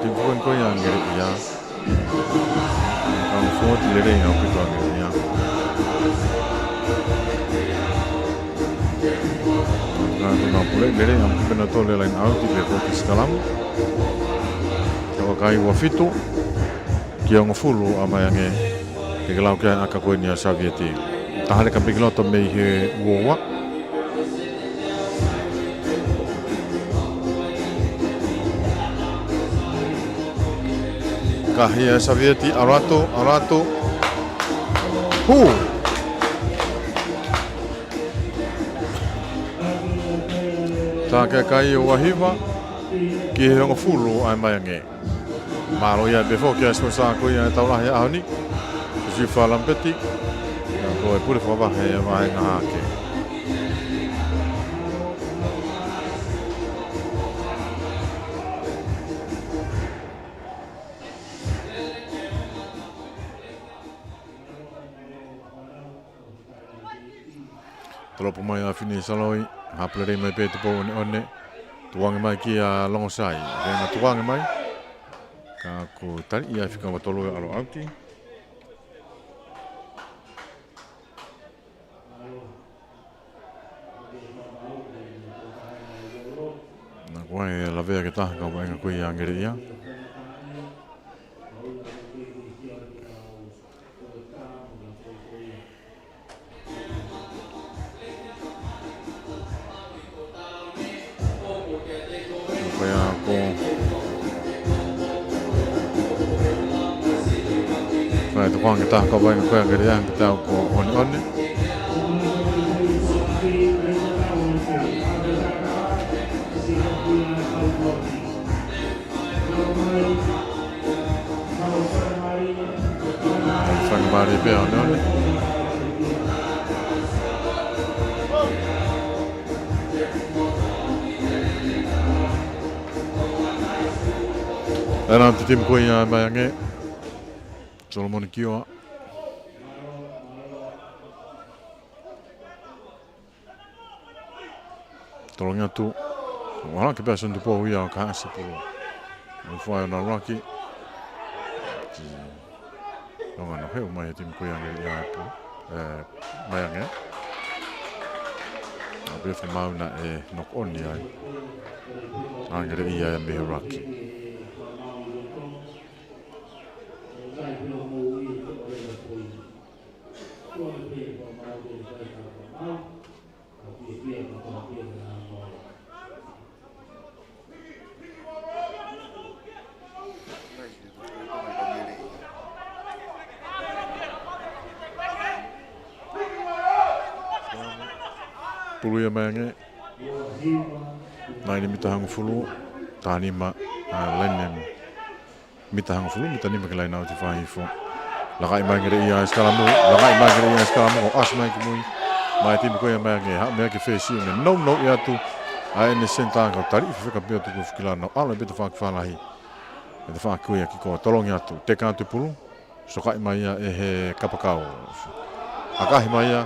Timi ko ē Ngeleʻia. Kau fōueti lelei ʻaupito ʻa Ngeleʻia. Ka ko e ngaahi pule lelei ʻaupito pē nautolu he laine ʻauti pe ko e sikalamu. Laka kai ua fitu ki he hongofulu ʻa Maiange. Ke ke lau ki ai ʻa e ʻaka ko eni ʻa Savieti. Taha leka pē ki loto mei he ua ua. Kahi ʻa Savieti, ʻalu atu, ʻalu atu. Hū! Taha ki he kai ua hiva ki he hongofulu ʻa Maiange. Mālō ia pē foki ʻa e siposa ko ia ʻetau lahi ʻaho ni. Siosifa Lamipeti. Ko e pule fakavahe ʻa e vāhenga hake. Tolopu mai ʻa Fineʻi Saloi, haʻu lelei mai pē Tupou ʻOneʻone, tukuange mai kia Longosai, ke na tukuange mai, ka kuo tali ia fika ua tolu ʻa e ʻalu ʻauti. Naʻe ʻi ai e lavea ki he taha kau vaʻinga ko ia Ngeleʻia. Ko ia ko, ko ia tukuange taha kau vaʻinga ko ia Ngeleʻia, ko e tau ko ʻOneʻone. Faingamālie pē ʻa ʻOneʻone. Laine ʻa e timi ko ia ʻa Maiange. Solomone Kioa. Tolongi atu. ʻUluaki pē ʻa Sione Tupou ia ʻo kahaʻasi e pulu. ʻUluaki ʻo Nalulaki. Ti longa no he ʻomai he timi ko ia ʻa Ngeleʻia ʻa e pulu. ʻE, Maiange. ʻA pē fakamau naʻe knock on ai. ʻA Ngeleʻia ia mei he ʻuluaki. Pulu ia ʻa Maiange. Laine mita hongofulu, taha nima, ʻa, laine mita hongofulu, mita nima ki he laine ʻo e fā hifo. Lakaʻi mai Ngeleʻia ʻa e sikalamu, lakaʻi mai Ngeleʻia ʻa e sikalamu, ʻo ʻasi mai ki mui. Mei he timi ko ia ʻa Maiange, haʻu mei ai ki he fēsione, nounou ʻi atu. ʻA ʻene senitā ka tali fefeka pē ʻo tuku fiki lalo, ʻalu pē tafaʻaki fālahi. ʻE tafaʻaki ko ia ki ko, tolongi atu, teka atu e pulu. Sokaʻi mai ia ʻe he kapakau. ʻAkahi mai ia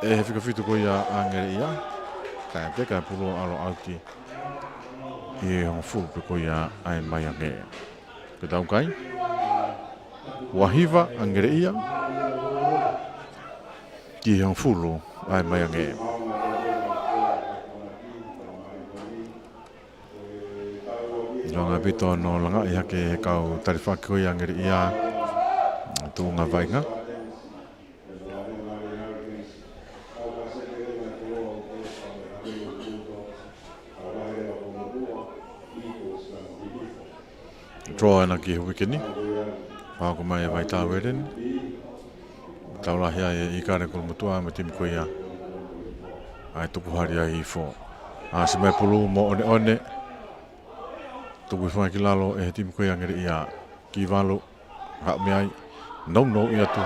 ʻe he fika fitu ko ia ʻa Ngeleʻia. Kae teka e pulu ʻo ʻalu ʻauti. ʻI he hongofulu pē ko ia ʻa e Maiange. Pea tau kai. Ua hiva ʻa Ngeleʻia. Ki he hongofulu ʻa e Maiange. Longa pito no langaʻi hake he kau talifaki ko ia ʻa Ngeleʻia. Tuʻunga vaʻinga. Draw ʻena ki he uike ni. Fakahoko mai ʻe Vaitau ʻEleni. Tau lahi ai ʻa ʻIkale Kolomotuʻa mo e timi ko ia ʻa e Tukuhali ʻa Hihifo. ʻAsi mai pulu mo ʻOneʻone. Tuku hifo ai ki lalo ʻe he timi ko ia ʻa Ngeleʻia. Kivalu, haʻu mei ai. Nounou ʻi atu.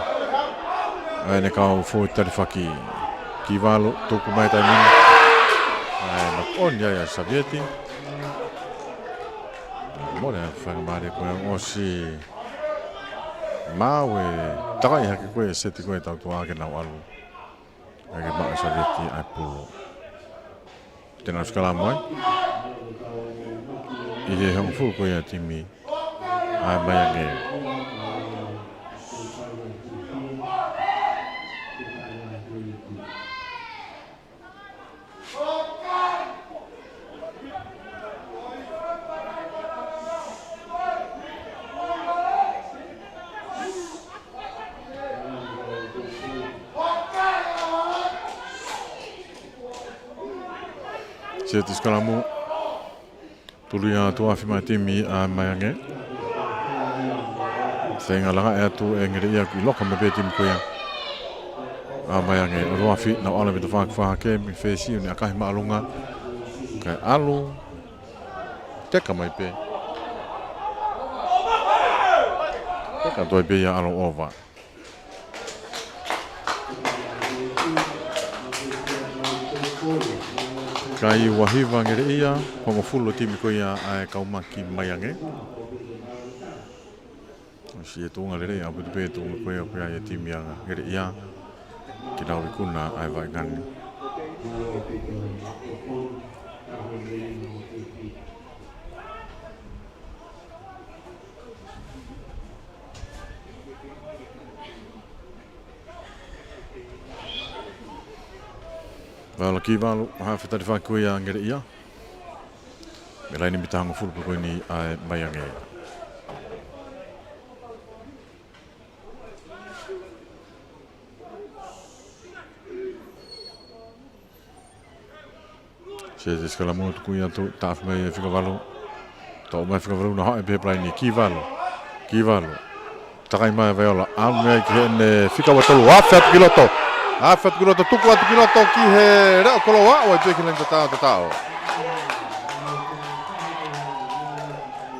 ʻA ʻene kau foʻi talifaki. Kivalu, tuku mai taimi ni. ʻA e knock on ia ʻa Savieti. Mole ʻa e faingamālie ko ia ʻosi. Maʻu e takaʻi hake ko e seti ko e tautua ke nau ʻalu. ʻAi ke maʻu ʻe Savieti ʻa e pulu. Te nau sikalamu ai. ʻI he hongofulu ko ia timi ʻa Maiange. Seti sikalamu. Tuli atu ʻa e fima timi ʻa Maiange. Feinga langaʻi atu ʻe Ngeleʻia ʻoku ʻiloka mai pē timi ko ia ʻa Maiange. ʻOloafi, nau ʻalu pē tafaʻaki fā hake mei he fēsione ʻakahi māʻolunga. Kae ʻalu. Teka mai pē. Teka toe pē ia ʻalu ʻova. Kai ua hiva Ngeleʻia, hongofulu timi ko ia ʻa e kau maki Maiange. ʻOsi e tuʻunga lelei ʻaupito pē tuʻunga ko ia ko ia ʻa e timi ʻa Ngeleʻia. Ke nau ikuna ʻa e vaʻinga ni. Vaola Kivalu, hafe talifaki ko ia ʻa Ngeleʻia. Mei he laine mita hongofulu pē ko eni ʻa e Maiange. Seti sikalamu, tuku atu, taʻofi mai ʻe Fikavalu. Toʻo mai Fikavalu, nau haʻu pē he palaini, Kivalu. Kivalu. Takai mai Vaiola, ʻalu mei ai ki heʻene fika ua tolu, afe atu ki loto. Afe atu ki loto, tuku atu ki loto ki he leʻo koloa, ʻo ʻai pē ki he laine tatau, tatau.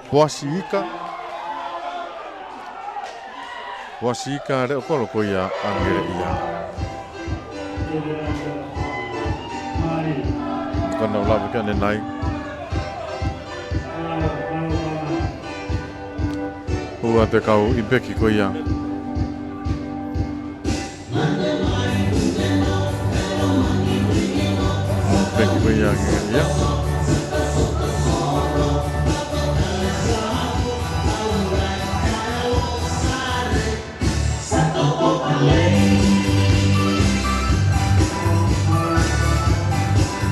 Poasi ika. Kuo ʻasi ʻa e leʻo kolo ko ia ʻa Ngeleʻia. Ka nau lave ki ai ʻanenai. Hū atu e kau ʻi peki ko ia. Peki ko ia ʻa Ngeleʻia.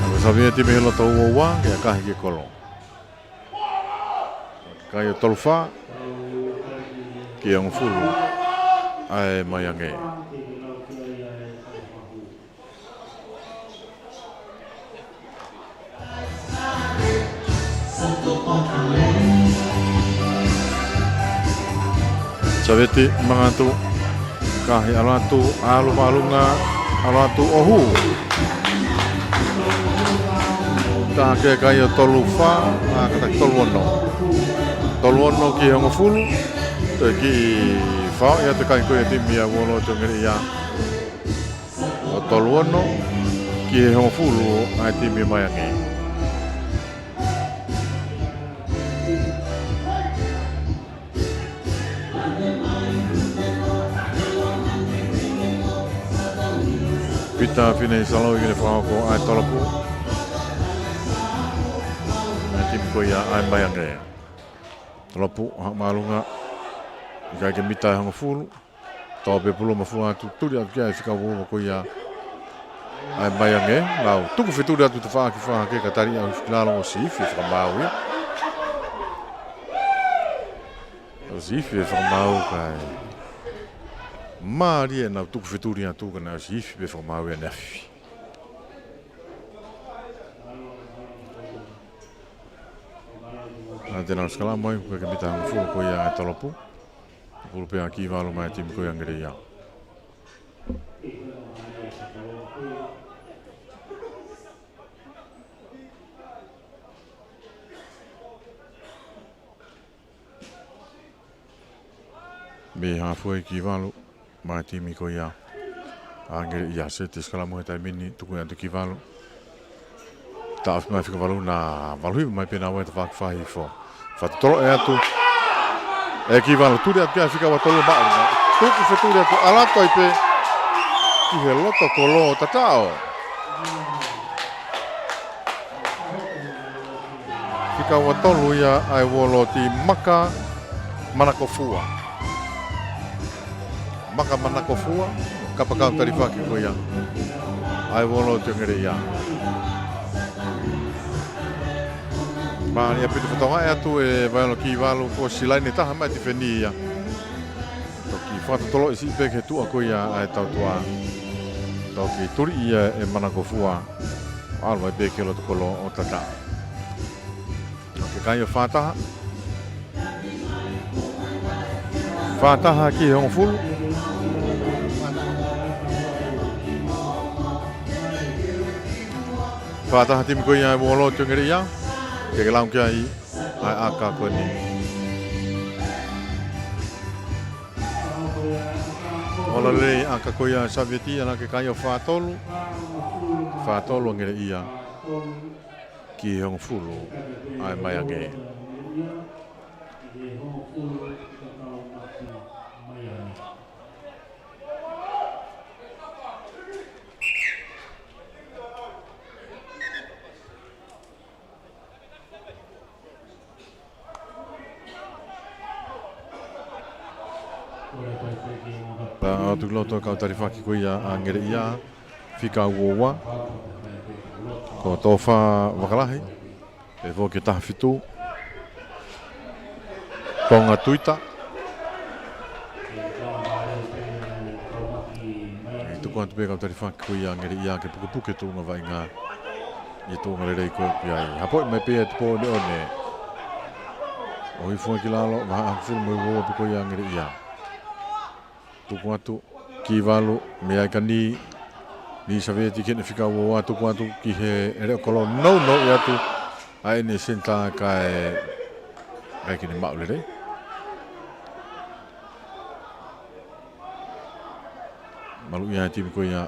Ko Savea timi he loto ua ua, ke ʻakahi ki he kolo. Kai ʻo tolu fā, ki he hongofulu, ʻa e Maiange. Saveti, mangatu, kahi ʻalu atu, ʻalu māʻolunga, ʻalu atu ʻo hū. Tā ke kai ʻo tolu fā, ʻa kātaki tolu ono. Tolu ono ki he hongofulu, toe kiʻi fao ia te kai ko ia timi ʻa Uoloto Ngeleʻia. ʻO tolu ono ki he hongofulu ʻa e timi Maiange. Pita Fineʻi Saloi ke ne fakahoko ʻa e tolopu. ʻA e timi ko ia ʻa e Maiange. Tolopu, haʻu māʻolunga. ʻIkai ke mita e hongofulu. Tō pē pulu mafua atu, tuli atu ki ai fika ua ua ko ia ʻa e Maiange, nau tuku fetuli atu tafaʻaki fā hake ka tali ʻa Usikilalo ʻo siʻi ifi e fakamaau ia. ʻO siʻi ifi e fakamaau kae mālie nau tuku fetuli atu ka naʻe ʻosi ifi pē fakamaau ia ʻaneafi. Naʻa te nau sikalamu ai, ʻikai ke mita e hongofulu ko ia ʻa e tolopu. Pulu pē ʻa Kivalu maʻa e timi ko ia Ngeleʻia. Mei hafo ʻa Kivalu maʻa e timi ko ia ʻa Ngeleʻia. Seti sikalamu he taimi ni, tuku atu Kivalu. Taʻofi mai fika valu, na valu hiva mai pē naua ʻi he tafaʻaki fā hifo. Fakatotoloʻi atu ʻe Kivalu, tuli atu ki ai fika ua tolu maʻu. Tuku fetuli atu, ʻalu atu ai pē ki he loto kolo ʻo tataʻo. Fika ua tolu ia ʻa e Uoloto, Maka Manakofua. Maka Manakofua, kapakau talifaki ko ia ʻa e Uoloto Ngeleʻia. Mālie ʻaupito, fakatokangaʻi atu ʻe Vaiolo Kivalu ko e silaine taha mai tifeni ia. Toki fakatotoloʻi siʻi pē ki he tuʻa ko ia ʻa e tautuʻa. Toki tuli ia ʻe Manakofua. ʻAlu ai pē ki he loto kolo ʻo tataʻo. Ke kai ʻo fā taha. Fā taha ki he hongofulu. Fā taha timi ko ia ʻa e Uoloto Ngeleʻia. Ke ke lau ki ai ʻa e ʻaka ko eni. Ola lelei ʻaka ko ia ʻa Saveti, ʻa ia ke kai ʻo fā tolu. Fā tolu ʻa Ngeleʻia. Ki he hongofulu ʻa e Maiange. Pea ʻoatu ki loto e kau talifaki ko ia ʻa Ngeleʻia, fika ua ua. Ko Tofa Vakalahi, pehē foki ki he taha fitu. Tonga Tuita. ʻE tuku atu pē kau talifaki ko ia Ngeleʻia ke pukepuke tuʻunga vaʻinga. ʻI tuʻunga lelei ko ia. Hapoʻi mai pē ʻa e tupoʻoneʻone. ʻOhifo ki lalo, vahaʻa hongofulu mā ua pē ko ia Ngeleʻia. Tuku atu, Kivalu, mei ai ka ni, ni Saveti ki heʻene fika ua ua, tuku atu ki he leʻo kolo, nounou atu ʻa ʻene senitā kae ʻikai ke ne maʻu lelei. ʻAlu ia e timi ko ia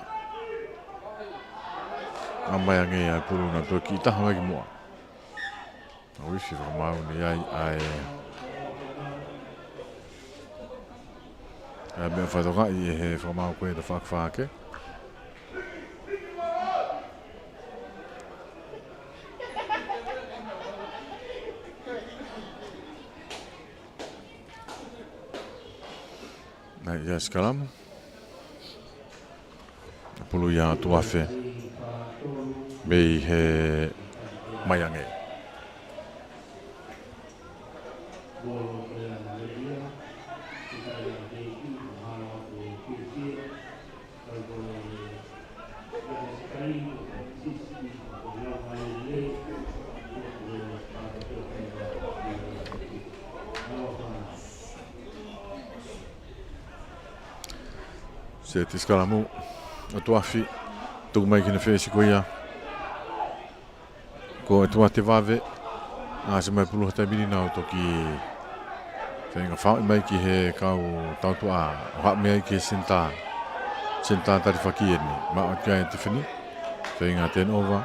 ʻa Maiange ʻa e pulu naʻe toe kiʻi taha mai ki muʻa. ʻOku ʻi ai e fakamaau ni ai ʻa e, ʻa e meʻa fatongaʻi ʻe he fakamaau ko ia ʻa Fakafake. Naʻe ʻi ai e sikalamu. Pulu ia ʻa Tuʻafe mei he Maiange. Seti sikalamu ʻa Tuʻafe, tuku mai ki he fesi ko ia ko ʻEtuate Vave. ʻAsi mai pulu he taimi ni naʻa nau toki feinga fāʻi mai ki he kau tautuʻa ʻo haʻu mei ai ki he senitā. Senitā talifaki eni. Maʻu atu ai ʻe Tifeni. Feinga turnover.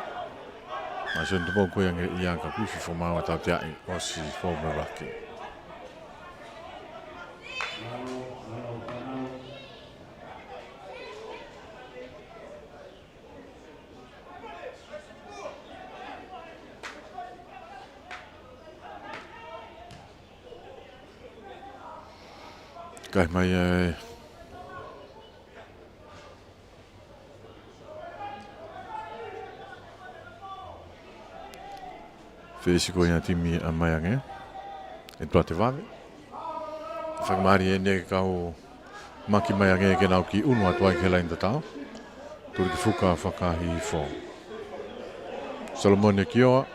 ʻAsi eni tupu ko ia ʻa Ngereʻia ka kuo ʻosi fakamaau ʻa e tauteaʻi ʻosi fou mai vaki. Kai mai e fesi ko ia ʻa e timi ʻa Maiange, ʻEtuate Vave. Fakamālie eni e kau maki Maiange ke nau kiʻi ʻunu atu ai ki he laine tatau. Tulikifuka Fakahihifo. Solomone Kioa.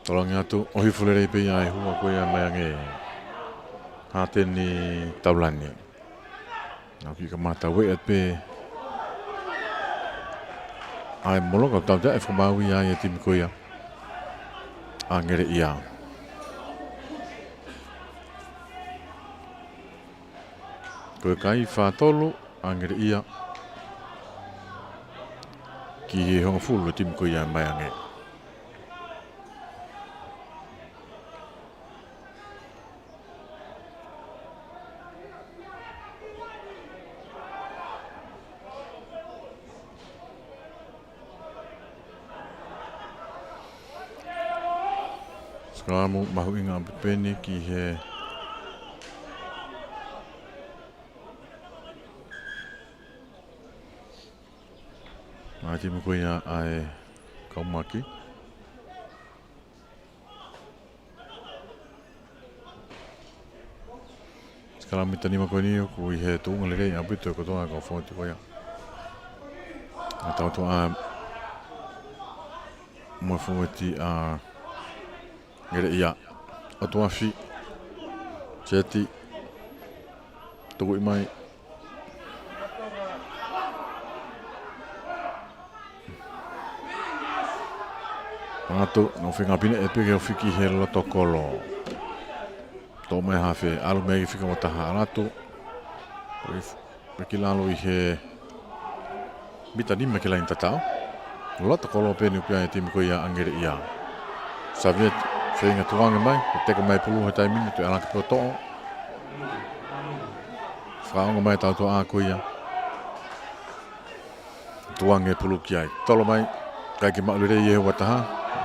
Tolongi atu, ʻohifo lelei pē ia ʻa e hua ko ia ʻa Maiange. Hateni Taulani. Nau kiʻi kamata ueʻi atu pē ʻa e molo ka tautea e fakamaau ia ʻa e timi ko ia ʻa Ngereʻia. Ko e kai fā tolu ʻa Ngereʻia ki he hongofulu ʻa e timi ko ia ʻa Maiange. Sikalamu mahuʻinga ʻaupito eni ki he ʻa e timi ko ia ʻa e kau maki. Sikalamu mita nima ko eni ʻoku ʻi he tuʻunga lelei ʻaupito ʻa e kotoa e kau fōueti ko ia. ʻA e tautuʻa mo e fōueti ʻa Ngereʻia. ʻOtuafi. Seti. Tukuʻi mai. Atu, nau feinga pē ʻe peke ʻo fiki he loto kolo. Toʻo mai hafe, ʻalu mei ai fika mo taha ʻalu atu. Pea ki lalo ʻi he mita nima ki he laine tatau. Loto kolo pē eni ʻoku ʻi ai e timi ko ia ʻa Ngereʻia. Saviet, feinga tukuange mai, ʻo teka mai pulu he taimi ni, toe ʻalu hake pē ʻo toʻo. Fakaongo mai tautuʻa ko ia. Tukuange pulu ki ai. Tolo mai, ʻikai ke maʻu lelei ʻe he ua taha.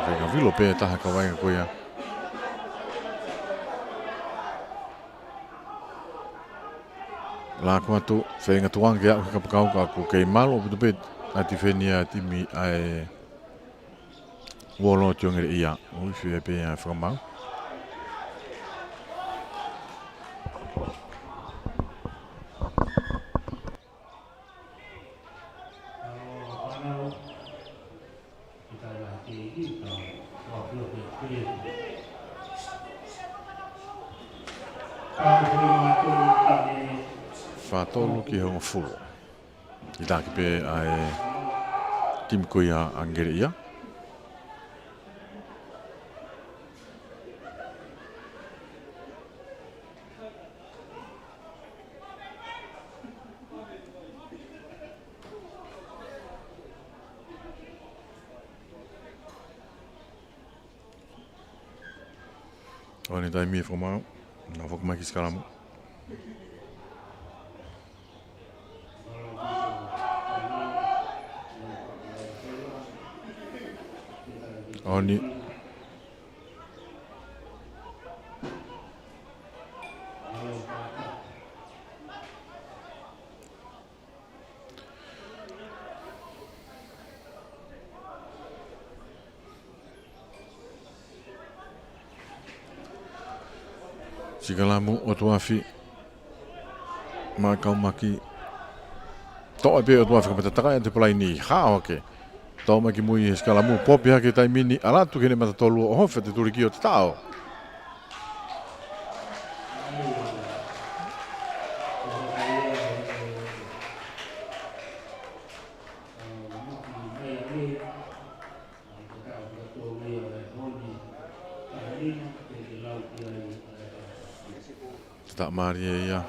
Feinga vilo pē taha kau vaʻinga ko ia. Laka atu, feinga tukuange ke aʻu ki he kapakau ka ʻoku kei malu ʻaupito pē ʻa e tifeni ʻa e timi ʻa e Uolo ʻo Ngereʻia. ʻOku ʻi ai pē ʻa e fakamaau. Fā tolu ki he hongofulu. ʻI taki pē ʻa e timi ko ia ʻa Ngereʻia. ʻOni taimi ʻe fakamaau, nau foki mai ki sikalamu. ʻOni. Sikalamu ʻOtuafi. Maʻa Kaumaki. Toʻo pē ʻOtuafi ka mata takai atu palaini. Hao ake. Toʻo mai ki mui he sikalamu, popi hake taimi ni, ʻalu atu ki heʻene mata tolu ʻo ʻohofi atu e tuliki ʻo tatau. Tata mālie ia.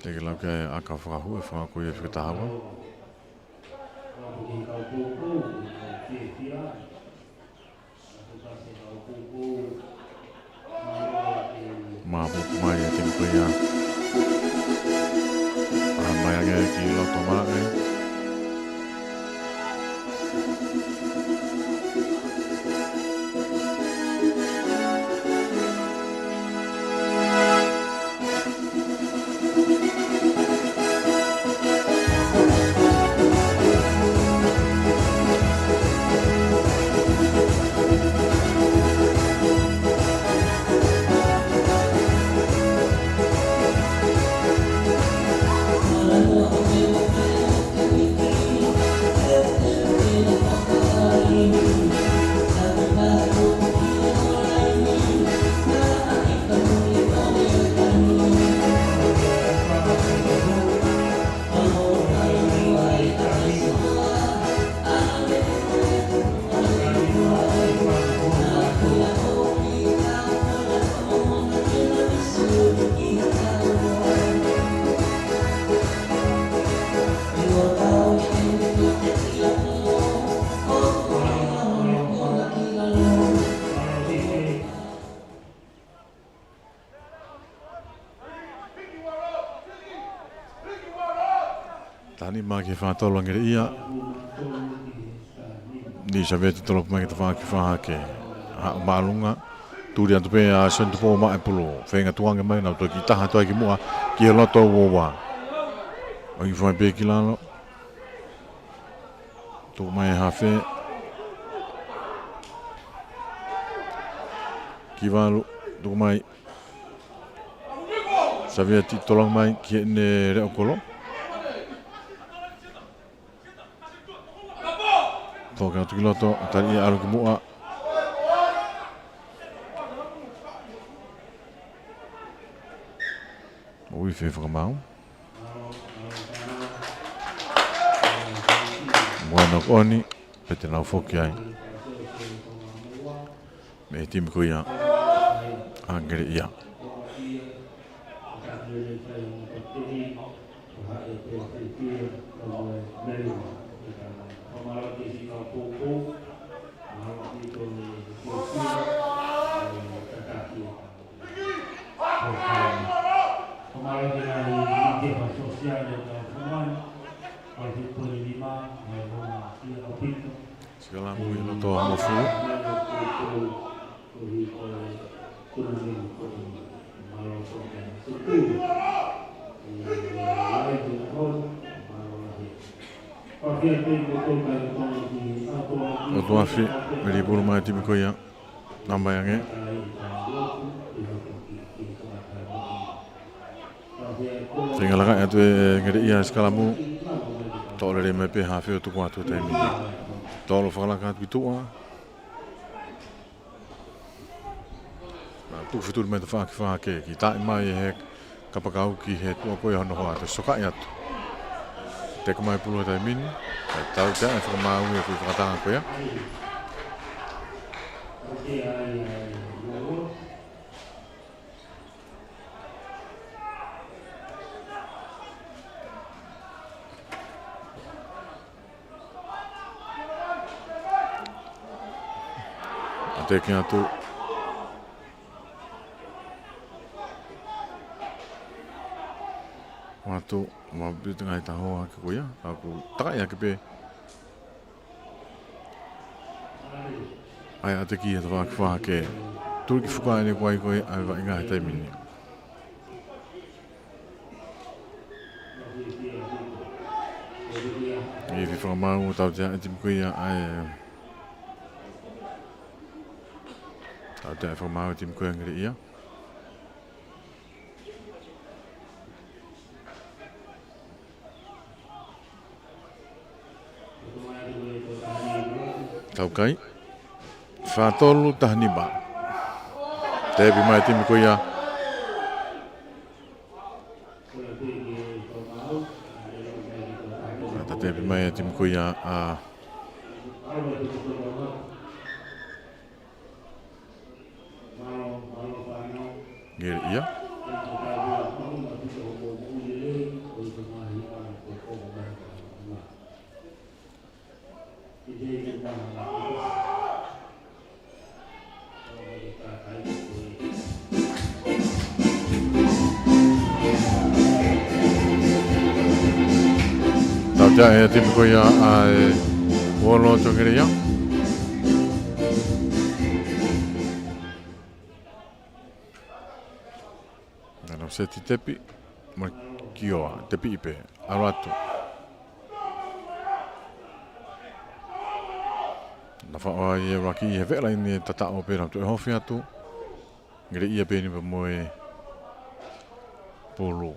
Te ke lau ki ai ʻa e ʻaka fakahū ʻe fakaako ia fika taha ua. Mapu mai e timi ko ia. ʻAlu mai ange ki loto malaʻe. Tani maki fa tolo ngere ia. Ni Saveti tolo mai ki he tafaʻaki fā hake. Haʻu māʻolunga. Tuli atu pē ʻa Soni Tupou maʻa e pulu. Feinga tuʻu ange mai nau toki taha toe ki muʻa ki he loto ua ua. ʻOi fai pē ki lalo. Tuku mai hafe. Ki valu. Tuku mai. Saveti tolonga mai ki heʻene leʻo kolo. Toki atu ki loto, tali ia ʻalu ki muʻa. Ui fē fakamaau. Muana ko ʻoni, pea te nau foki ai. Mei he timi ko ia ʻa Ngeleʻia. Sikalamu ʻi loto Hamafulu. ʻOtuafi, meli pulu mai timi ko ia. Nau mai ange. Feinga laka atu e Ngeleʻia sikalamu. Toʻo lelei mai pē hafe ʻo tuku atu taimi ni. Tolo fakalaka atu ki tuʻa. Nau tuku fetuli mai tafaʻaki fā hake, kiʻi taʻi mai he kapakau ki he tuʻa ko ia hono hoa, toe sokaʻi atu. Teka mai pulu he taimi ni, kae tau ke ʻai fakamaau e kui fakatanga ko ia. Teke atu. Atu, ma pita ngai taho hake ko ia, ka ʻoku takaʻi hake pē. ʻAi ʻa e teki ʻa e tafaʻaki fā ke tuli ki fuka ʻene kuai ko e ʻai vaʻinga he taimi ni. ʻI he fakamaau ʻo tautea ʻe he timi ko ia ʻa e, tautea ʻe he fakamaau ʻa e timi ko ia Ngeleʻia. Taukai. Fā tolu taha nima. Tepi mai timi ko ia. Ka ta tepi mai timi ko ia ʻa Ngeleʻia. Tautea ʻe he timi ko ia ʻa e Uoloto Ngeleʻia. Nana seti tepi, mo Kioa, tepi ʻi pē, ʻalu atu. Naʻe faʻo ai ʻe Raki ʻi he vela ʻi he tataʻo pē naʻe toe hofi atu. Ngeleʻia pē ni pea mo e pulu.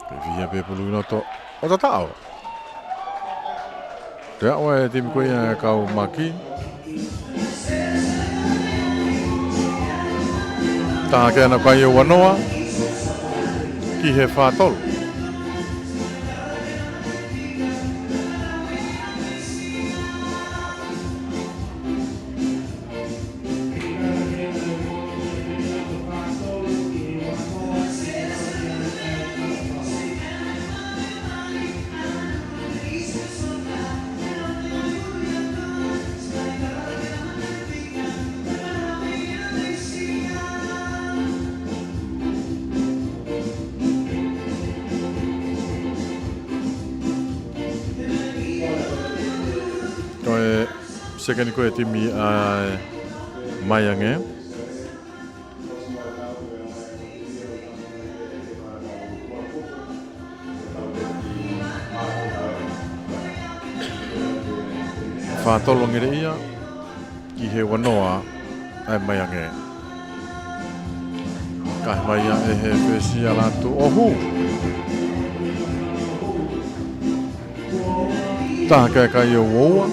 Ke fihia pē pulu ʻi loto ʻo tataʻo. Te aʻu e timi ko ia ʻa e kau Maki. Taha ke ana kai e ua noa ki he fā tolu. Ko e sekeni ko e timi ʻa Maiange. Fā tolu Ngeleʻia ki he ua noa ʻa e Maiange. Kae mai ia ʻe he fesi ʻalu atu ʻo hū. Taha ke kai ʻo ua ua.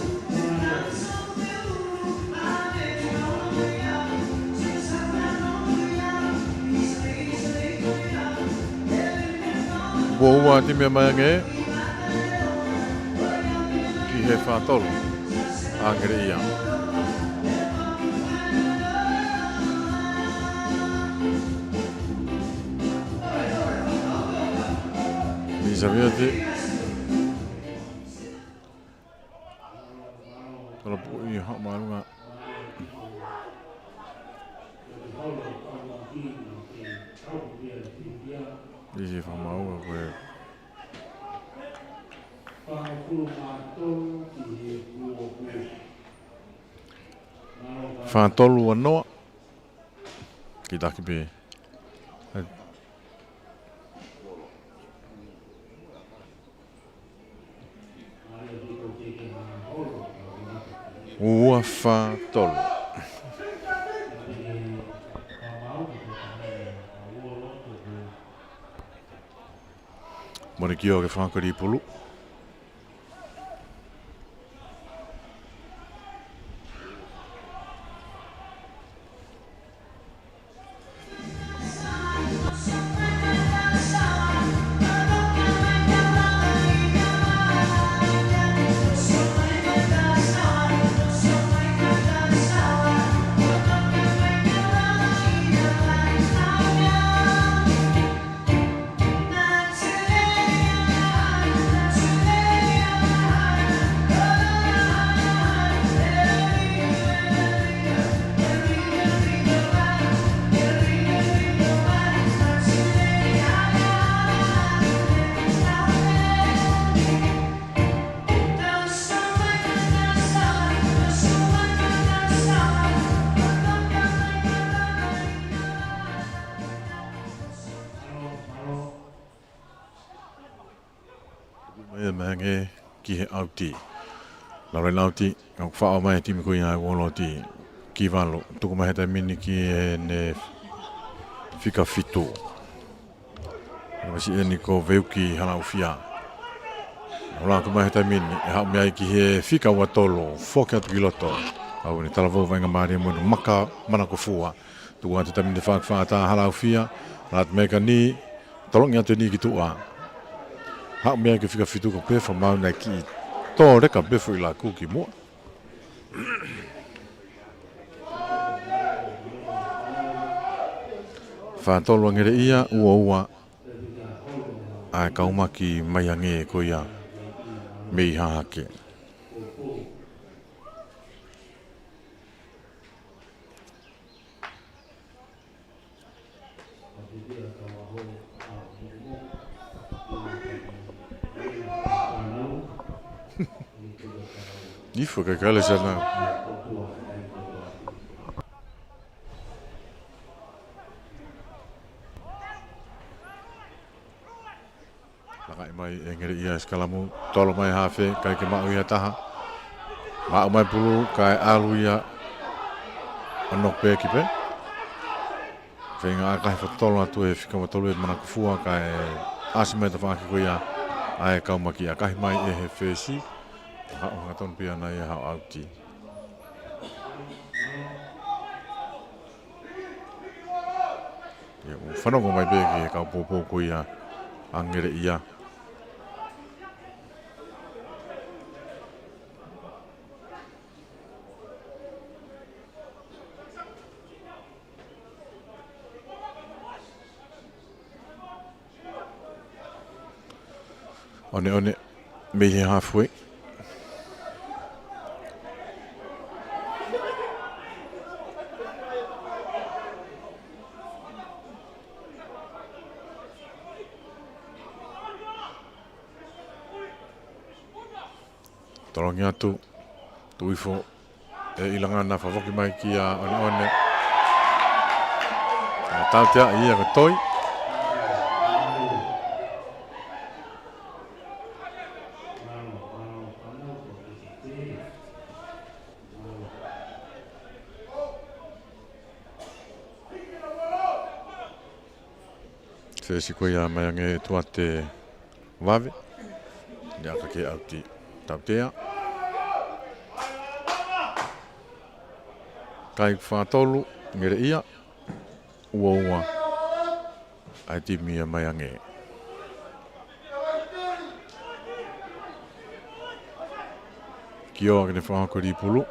Ua ua timi ʻa Maiange ki he fā tolu ʻa Ngeleʻia. Ni Saviote. Tala puʻi ha malunga. Isi fakamaau ko e fā tolu ua noa. Ki taki pē. Ua fā tolu. Moni Kioa ke fakakoli pulu. Ia mai ange ki he ʻauti. Laulai ʻauti, ʻoku faʻo mai he timi ko ia ʻa e Uoloti. Kivalu, tuku mai he taimi ni ki heʻene fika fitu. Masi eni ko Veuki Halaufia. Hola atu mai he taimi ni, ʻe haʻu mei ai ki he fika ua tolu, foki atu ki loto. ʻAu ni talavou vaʻinga mālie mo ʻene maka manakofua. Tuku atu taimi ni fakafaʻata Halaufia, lata mai ka ni, tolongi atu ni ki tuʻa. Haʻu mei ai ki he fika fitu ko pē fakamaau naʻe kiʻi tō leka pē foʻi laku ki muʻa. Fā tolu ʻa Ngeleʻia, ua ua ʻa e Kaumaki Maiange ko ia mei Hahake. Nifo ka kale sana. Lakaʻi mai ʻe Ngeleʻia sikalamu, tolo mai hafe, ʻikai ke maʻu ia taha. Maʻu mai pulu, kae ʻalu ia ʻo nokopeki pē. Feinga ʻakahi fakatolo atu ʻe he fika ua tolu ʻe manakofua, kae ʻasi mai tafaʻaki ko ia ʻa e Kaumaki, ʻakahi mai ʻe he fesi. Haʻu hangatonu pē ia ʻana ia haʻu ʻauti. Ia, ʻoku fanongo mai pē ki he kau poupou ko ia ʻa Ngeleʻia. ʻOneʻone mei he halfway. Tolongi atu, tuʻu hifo ʻe ʻIlanga, na fakafoki mai kia ʻOneʻone. Tautea ia ko Toi. Fesi ko ia Maiange, tuate vave. Ni aka ke ʻauti. Tautea. Kai fā tolu, Ngeleʻia. Ua ua ʻa e timi ʻa Maiange. Kioa ke ne fakahoko e lipulu.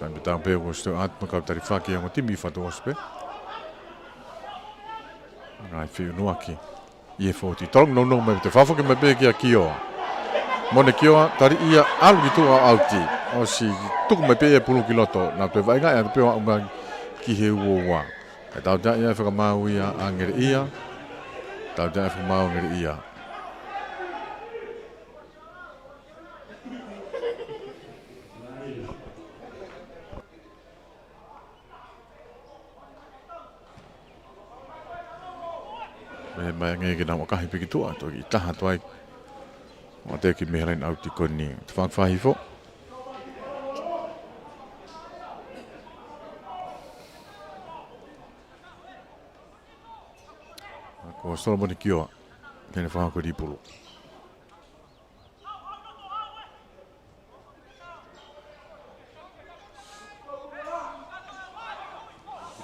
Sai pe tau pē ko Stewart mo kau talifaki ʻa e ongo timi fatu ʻosi pē. Ngaahi fiunuaki. ʻI he fōti. Tolongi nounou mai te fakafoki mai pē kia Kioa. Mone Kioa, tali ia, ʻalu ki tuʻa ʻauti. ʻOsi tuku mai pē e pulu ki loto. Naʻa toe vaʻinga ʻe atu pē ʻo aʻu mai ki he ua ua. ʻE tautea ia ʻe fakamaau ia ʻa Ngeleʻia. Tautea ʻe fakamaau Ngeleʻia. Mei Maiange ke nau ʻakahi pē ki tuʻa, toki taha tuai. ʻO te ki mei he laine ʻauti ko eni. Te fakafaʻi hifo. Ko Solomone Kioa, ke ne fakahoko e lipulu.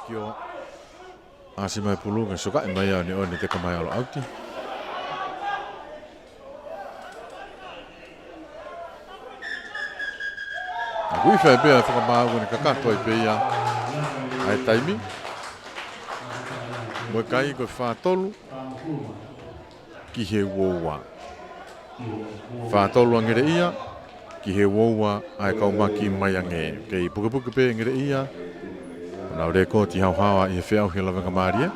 Kioa. ʻAsi mai pulu, ke sokaʻi mai ʻa ʻOneʻone, teka mai ʻalu ʻauti. ʻOku ʻi fē pē ʻa e fakamaau, ko ʻene kakato ai pē ia ʻa e taimi. Mo e kai ko e fā tolu ki he ua ua. Fā tolu ʻa Ngeleʻia, ki he ua ua ʻa e Kaumaki Maiange. Kei pukepuke pē Ngeleʻia, ʻenau lēkooti haohaoa ʻi he feʻauhi lavengamālie.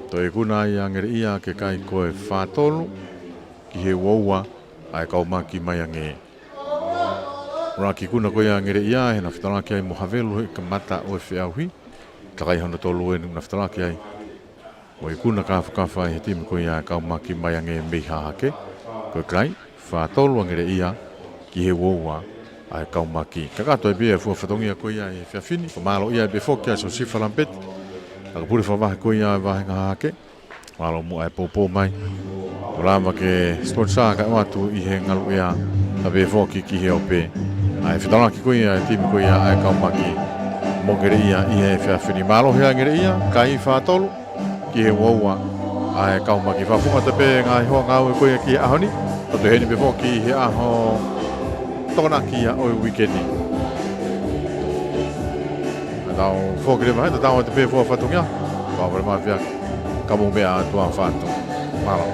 Toe ikuna ai ʻa Ngeleʻia ke kai ko e fā tolu, ki he ua ua ʻa e Kaumaki Maiange. ʻUluaki ikuna ko ia ʻa Ngeleʻia, he naʻe fetaulaki ai mo Havelu he kamata ʻo e feʻauhi. Takai hono tolu eni naʻe fetaulaki ai mo e ikuna kāfakafa ʻi he timi ko ia ʻa e Kaumaki Maiange mei Hahake. Ko e kai, fā tolu ʻa Ngeleʻia ki he ua ua ʻa e Kaumaki. Kakato ai pē ʻa e fua fatongia ko ia ʻi he efiafi ni, fakamālō ai pē foki kia Siosifa Lamipeti, ʻakapule fakavahe ko ia ʻa e vāhenga hahake. Mālō muʻa e poupou mai. Kuo lava ke sponsor kae ʻoatu ʻi he ngaluʻea, pea pehē foki ki he ope. ʻA e fetaulaki ko ia ʻa e timi ko ia ʻa e Kaumaki mo Ngeleʻia ʻi he efiafi ni. Mālohi ʻa Ngeleʻia, kai fā tolu ki he ua ua ʻa e Kaumaki. Fakafofonga atu pē ngaahi hoa ngāue ko ia ki he ʻaho ni. Tatau heni pē foki he ʻaho Tokonaki ia ʻo e uike ni. Tatau foki leva he tatau atu pē fua fatongia. Fakamolemole mai pē ā, ka mou meʻa atu ā fatu. Mālō.